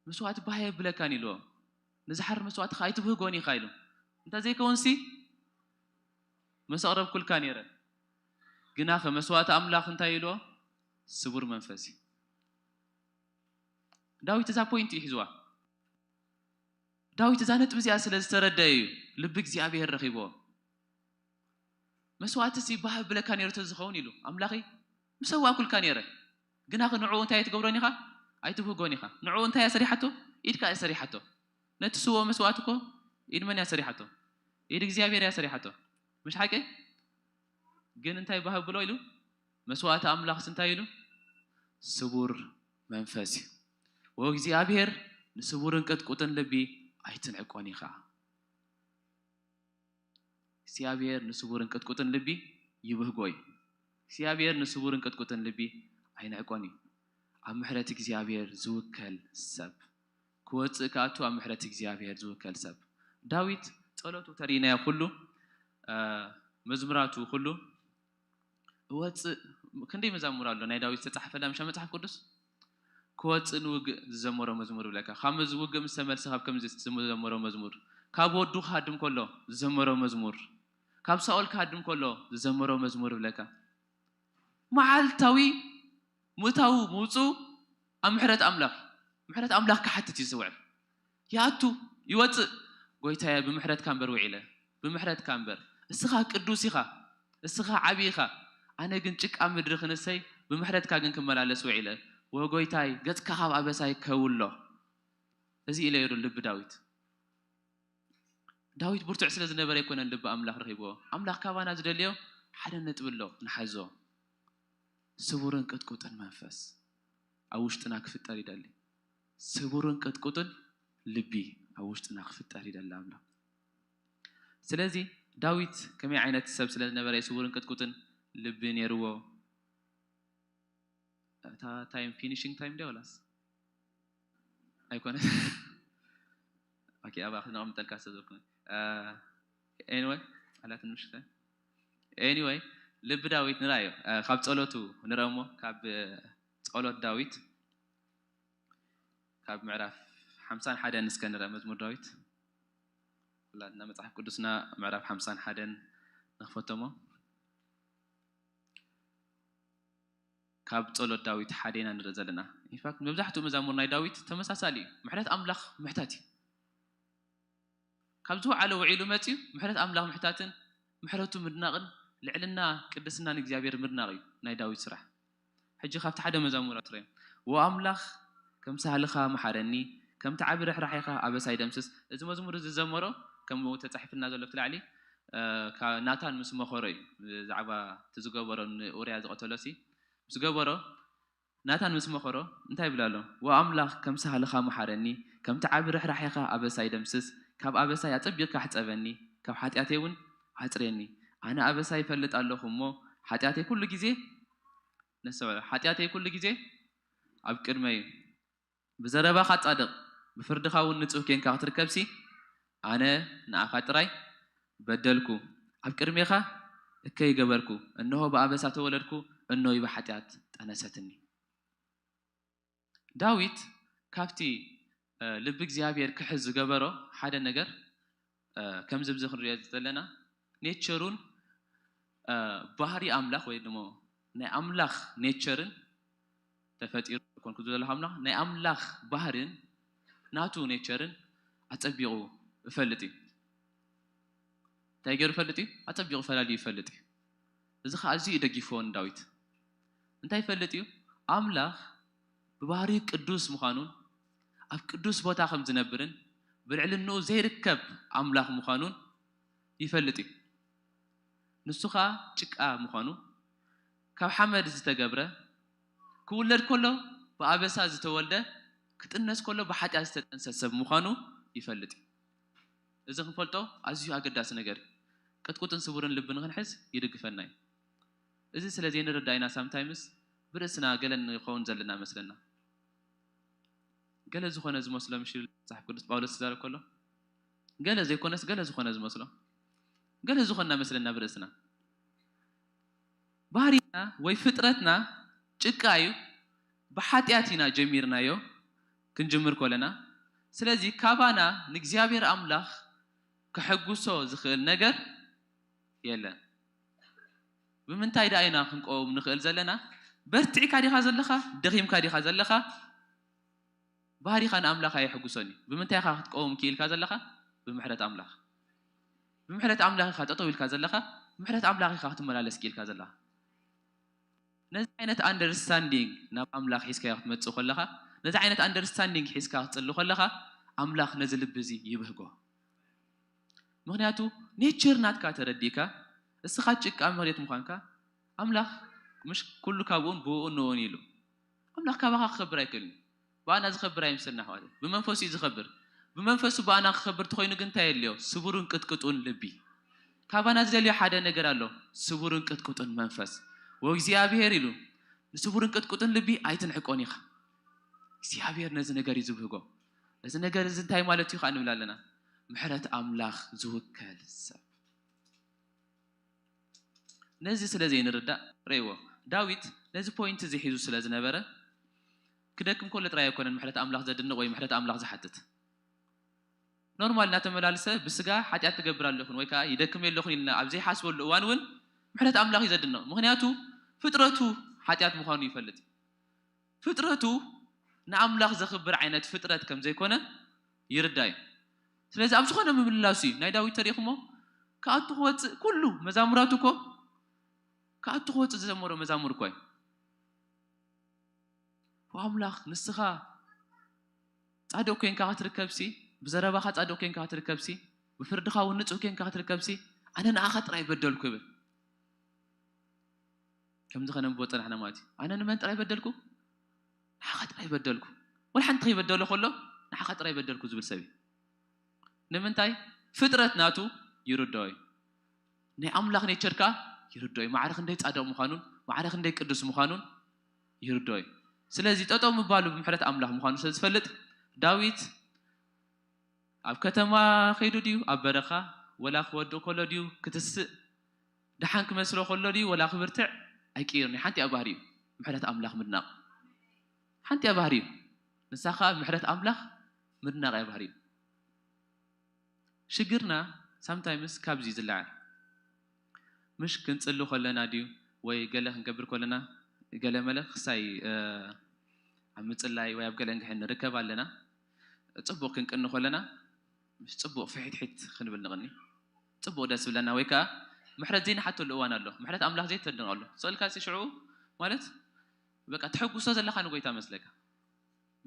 "መስዋእቲ ባህ ኣየብለካን" ኢልዎ። "ንዝሓርር መስዋእቲ ከኣ ኣይትብህጎን ኢኻ" ኢሉ። እንተ ዘይከውንሲ መሰቕረብኩልካ ነይረ። ግናኸ መስዋእቲ ኣምላኽ እንታይ ኢልዎ? ስቡር መንፈስ እዩ። ዳዊት እዛ ፖይንት እዩ ሒዝዋ። ዳዊት እዛ ነጥቢ እዚኣ ስለ ዝተረደየ እዩ ልቢ እግዚኣብሔር ረኺብዎ። "መስዋእትሲ ባህ ብለካ ነይሩ ተዝኸውን" ኢሉ፣ "ኣምላኸይ፣ ምሰዋእኩልካ ነይረ፣ ግናኸ ንዕኡ እንታይ ኣይትገብሮን ኢኻ? ኣይትብህጎን ኢኻ። ንዕኡ እንታይ እያ ሰሪሓቶ? ኢድካ እያ ሰሪሓቶ። ነቲ ስውኦ መስዋእቲ እኮ ኢድ መን እያ ሰሪሓቶ? ኢድ እግዚኣብሔር እያ ሰሪሓቶ። ምሽ ሓቂ? ግን እንታይ ባህ ብሎ" ኢሉ፣ "መስዋእቲ ኣምላኽስ እንታይ" ኢሉ፣ "ስቡር መንፈስ እዩ። ወእግዚኣብሔር ንስቡርን ቅጥቁጥን ልቢ ኣይትንዕቆን ኢኻ።" እግዚኣብሔር ንስቡርን ቅጥቁጥን ልቢ ይብህጎ እዩ። እግዚኣብሔር ንስቡርን ቅጥቁጥን ልቢ ኣይንዕቆን እዩ። ኣብ ምሕረት እግዚኣብሔር ዝውከል ሰብ፣ ክወጽእ ክኣቱ ኣብ ምሕረት እግዚኣብሔር ዝውከል ሰብ። ዳዊት ጸሎቱ ተሪእናዮ ኩሉ፣ እ፣ መዝሙራቱ ኩሉ፣ እወጽእ፣ ክንደይ መዛሙር ኣሎ ናይ ዳዊት ዝተጻሕፈላ ምሽ ኣብ መጽሓፍ ቅዱስ? ክወጽእ ንውግእ ዝዘመሮ መዝሙር ይብለካ። ካብ መዝ-፣ ውግእ ምስ ተመልሰ ካብ ከምዚ ዝዘመሮ መዝሙር፣ ካብ ወዱ ክሃድም ከሎ ዝዘመሮ መዝሙር፣ ካብ ሳኦል ክሃድም ከሎ ዝዘመሮ መዝሙር ይብለካ። መዓልታዊ ምእታዉ ምውጽኡ ኣብ ምሕረት ኣምላኽ፣ ምሕረት ኣምላኽ ክሓትት እዩ ዝውዕል። ይኣቱ፣ ይወጽእ። "ጎይታየ፣ ብምሕረትካ እምበር ውዒለ፣ ብምሕረትካ እምበር። እስኻ ቅዱስ ኢኻ፣ እስኻ ዓቢ ኢኻ። ኣነ ግን ጭቃ ምድሪ ክንሰይ፣ ብምሕረትካ ግን ክመላለስ ውዒለ። ወጎይታይ፣ ገጽካ ካብ ኣበሳይ ከውሎ።" እዚ ኢለ ይሩ ልቢ ዳዊት። ዳዊት ብርቱዕ ስለ ዝነበረ ኣይኮነን ልቢ ኣምላኽ ረኺብዎ። ኣምላኽ ካባና ዝደልዮ ሓደ ነጥቢ ኣሎ፣ ንሓዞ። ስቡርን ቅጥቁጥን መንፈስ ኣብ ውሽጥና ክፍጠር ይደሊ። ስቡርን ቅጥቁጥን ልቢ ኣብ ውሽጥና ክፍጠር ይደሊ ኣምላኽ። ስለዚ ዳዊት ከመይ ዓይነት ሰብ ስለ ዝነበረ እዩ ስቡርን ቅጥቁጥን ልቢ ነይርዎ? እታ ታይም ፊኒሽንግ ታይም ድያ ወላስ ኣይኮነ? ኦኬ፣ ኣብኣ ክነቐምጠልካ ስለ ዝኾነ። ኤኒወይ፣ ኣላትኒ ምሽ። ኤኒወይ፣ ልቢ ዳዊት ንርኣዮ፣ እ፣ ካብ ጸሎቱ ንርአ እሞ፣ ካብ፣ እ፣ ጸሎት ዳዊት፣ ካብ ምዕራፍ ሓምሳን ሓደን እስከ ንርአ፣ መዝሙር ዳዊት። ኩላትና መጽሓፍ ቅዱስና ምዕራፍ ሓምሳን ሓደን ንኽፈቶ እሞ፣ ካብ ጸሎት ዳዊት ሓደ ኢና ንርኢ ዘለና። ኢንፋክት፣ መብዛሕትኡ መዛሙር ናይ ዳዊት ተመሳሳሊ እዩ። ምሕረት ኣምላኽ ምሕታት እዩ። ካብ ዝወዓለ ውዒሉ መጺኡ፣ ምሕረት ኣምላኽ ምሕታትን፣ ምሕረቱ ምድናቕን፣ ልዕልና ቅድስናን እግዚኣብሔር ምድናቕ እዩ ናይ ዳዊት ስራሕ። ሕጂ ካብቲ ሓደ መዛሙር ኣትረዮ። "ወኣምላኽ፣ ከም ሳህልኻ መሓረኒ፣ ከምቲ ዓቢ ርሕራሒኻ ኣበሳይ ደምስስ።" እዚ መዝሙር እዚ ዝዘመሮ፣ ከም ተጻሒፍልና ዘሎ ኣብቲ ላዕሊ፣ እ፣ ካ-፣ ናታን ምስ መኸሮ እዩ። ብዛዕባ እቲ ዝገበሮ ንኡርያ ዝቐተሎሲ ምስ ገበሮ፣ ናታን ምስ መኸሮ እንታይ ይብል ኣሎ? "ወኣምላኽ፣ ከም ሳህልኻ መሓረኒ፣ ከምቲ ዓቢ ርሕራሒኻ ኣበሳይ ደምስስ፣ ካብ ኣበሳይ ኣጸቢቕካ ሕጸበኒ፣ ካብ ሓጢኣተይ እውን ኣጽርየኒ። ኣነ ኣበሳይ ይፈልጥ ኣለኹ እሞ፣ ሓጢኣተይ ኩሉ ግዜ፣ ነስተውዕል፣ ሓጢኣተይ ኩሉ ግዜ ኣብ ቅድመይ እዩ። ብዘረባኻ ጻድቕ፣ ብፍርድኻ እውን ንጹህ ኬንካ ክትርከብሲ፣ ኣነ ንኣኻ ጥራይ በደልኩ። ኣብ ቅድሜኻ እከይ ገበርኩ። እንሆ ብኣበሳ ተወለድኩ፣ እኖይ ብሓጢኣት ጠነሰትኒ።" ዳዊት ካብቲ፣ እ፣ ልቢ እግዚኣብሔር ክሕዝ ዝገበሮ ሓደ ነገር፣ እ፣ ከምዚ ኣብዚ ክንሪኦ ዘለና፣ ኔቸሩን፣ እ፣ ባህሪ ኣምላኽ ወይ ድማ ናይ ኣምላኽ ኔቸርን ተፈጢሩ ኣይኮንኩ ዘለኹ ኣምላኽ፣ ናይ ኣምላኽ ባህርን ናቱ ኔቸርን ኣጸቢቑ እፈልጥ እዩ። እንታይ ገይሩ ይፈልጥ እዩ? ኣጸቢቑ ፈላልዩ ይፈልጥ እዩ። እዚ ኸዓ ኣዝዩ እዩ ደጊፍዎ ንዳዊት። እንታይ ይፈልጥ እዩ? ኣምላኽ ብባህሪኡ ቅዱስ ምዃኑን ኣብ ቅዱስ ቦታ ከም ዝነብርን ብልዕልንኡ ዘይርከብ ኣምላኽ ምዃኑን ይፈልጥ እዩ። ንሱ ኸዓ ጭቃ ምዃኑ፣ ካብ ሓመድ ዝተገብረ፣ ክውለድ ከሎ ብኣበሳ ዝተወልደ፣ ክጥነስ ከሎ ብሓጢኣት ዝተጠንሰ ሰብ ምዃኑ ይፈልጥ እዩ። እዚ ክንፈልጦ ኣዝዩ ኣገዳሲ ነገር እዩ። ቅጥቁጥን ስቡርን ልቢ ንኽንሕዝ ይድግፈና እዩ። እዚ ስለ ዘይንርዳእ ኢና ሳምታይምስ ብርእስና ገለ ንኸውን ዘለና መስለና። ገለ ዝኾነ ዝመስሎ ምሽ መጽሓፍ ቅዱስ ጳውሎስ ክዛረብ ከሎ፣ ገለ ዘይኮነስ ገለ ዝኾነ ዝመስሎ፣ ገለ ዝኾንና መስለና ብርእስና። ባህሪና ወይ ፍጥረትና ጭቃ እዩ። ብሓጢኣት ኢና ጀሚርናዮ ክንጅምር ከለና። ስለዚ ካባና ንእግዚኣብሔር ኣምላኽ ከሐጉሶ ዝኽእል ነገር የለን። ብምንታይ ደኣ ኢና ክንቀውም ንኽእል ዘለና? በርቲዕካ ዲኻ ዘለኻ? ደኺምካ ዲኻ ዘለኻ? ባህሪኻ ንኣምላኽ ኣየሐጉሶን እዩ። ብምንታይ ኢኻ ክትቀውም ክኢልካ ዘለኻ? ብምሕረት ኣምላኽ። ብምሕረት ኣምላኽ ኢኻ ጠጠው ኢልካ ዘለኻ። ብምሕረት ኣምላኽ ኢኻ ክትመላለስ ክኢልካ ዘለኻ። ነዚ ዓይነት ኣንደርስታንዲንግ ናብ ኣምላኽ ሒዝካዮ ክትመጽእ ከለኻ፣ ነዚ ዓይነት ኣንደርስታንዲንግ ሒዝካ ክትጽሊ ከለኻ፣ ኣምላኽ ነዚ ልቢ እዚ ይብህጎ። ምኽንያቱ ኔቸር ናትካ ተረዲእካ፣ እስኻ ጭቃ መሬት ምዃንካ፣ ኣምላኽ ምሽ ኩሉ ካብኡን ብኡን ንኡን ኢሉ። ኣምላኽ ካባኻ ክኸብር ኣይክእልን እዩ። ብኣና ዝኸብር ኣይምሰልና ኣሕዋተይ። ብመንፈሱ እዩ ዝኸብር። ብመንፈሱ ብኣና ክኸብር እንተኾይኑ ግን እንታይ የድልዮ? ስቡርን ቅጥቅጡን ልቢ። ካባና ዝደልዮ ሓደ ነገር ኣሎ። ስቡርን ቅጥቅጡን መንፈስ። ወእግዚኣብሔር ኢሉ፣ ንስቡርን ቅጥቅጡን ልቢ ኣይትንዕቆን ኢኻ። እግዚኣብሔር ነዚ ነገር እዩ ዝብህጎ። እዚ ነገር እዚ እንታይ ማለት እዩ ከዓ ንብል ኣለና? ምሕረት ኣምላኽ ዝውከል ሰብ። ነዚ ስለ ዘይንርዳእ፣ ረእይዎ፣ ዳዊት ነዚ ፖይንት እዚ ሒዙ ስለ ዝነበረ፣ ክደክም ከሎ ጥራይ ኣይኮነን ምሕረት ኣምላኽ ዘድንቕ ወይ ምሕረት ኣምላኽ ዝሓትት። ኖርማል እናተመላልሰ ብስጋ ሓጢኣት ትገብር ኣለኹን ወይ ከዓ ይደክም ኣለኹን ኢልና ኣብ ዘይሓስበሉ እዋን እውን ምሕረት ኣምላኽ እዩ ዘድንቕ። ምኽንያቱ ፍጥረቱ ሓጢኣት ምዃኑ ይፈልጥ። ፍጥረቱ ንኣምላኽ ዘኽብር ዓይነት ፍጥረት ከም ዘይኮነ ይርዳእ እዩ። ስለዚ ኣብ ዝኾነ ምምልላሱ እዩ ናይ ዳዊት ተሪእኹሞ፣ ክኣቱ ክወፅእ ኩሉ መዛሙራቱ እኮ፣ ክኣቱ ክወፅእ ዝዘመሮ መዛሙር እኮ እዩ። ኣምላኽ ንስኻ ጻድቕ ኮይንካ ክትርከብሲ፣ ብዘረባኻ ጻድቕ ኮይንካ ክትርከብሲ፣ ብፍርድኻ እውን ንጹህ ኮይንካ ክትርከብሲ፣ ኣነ ንኣኻ ጥራይ በደልኩ ይብል። ከምዚ ከነንብቦ ጸናሕና ማለት እዩ። ኣነ ንመን ጥራይ በደልኩ? ንዓኻ ጥራይ በደልኩ። ወላ ሓንቲ ከይበደሎ ከሎ ንዓኻ ጥራይ በደልኩ ዝብል ሰብ እዩ። ንምንታይ? ፍጥረት ናቱ ይርድኦ እዩ። ናይ ኣምላኽ ኔቸር ከኣ ይርድኦ እዩ። ማዕረ ክንደይ ጻድቕ ምዃኑን ማዕረ ክንደይ ቅዱስ ምዃኑን ይርድኦ እዩ። ስለዚ ጠጠው ምባሉ ብምሕረት ኣምላኽ ምዃኑ ስለ ዝፈልጥ ዳዊት ኣብ ከተማ ከይዱ ድዩ ኣብ በረኻ ወላ ክወድቕ ከሎ ድዩ ክትስእ ደሓን ክመስሎ ከሎ ድዩ ወላ ክብርትዕ ኣይቅይርን እዩ። ሓንቲ እያ ባህሪኡ ምሕረት ኣምላኽ ምድናቕ። ሓንቲ እያ ባህሪኡ ንሳ ኸኣ ምሕረት ኣምላኽ ምድናቕ እያ ባህሪኡ። ሽግርና ሳምታይምስ ካብዚ ዝለዓል ምሽ ክንጽሊ ከለና ድዩ ወይ ገለ ክንገብር ከለና ገለ መለ ክሳይ ኣብ ምጽላይ ወይ ኣብ ገለ እንግሕን ንርከብ ኣለና። ጽቡቕ ክንቅኒ ከለና ምስ ጽቡቕ ፍሒትሒት ክንብል ንቕኒ። ጽቡቕ ደስ ዝብለና ወይ ከኣ ምሕረት ዘይንሓተሉ እዋን ኣሎ። ምሕረት ኣምላኽ ዘይተድንቐሉ ስቕልካ ሲ ሽዑ ማለት በቃ ተሐጉሶ ዘለኻ ንጎይታ መስለካ።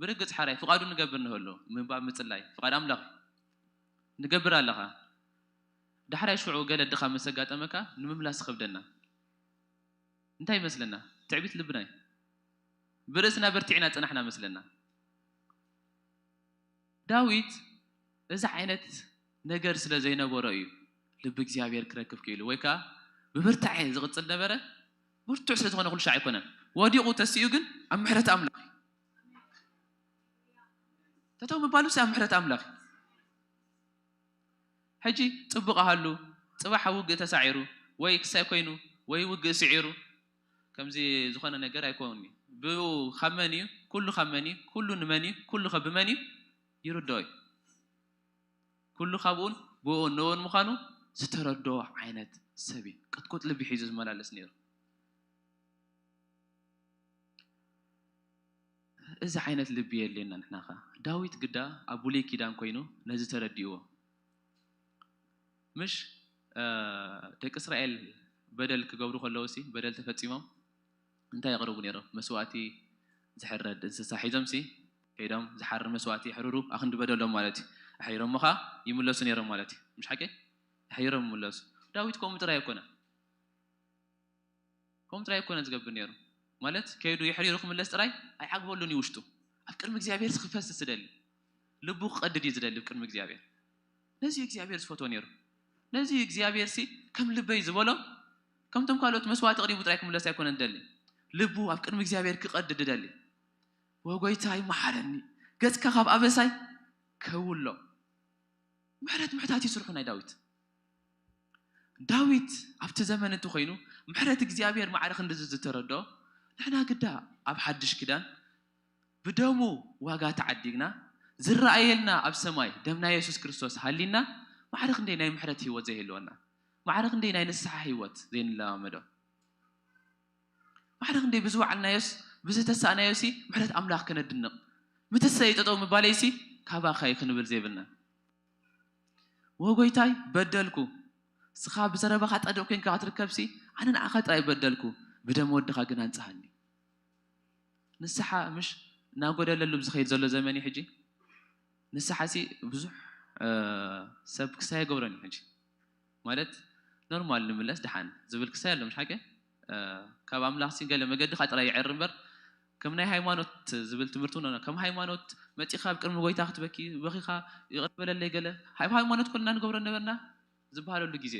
ብርግጽ ሓራይ ፍቓዱ ንገብር ንህሉ ምንባብ ምጽላይ ፍቓድ ኣምላኽ ንገብር ኣለኻ። ዳሕራይ ሽዑ ገለ ድኻ ምስ ኣጋጠመካ ንምምላስ ይኸብደና። እንታይ ይመስለና? ትዕቢት ልብና እዩ። ብርእስና በርቲዕና ጽናሕና መስለና። ዳዊት እዚ ዓይነት ነገር ስለ ዘይነበሮ እዩ ልቢ እግዚኣብሔር ክረክብ ክኢሉ ወይ ከዓ ብብርታዐ ዝቕጽል ነበረ። ብርቱዕ ስለ ዝኾነ ኩሉ ሻዕ ኣይኮነን ወዲቑ ተሲኡ ግን ኣብ ምሕረት ኣምላኽ እዩ። ተተው ምባሉ ኣብ ምሕረት ኣምላኽ እዩ። ሕጂ ጽቡቕ ኣሃሉ ጽባሕ ኣብ ውግእ ተሳዒሩ ወይ ክሳይ ኮይኑ ወይ ውግእ ስዒሩ ከምዚ ዝኾነ ነገር ኣይኮን እዩ። ብኡ ካብ መን እዩ? ኩሉ ካብ መን እዩ? ኩሉ ንመን እዩ? ኩሉ ከ ብመን እዩ? ይርድኦ እዩ። ኩሉ ካብኡን ብኡን ንኡን ምዃኑ ዝተረድኦ ዓይነት ሰብ እዩ። ቅጥቁጥ ልቢ ሒዙ ዝመላለስ ነይሩ። እዚ ዓይነት ልቢ የድልየና። ንሕና ኸ ዳዊት ግዳ ኣብ ብሉይ ኪዳን ኮይኑ ነዚ ተረዲእዎ። ምሽ ደቂ እስራኤል በደል ክገብሩ ከለዉ ሲ በደል ተፈጺሞም እንታይ የቕርቡ ነይሮም? መስዋእቲ ዝሕረድ እንስሳ ሒዞም ሲ ከይዶም ዝሓርድ መስዋእቲ የሕርሩ ኣኽንዲ በደሎም ማለት እዩ። ኣሕሪሮሞ ኸዓ ይምለሱ ነይሮም ማለት እዩ። ምሽ ሓቂ ኣሕሪሮም ይምለሱ። ዳዊት ከምኡ ጥራይ ኣይኮነ ከምኡ ጥራይ ኣይኮነ ዝገብር ነይሩ። ማለት ከይዱ የሕሪሩ ክምለስ ጥራይ ኣይዓግበሉን እዩ ውሽጡ። ኣብ ቅድሚ እግዚኣብሔር ክፈስስ ዝደሊ ልቡ ክቐድድ እዩ ዝደሊ ኣብ ቅድሚ እግዚኣብሔር። ነዚ እግዚኣብሔር ዝፈትዎ ነይሩ። ነዚ እግዚኣብሔር ሲ ከም ልበይ ዝበሎ ከምቶም ካልኦት መስዋዕቲ ቅሪቡ ጥራይ ክምለስ ኣይኮነን ዝደሊ። ልቡ ኣብ ቅድሚ እግዚኣብሔር ክቐድድ ዝደሊ። ወጎይታይ መሓረኒ፣ ገጽካ ካብ ኣበሳይ ከውሎ። ምሕረት ምሕታት ይስርሑ ናይ ዳዊት። ዳዊት ኣብቲ ዘመን እቲ ኮይኑ ምሕረት እግዚኣብሔር ማዕረ ክንድዚ ዝተረድኦ፣ ንሕና ግዳ ኣብ ሓድሽ ኪዳን ብደሙ ዋጋ ተዓዲግና ዝረኣየልና ኣብ ሰማይ ደምና የሱስ ክርስቶስ ሃሊና ማዕረ ክንደይ ናይ ምሕረት ህይወት ዘይህልወና፣ ማዕረ ክንደይ ናይ ንስሓ ህይወት ዘይንለማመዶ፣ ማዕረ ክንደይ ብዝወዓልናዮስ ብዝተሳእናዮሲ ምሕረት ኣምላኽ ከነድንቕ ምትሰይ ጠጠው ምባለይሲ ካባኻይ ክንብል ዘይብልና። ወጎይታይ በደልኩ፣ ስኻ ብዘረባኻ ጻድቕ ኮንካ ክትርከብሲ ኣነ ንዓኻ ጥራይ በደልኩ፣ ብደም ወድኻ ግን ኣንጽሃኒ። ንስሓ ምሽ እናጎደለሉ ዝኸይድ ዘሎ ዘመን እዩ ሕጂ። ንስሓ ሲ ብዙሕ ሰብ ክሳይ ገብረን እዩ ሕጂ። ማለት ኖርማል ንምለስ ደሓን ዝብል ክሳይ ኣሎ ምሽ ሓቂ። ካብ ኣምላኽ ሲ ገለ መገድኻ ጥራይ ይዕር እምበር ከም ናይ ሃይማኖት ዝብል ትምህርቲ እውን ከም ሃይማኖት መጺኻ ኣብ ቅድሚ ጎይታ ክትበኪ በኺኻ ይቕር በለለይ ገለ ሃይማኖት ኮልና ንገብሮ ነበርና ዝበሃለሉ ግዜ።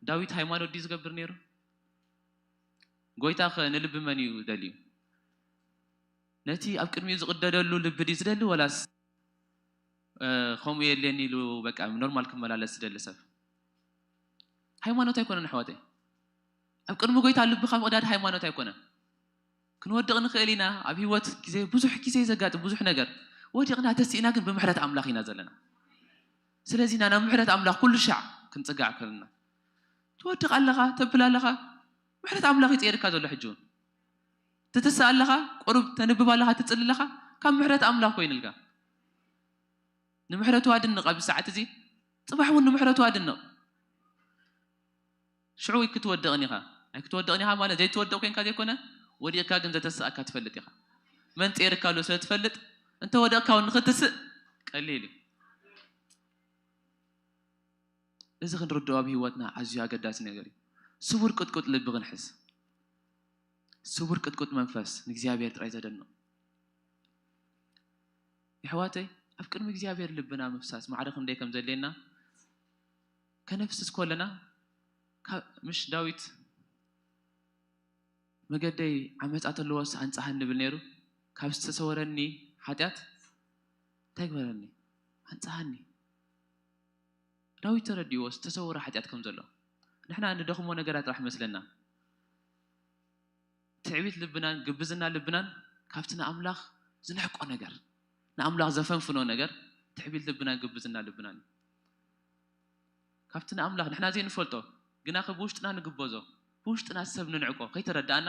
ዳዊት ሃይማኖት ድዩ ዝገብር ነይሩ? ጎይታ ኸ ንልቢ መን እዩ ደልዩ? ነቲ ኣብ ቅድሚኡ ዝቕደደሉ ልቢ ድዩ ዝደሊ ወላስ ከምኡ የድልየኒ ኢሉ በቃ ኖርማል ክመላለስ ዝደሊ ሰብ? ሃይማኖት ኣይኮነን ኣሕዋተይ። ኣብ ቅድሚ ጎይታ ልብኻ ምቕዳድ ሃይማኖት ኣይኮነን። ክንወድቕ ንኽእል ኢና። ኣብ ህይወት ግዜ ብዙሕ ግዜ ዘጋጥም ብዙሕ ነገር ወዲቕና ተሲእና ግን ብምሕረት ኣምላኽ ኢና ዘለና። ስለዚ ኢና ናብ ምሕረት ኣምላኽ ኩሉ ሻዕ ክንጽጋዕ ከለና ትወድቕ ኣለኻ፣ ተብል ኣለኻ፣ ምሕረት ኣምላኽ ይጽየድካ ዘሎ ሕጂ እውን ትትስእ ኣለኻ፣ ቁሩብ ተንብብ ኣለኻ፣ ትጽሊ ኣለኻ፣ ካብ ምሕረት ኣምላኽ ኮይኑልካ። ንምሕረቱ ኣድንቕ ኣብዚ ሰዓት እዚ፣ ጽባሕ እውን ንምሕረቱ ኣድንቕ። ሽዑ ክትወድቕን ኢኻ። ኣይክትወድቕን ኢኻ ማለት ዘይትወድቕ ኮንካ ዘይኮነ፣ ወዲቕካ ግን ዘተስኣካ ትፈልጥ ኢኻ። መን ጸይርካ ኣሎ ስለ ትፈልጥ፣ እንተ ወደቕካ እውን ንኽትስእ ቀሊል እዩ። እዚ ክንርድኦ ኣብ ህይወትና ኣዝዩ ኣገዳሲ ነገር እዩ። ስቡር ቅጥቁጥ ልቢ ክንሕዝ፣ ስቡር ቅጥቁጥ መንፈስ ንእግዚኣብሔር ጥራይ ዘደንቕ። የሕዋተይ ኣብ ቅድሚ እግዚኣብሔር ልብና ምፍሳስ ማዕረ ክንደይ ከም ዘድልየና ከነፍስስ ከለና ካብ- ምሽ ዳዊት መገደይ ዓመፃ ተለዎስ ኣንፃሃኒ ንብል ነይሩ። ካብ ዝተሰወረኒ ሓጢኣት እንታይ ግበረኒ? ኣንፃሃኒ። ዳዊት ተረዲእዎ ዝተሰወረ ሓጢኣት ከም ዘሎ። ንሕና ንደኽሞ ነገራት ጥራሕ መስለና። ትዕቢት ልብናን ግብዝና ልብናን ካብቲ ንኣምላኽ ዝንሕቆ ነገር ንኣምላኽ ዘፈንፍኖ ነገር ትዕቢት ልብናን ግብዝና ልብናን እዩ። ካብቲ ንኣምላኽ ንሕና ዘይንፈልጦ ግና ከ ብውሽጥና ንግበዞ ብውሽጥና ሰብ ንንዕቆ ከይተረዳእና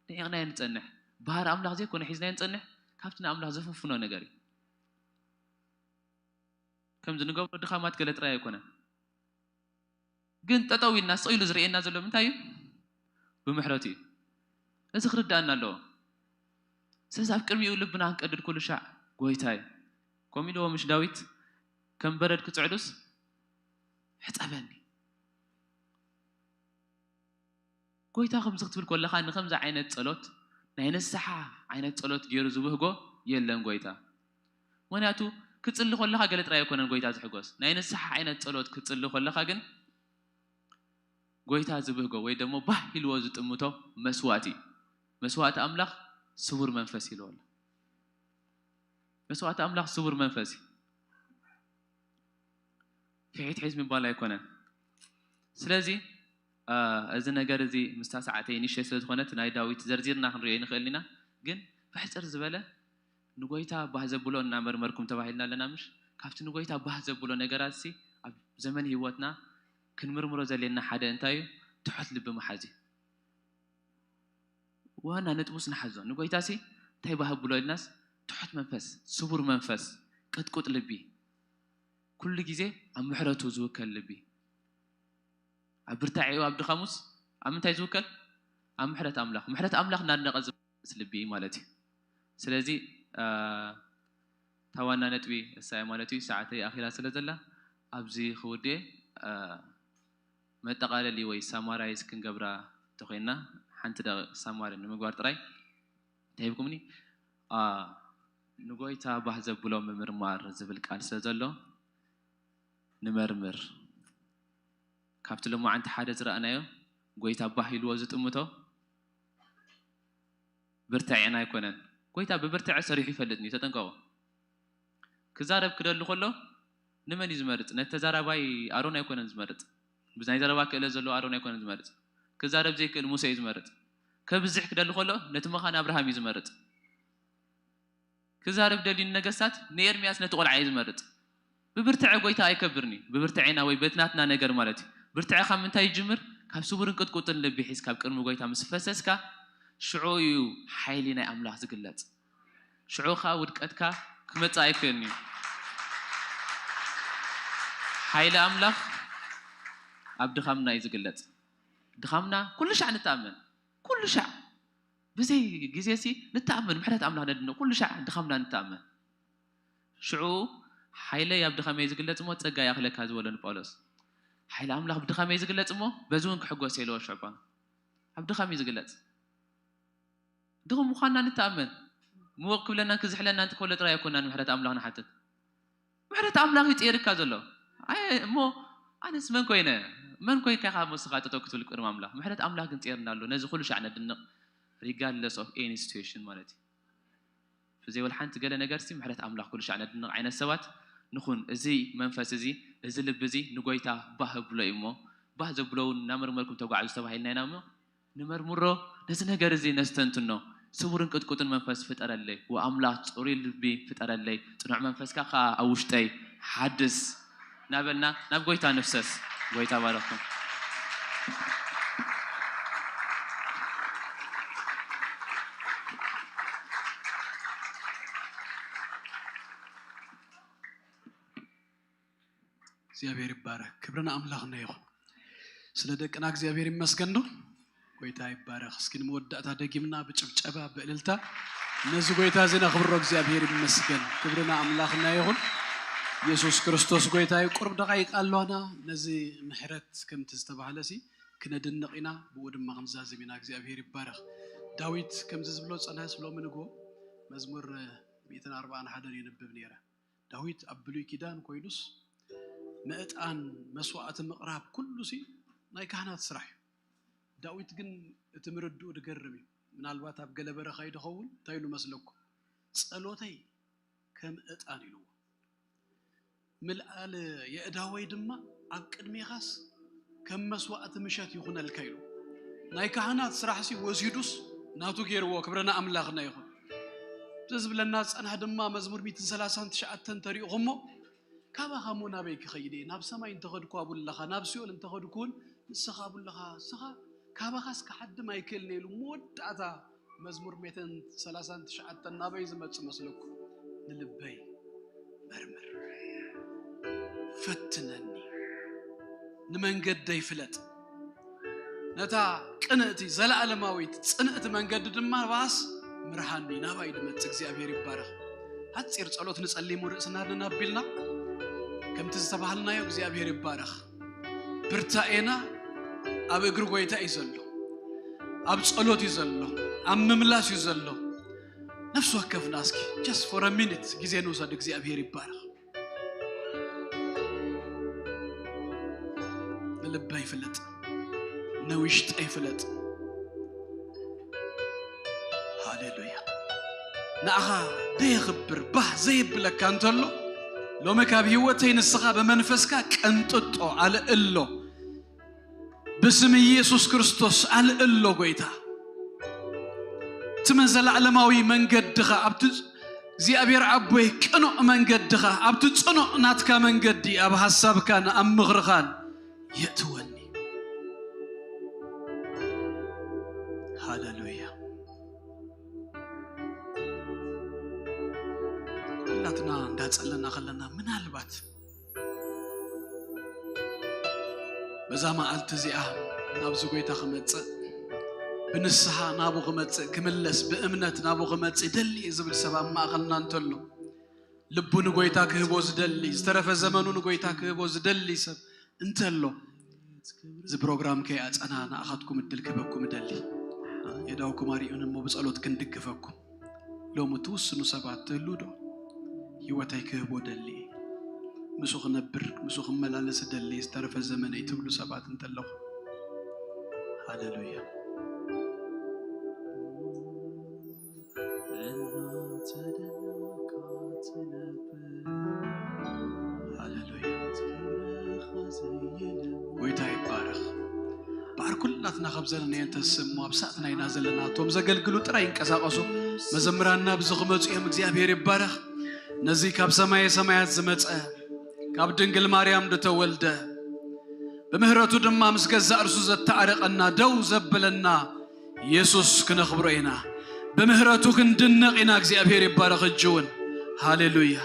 ንዒቕናዮ ንጸንሕ። ባህሪ ኣምላኽ ዘይኮነ ሒዝናዮ ንጸንሕ። ካብቲ ንኣምላኽ ዘፈንፍኖ ነገር እዩ። ከምዚ ንገብሮ ድኻማት ገለ ጥራይ ኣይኮነን። ግን ጠጠው ኢልና ስቕ ኢሉ ዝርእየና ዘሎ ምንታይ እዩ? ብምሕረቱ እዩ። እዚ ክርዳእና ኣለዎ። ስለዚ ኣብ ቅድሚኡ ልብና ክንቀድድ ኩሉ ሻዕ ጎይታይ ከምኡ ኢልዎ ምሽ ዳዊት ከም በረድ ክጽዕዱስ ሕጸበኒ። ጎይታ ከምዚ ክትብል ከለኻ ንከምዚ ዓይነት ጸሎት ናይ ንስሓ ዓይነት ጸሎት ገይሩ ዝብህጎ የለን ጎይታ። ምክንያቱ ክጽሊ ከለኻ ገለ ጥራይ ኣይኮነን ጎይታ ዝሕጎስ። ናይ ንስሓ ዓይነት ጸሎት ክጽሊ ከለኻ ግን ጎይታ ዝብህጎ ወይ ደሞ ባህ ኢልዎ ዝጥምቶ መስዋእቲ እዩ። መስዋእቲ ኣምላኽ ስቡር መንፈስ ኢልዎ ኣሎ። መስዋእቲ ኣምላኽ ስቡር መንፈስ እዩ። ፍሒት ሒዝ ምባል ኣይኮነን። ስለዚ እዚ ነገር እዚ ምስታ ሰዓተይ ንእሽተይ ስለ ዝኾነት ናይ ዳዊት ዘርዚርና ክንሪኦ ይንኽእል ኢና። ግን ብሕፅር ዝበለ ንጎይታ ባህ ዘብሎ እናመርመርኩም ተባሂልና ኣለና ምሽ? ካብቲ ንጎይታ ባህ ዘብሎ ነገራት ሲ ኣብ ዘመን ህይወትና ክንምርምሮ ዘልየና ሓደ እንታይ እዩ? ትሑት ልቢ ምሓዝ እዩ። ዋና ነጥቡስ ንሓዞ። ንጎይታሲ እንታይ ባህብሎ ኢልናስ፣ ትሑት መንፈስ፣ ስቡር መንፈስ፣ ቅጥቁጥ ልቢ፣ ኩሉ ግዜ ኣብ ምሕረቱ ዝውከል ልቢ። ኣብ ብርታዒኡ፣ ኣብ ድኻሙስ ኣብ ምንታይ ዝውከል? ኣብ ምሕረት ኣምላኽ። ምሕረት ኣምላኽ እናድነቐ ዝመልስ ልቢ ማለት እዩ። ስለዚ ታዋና ነጥቢ እሳይ ማለት እዩ። ሰዓተይ ኣኺላ ስለ ዘላ ኣብዚ ክውድኤ። መጠቓለሊ ወይ ሳማራይዝ ክንገብራ ተኾይና፣ ሓንቲ ደቂቕ ሳማሪ ንምግባር ጥራይ እንታይ ሂብኩምኒ? ንጎይታ ባህ ዘብሎ ምምርማር ዝብል ቃል ስለ ዘሎ፣ ንመርምር። ካብቲ ሎማዓንቲ ሓደ ዝረኣናዮ፣ ጎይታ ባህ ኢልዎ ዝጥምቶ ብርትዐና ኣይኮነን። ጎይታ ብብርትዐ ሰሪሑ ይፈልጥኒ፣ ተጠንቀቑ። ክዛረብ ክደሊ ከሎ ንመን እዩ ዝመርጽ? ነቲ ተዛራባይ ኣሮን ኣይኮነን ዝመርጽ። ብናይ ዘረባ ክእለት ዘለዎ ኣሮን ኣይኮነን ዝመርጽ። ክዛረብ ዘይክእል ሙሴ እዩ ዝመርጽ። ከብዝሕ ክደሊ ከሎ ነቲ መኻን ኣብርሃም እዩ ዝመርጽ። ክዛረብ ደልዩ ንነገስታት ንኤርምያስ ነቲ ቆልዓ እዩ ዝመርጽ። ብብርትዐ ጎይታ ኣይከብርኒ፣ ብብርትዐና ወይ በትናትና ነገር ማለት እዩ። ብርትዐ ካብ ምንታይ ይጅምር? ካብ ስቡርን ቅጥቁጥን ልቢ ሒዝካ ኣብ ቅድሚ ጎይታ ምስ ፈሰስካ፣ ሽዑ እዩ ሓይሊ ናይ ኣምላኽ ዝግለጽ። ሽዑ ኸኣ ውድቀትካ ክመጽእ ኣይክእልን እዩ። ሓይሊ ኣምላኽ ኣብ ድኻምና እዩ ዝግለጽ። ድኻምና ኩሉ ሻዕ ንተኣመን፣ ኩሉ ሻዕ ብዘይ ግዜሲ ንተኣመን፣ ምሕረት ኣምላኽ ነድንቕ፣ ኩሉ ሻዕ ድኻምና ንተኣመን። ሽዑ ሓይለይ ኣብ ድኻመይ ዝግለጽ እሞ ጸጋ ይኣኽለካ ዝበሎ ንጳውሎስ። ሓይሊ ኣምላኽ ብድኻመይ ዝግለጽ እሞ በዚ እውን ክሕጎስ የለዎ ሽዑ ጳውሎስ። ኣብ ድኻም እዩ ዝግለጽ። ድኹም ምዃንና ንተኣመን። ምወቕ ክብለናን ክዝሕለናን እንተኮሎ ጥራይ ኣይኮናን ምሕረት ኣምላኽ ንሓትት። ምሕረት ኣምላኽ እዩ ጸይርካ ዘሎ። ኣይ እሞ ኣነስ መን ኮይነ? መን ኮይንካ ኢኻ እሞ ንስኻ ጠጠው ክትብል ቅድሚ ኣምላኽ? ምሕረት ኣምላኽ ግን ጸይርና ኣሎ። ነዚ ኩሉ ሻዕ ነድንቕ። Regardless of any situation ማለት እዩ። ብዘይ ወላ ሓንቲ ገለ ነገርሲ ምሕረት ኣምላኽ ኩሉ ሻዕ ነድንቕ ዓይነት ሰባት ንኹን። እዚ መንፈስ እዚ፣ እዚ ልቢ እዚ ንጎይታ ባህ ብሎ እዩ እሞ፣ ባህ ዘብሎ እውን እናመርመርኩም ተጓዕዙ ተባሂልና ኢና እሞ፣ ንመርምሮ፣ ነዚ ነገር እዚ ነስተንትኖ። ስቡርን ቅጥቁጥን መንፈስ ፍጠረለይ፣ ወኣምላኽ ጽሩይ ልቢ ፍጠረለይ፣ ጽኑዕ መንፈስካ ከኣ ኣብ ውሽጠይ ሓድስ እናበልና ናብ ጎይታ ንፍሰስ። ጎይታ ባረኹም። እግዚኣብሔር ይባረክ። ክብሪ ንኣምላኽና ይኹን። ስለ ደቅና እግዚኣብሔር ይመስገን ዶ? ጎይታ ይባረክ። እስኪ ንመወዳእታ ደጊምና ብጭብጨባ ብእልልታ ነዚ ጎይታ እዚ ነኽብሮ። እግዚኣብሔር ይመስገን። ክብሪ ንኣምላኽና ይኹን። ኢየሱስ ክርስቶስ ጎይታ እዩ። ቁሩብ ደቓይቅ ኣለዋና ነዚ ምሕረት ከምቲ ዝተባህለ ሲ ክነድንቕ ኢና፣ ብኡ ድማ ክንዛዝም ኢና። እግዚኣብሔር ይባረክ። ዳዊት ከምዚ ዝብሎ ጸንሐስ ሎሚ ንግሆ መዝሙር ሚእትን ኣርባዓን ሓደን የንብብ ነይረ። ዳዊት ኣብ ብሉይ ኪዳን ኮይኑስ ምእጣን መስዋእቲ ምቕራብ ኩሉ ሲ ናይ ካህናት ስራሕ እዩ። ዳዊት ግን እቲ ምርድኡ ድገርም እዩ። ምናልባት ኣብ ገለ በረኻ ይድኸውን እንታይ ኢሉ መስለኩም? ጸሎተይ ከም እጣን ኢልዎ። ምልኣል የእዳወይ ድማ ኣብ ቅድሜኻስ ከም መስዋእቲ ምሸት ይኹነልካ ኢሉ። ናይ ካህናት ስራሕሲ ወሲዱስ ናቱ ገይርዎ። ክብሪ ንኣምላኽና ይኹን። እዚ ዝብለና ዝጸንሐ ድማ መዝሙር ሚእትን ሰላሳን ትሽዓተን ተሪእኹሞ፣ ካባኻ እሞ ናበይ ክኸይድ እየ? ናብ ሰማይ እንተኸድኩ ኣብኡ ኣለኻ፣ ናብ ሲኦል እንተኸድኩ እውን ንስኻ ኣብኡ ኣለኻ። ንስኻ ካባኻስ ክሓድም ኣይክእልን እየ ኢሉ መወዳእታ መዝሙር ሚእትን ሰላሳን ትሽዓተን ናበይ ዝመጽእ መስለኩም? ንልበይ መርምር፣ ፈትነኒ፣ ንመንገደይ ፍለጥ፣ ነታ ቅንእቲ ዘለኣለማዊት ጽንእቲ መንገዲ ድማ ባስ ምርሃኒ፣ ናባይ ድመጽእ። እግዚኣብሔር ይባረኽ። ሓጺር ጸሎት ንጸሊሙ ርእስና ነናቢልና ከምቲ ዝተባህልናዮ እግዚኣብሔር ይባረኽ። ብርታኤና ኣብ እግሪ ጎይታ እዩ ዘሎ፣ ኣብ ጸሎት እዩ ዘሎ፣ ኣብ ምምላስ እዩ ዘሎ። ነፍሲ ወከፍና እስኪ just for a minute ግዜ ንውሰድ። እግዚኣብሔር ይባረኽ። ንልበይ ፍለጥ፣ ንውሽጠይ ፍለጥ። ሃሌሉያ። ንኣኻ ደየኽብር ባህ ዘየብለካ እንተሎ ሎሚ ካብ ህይወተይ ንስኻ ብመንፈስካ ቀንጥጦ፣ ኣልእሎ። ብስም ኢየሱስ ክርስቶስ ኣልእሎ ጎይታ። እቲ መዘላእለማዊ መንገድኻ ኣብቲ እግዚኣብሔር ኣቦይ ቅኑዕ መንገድኻ ኣብቲ ጽኑዕ ናትካ መንገዲ ኣብ ሓሳብካን ኣብ ምኽርኻን የእትወኒ። ሃሌሉያ። ናትና እንዳጸለና ከለና ምናልባት በዛ መዓልቲ እዚኣ ናብዚ ጎይታ ክመጽእ፣ ብንስሓ ናቡ ክመጽእ፣ ክምለስ፣ ብእምነት ናቡ ክመጽእ ይደሊ እየ ዝብል ሰብ ኣብ ማእኸልና እንተሎ፣ ልቡ ንጎይታ ክህቦ ዝደሊ፣ ዝተረፈ ዘመኑ ንጎይታ ክህቦ ዝደሊ ሰብ እንተሎ፣ እዚ ፕሮግራም ከይኣጸና ንኣኻትኩም እድል ክህበኩም እደሊ። የዳውኩም ኣርዩን እሞ ብጸሎት ክንድግፈኩም። ሎሚ ትውስኑ ሰባት ትህሉ ዶ? ህይወተይ ክህቦ ደሊ፣ ምስ ክነብር፣ ምስ ክመላለስ ደሊ፣ ዝተረፈ ዘመነይ ትብሉ ሰባት እንተለኹ፣ ሃሌሉያ። ሃሌሉያ። ጎይታ ይባረኽ። ባር ኩላትና ካብ ዘለናዮ እንተስሞ ኣብ ሰዓትና ኢና ዘለና። እቶም ዘገልግሉ ጥራይ ይንቀሳቐሱ። መዘምራንና ኣብዚ ክመጹ እዮም። እግዚኣብሔር ይባረኽ። ነዚ ካብ ሰማየ ሰማያት ዝመጸ፣ ካብ ድንግል ማርያም ዝተወልደ፣ ብምህረቱ ድማ ምስ ገዛእ እርሱ ዘተዓረቐና፣ ደው ዘበለና የሱስ ክነኽብሮ ኢና። ብምህረቱ ክንድነቕ ኢና። እግዚኣብሔር ይባረኽ። እጅ እውን ሃሌሉያ።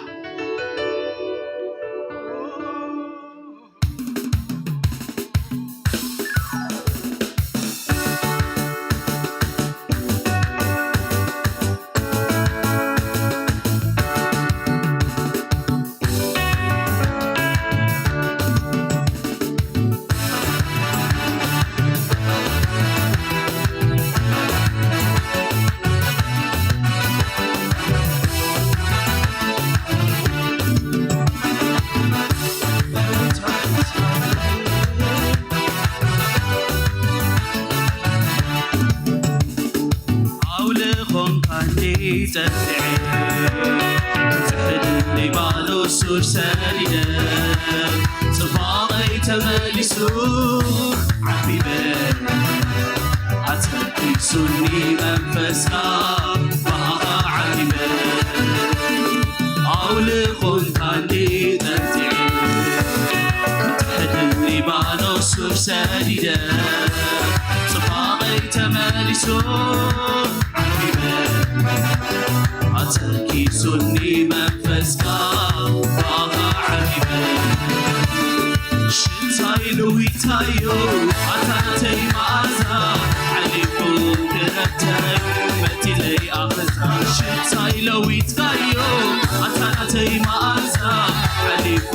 ኣውልኾንካኒ ጸንዕየ፣ ጽሕድን ሊባኖስ ሱር ሰዲደ፣ ጽባቐይ ተመሊሱ ዓቢበ፣ ኣተኪሱኒ መንፈስካ ብኣኻ ዓቢበ። ኣውልኾንካኒ ጸንዕየ፣ ጽሕድን ሊባኖስ ሱር ሰዲደ፣ ጽባቐይ ተመሊሱ ዓቢበ፣ ኣተኪሱኒ መንፈስካ ብኣኻ ዓቢበ። ሽታይ ለዊትካዮ ኣታ ናተይ መኣዛ፣ ሓሊፉ ክረብተይ መጺለይ ኣኸዛ። ሽታይ ለዊትካዮ ኣታ ናተይ መኣዛ፣ ሓሊፉ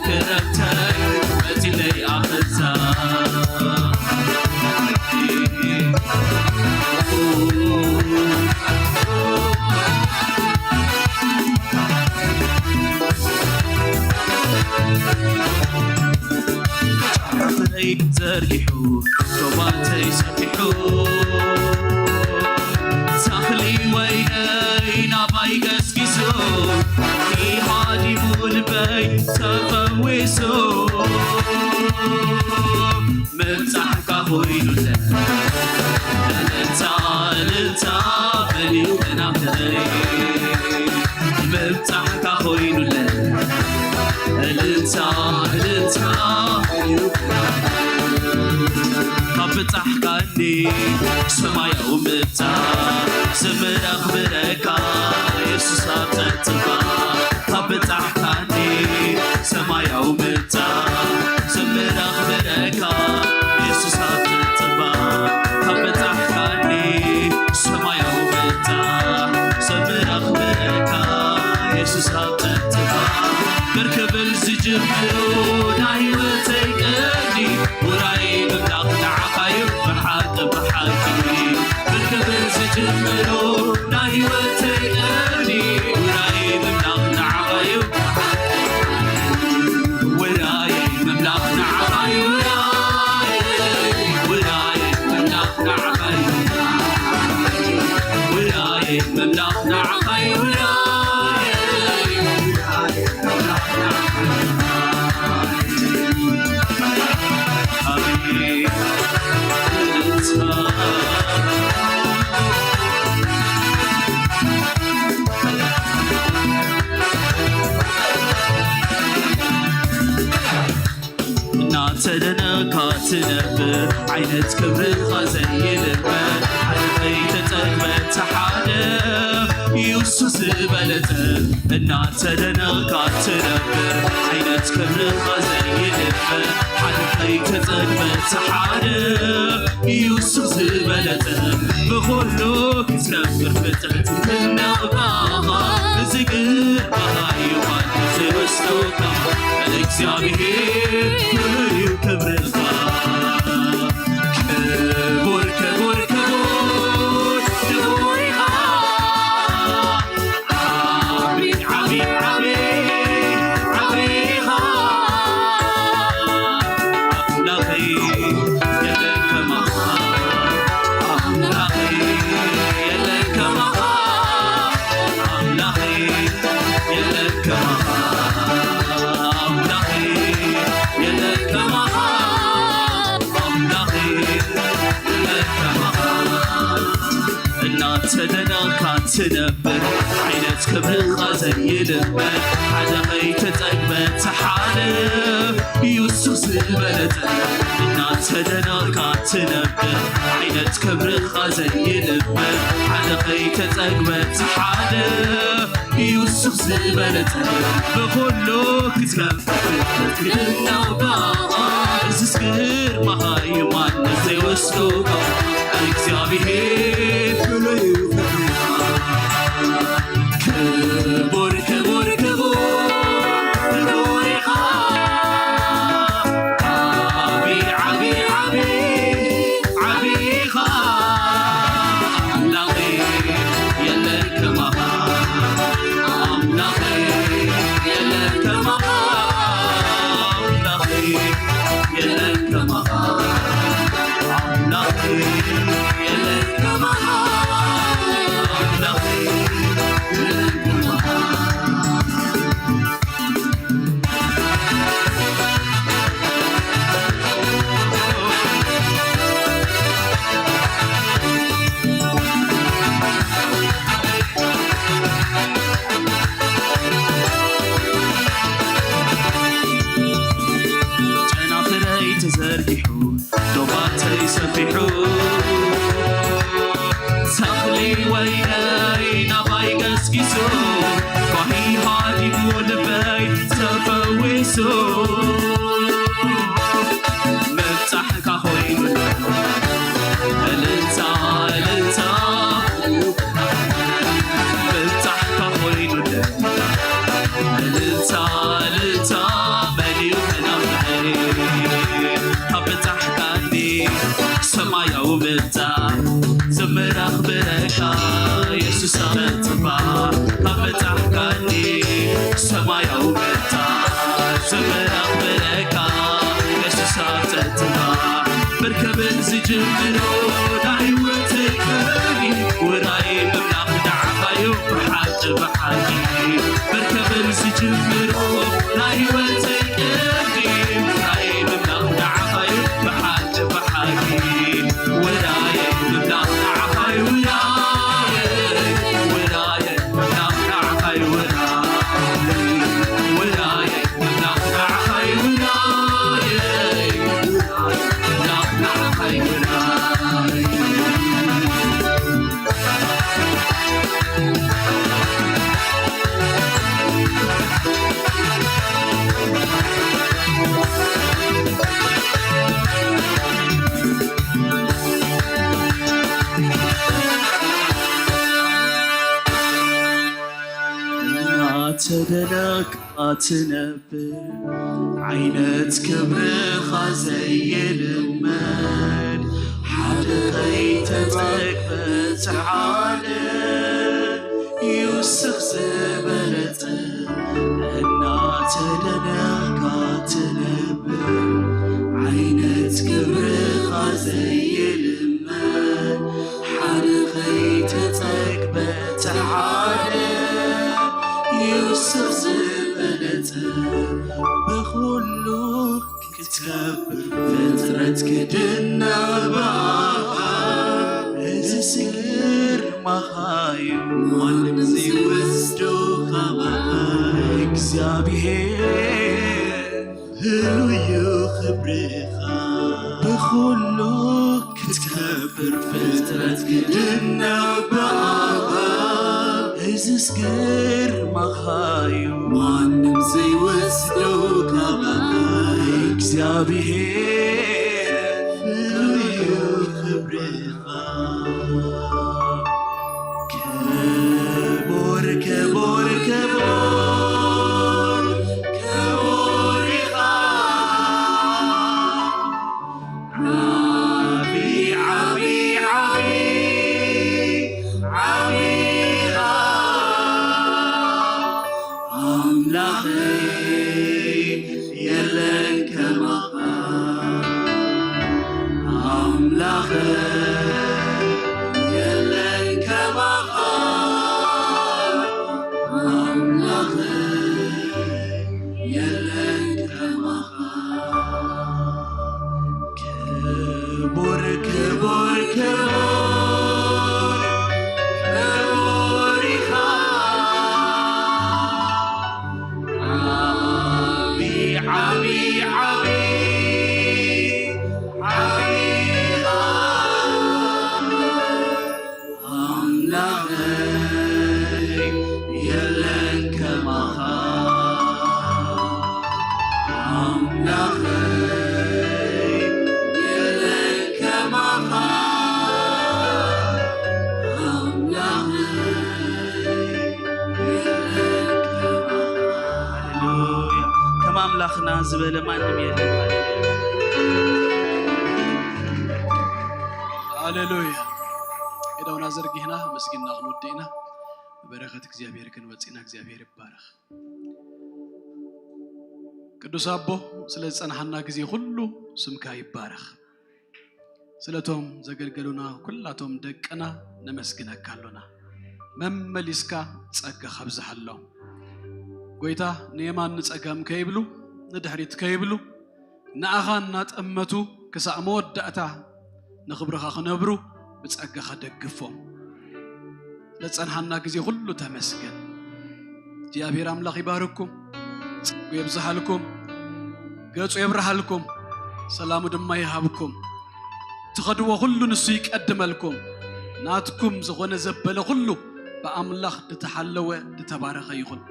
ክረብተይ መጺለይ ኣኸዛ። ጫማተይ ዘርጊሑ፣ ዶባተይ ሰፊሑ፣ ተኽሊ ወይነይ ናባይ ገስጊሱ፣ ሃዲሙ ልበይ ተፈዊሱ። ምብጻሕካ ኮይኑለ፣ እልልታ፣ እልልታ በልዩ መናፍቐይ። ምብጻሕካ ኮይኑለ፣ እልልታ፣ እልልታ በልዩ መናፍቐይ። ካብ በጻሕካኒ ሰማያዊ ምብጻሕ፣ ዝምረኽ ብረካ የሱስ ኣብ ጸጥታ። ካብ በጻሕካኒ ሰማያዊ ምብጻሕ፣ ዝምረኽ ብረካ የሱስ ኣብ ጸጥታ። ካብ በጻሕካኒ ሰማያዊ ምብጻሕ፣ ዝምረኽ ብረካ የሱስ ኣብ ጸጥታ። ብር ክብል ዝጅምሩ ናይ ህይወተይ ቀንዲ፣ ውራይ ምምላኽ ንዓኻዩ ብሓቂ ብሓቂ። ብር ክብል ዝጅምሩ ናይ ህይወተይ ቀንዲ፣ ውራይ ምምላኽ ንዓኻዩ። ውራይ ምምላኽ ንዓኻዩ፣ ውራይ። ውራይ ምምላኽ ንዓኻዩ፣ ውራይ። ውራይ ምምላኽ ንዓኻዩ፣ ውራይ። እናተደነቕካ ትነብር ዓይነት ክብርኻ ዘይልመድ፣ ሓደ ከይተጸግበ እቲ ሓደ የሱስ ዝበለጸ እናተደነቕካ ትነብር ዓይነት ክብርኻ ዘይልመድ ሓደ ከይተጸግበ እቲ ሓደ እዩ ስቕ ዝበለጸ ብኹሉ ክትነብር ፍጥረት ትነቕባኻ እዚ ግርማኻ እዩ ማንም ዘይወስዶካ እግዚኣብሔር ክብር እዩ ክብርኻ ክቡር ክቡር ክቡር ክቡር ኢኻ ዓቢ ዓቢ ዓቢ ዓቢ ኢኻ ኣምላኸይ የለን ከማኻ ኣምላኸይ የለን ከማኻ ኣምላኸይ የለን ከማኻ ኣምላኸይ የለን ከማኻ ኣምላኸይ የለን ከማኻ እናተደነቕካ ትነብር ዓይነት ክብርኻ ዘይልመድ ሓደ ከይተጸግበ እቲ ሓደ እዩ ስቕ ዝበለጸ እናተደነቕካ ትነብር ዓይነት ክብርኻ ዘይልመድ ሓደ ከይተጸግበ እቲ ሓደ እዩ ስቕ ዝበለጸ ብኹሉ ክትከብር ክትግናው ብኣኻ እዝስ ግርማኻ እዩ ማንም ዘይወስዶ እግዚኣብሔር ፍሉይ እዩ ፍቅርኻ ክቡር ክቡር ክቡር ክቡር ኢኻ ዓቢ ዓቢ ዓቢ ዓቢ ኢኻ ኣምላኸይ የለን ከማኻ ኣምላኸይ የለን ከማኻ ኣምላኸይ የለን ከማኻ ኣምላኸይ የለን ከማኻ ኣምላኸይ የለን ከማኻ ጨናፍረይ ተዘርጊሑ ዶባተይ ሰፊሑ ተኽሊ ወይነይ ናባይ ገስጊሱ ባሂ ሃዲሙ ልበይ ተፈዊሱ ምብጻሕካ ኮይኑ እልልታ እልልታ ምብጻሕካ ኮይኑ እልልታ እልልታ መሊኡ መናፍቐይ ካብ በጻሕካኒ ሰማያዊ ምብጻሕ ዝምረኽ ብረካ የሱስ ኣመትባ ካብ በጻሕካኒ ሰማያዊ ምብጻሕ ዝምረኽ ብረካ የሱስ ኣመትባ መርከብን ዝጅምሮ ናይ ህይወተይ ቀሪ ውራይ ምምላኽ ንዓኻዩ ብሓቂ ብሓቂ መርከብን ዝጅምሮ ናይ ህይወተይ ቀሪ ውራይ ምምላኽ ንዓኻዩ ብሓቂ ብሓቂ ውራይ ምምላኽ ንዓኻዩ ውራይ ውራይ ምምላኽ ንዓኻዩ ውራይ ውራይ እናተደነቕካ ትነብር ዓይነት ክብርኻ ዘይልመድ ሓደ ከይተጸግበ እቲ ሓደ ይውስኽ ዝበለጸ እናተደነቕካ ትነብር ዓይነት ክብርኻ ዘይልመድ ሓደ ከይተጸግበ እቲ ሓደ ይውስኽ ዝበለጸ ብኹሉ ክትከብር ፍጥረት ክድነቕ ብኣኻ እዝስ ግርማኻ እዩ ማንም ዘይወስዶ ካባኻ እግዚኣብሔር ህሉዩ ክብርኻ ብኹሉ ክትከብር ፍጥረት ክድነቕ ብኣኻ እዝስ ግርማኻ እዩ ማንም ዘይወስዶ ካባይ። እግዚኣብሔር ፍሉይ እዩ ክብርኻ። ክቡር ክቡር ክቡር ክቡር ኢኻ። ዓቢ ዓቢ ዓቢ ዓቢ ኢኻ። ኣምላኸይ የለን ከማኻ። ኣምላኸይ የለን ከማኻ። ኣምላኸይ የለን ከማኻ። ክቡር ክቡር ክቡር ክቡር ኢኻ። ዓቢ ዓቢ ዓቢ ዓቢ ኢኻ። ኣምላኸይ የለን ከማኻ። ኣምላኸይ የለን ከማኻ። ኣምላኸይ የለን ከማኻ። ሃሌሉያ። ከም ኣምላኽና ዝበለ ማንም የለን። ሃሌሉያ። ኢዶና ዘርጊሕና ምስግና ክንወድእ ኢና። በረኸት እግዚኣብሔር ክንወጽእ ኢና። እግዚኣብሔር ይባረኽ። ቅዱስ ኣቦ፣ ስለ ዝጸንሓና ግዜ ኩሉ ስምካ ይባረኽ። ስለቶም ዘገልገሉና ኩላቶም ደቅና ነመስግነካ ኣሎና። መመሊስካ ጸጋ ካብዝሓሎም። ጎይታ፣ ንየማን ንጸጋም ከይብሉ፣ ንድሕሪት ከይብሉ፣ ንኣኻ እናጠመቱ ክሳዕ መወዳእታ ንኽብርኻ ክነብሩ ብጸጋኻ ደግፎም። ለጸንሓና ግዜ ኩሉ ተመስገን። እግዚኣብሔር ኣምላኽ ይባርኩም፣ ጸጉ የብዝሃልኩም፣ ገጹ የብርሃልኩም፣ ሰላሙ ድማ ይሃብኩም። ትኸድዎ ኩሉ ንሱ ይቀድመልኩም። ናትኩም ዝኾነ ዘበለ ኩሉ ብኣምላኽ ዝተሓለወ ዝተባረኸ ይኹን።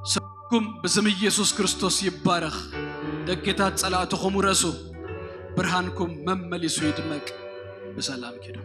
ስምኩም ብስም ኢየሱስ ክርስቶስ ይባረኽ። ደጌታት ጸላእትኹም ውረሱ። ብርሃንኩም መመሊሱ ይድመቅ። ብሰላም ኪዱ።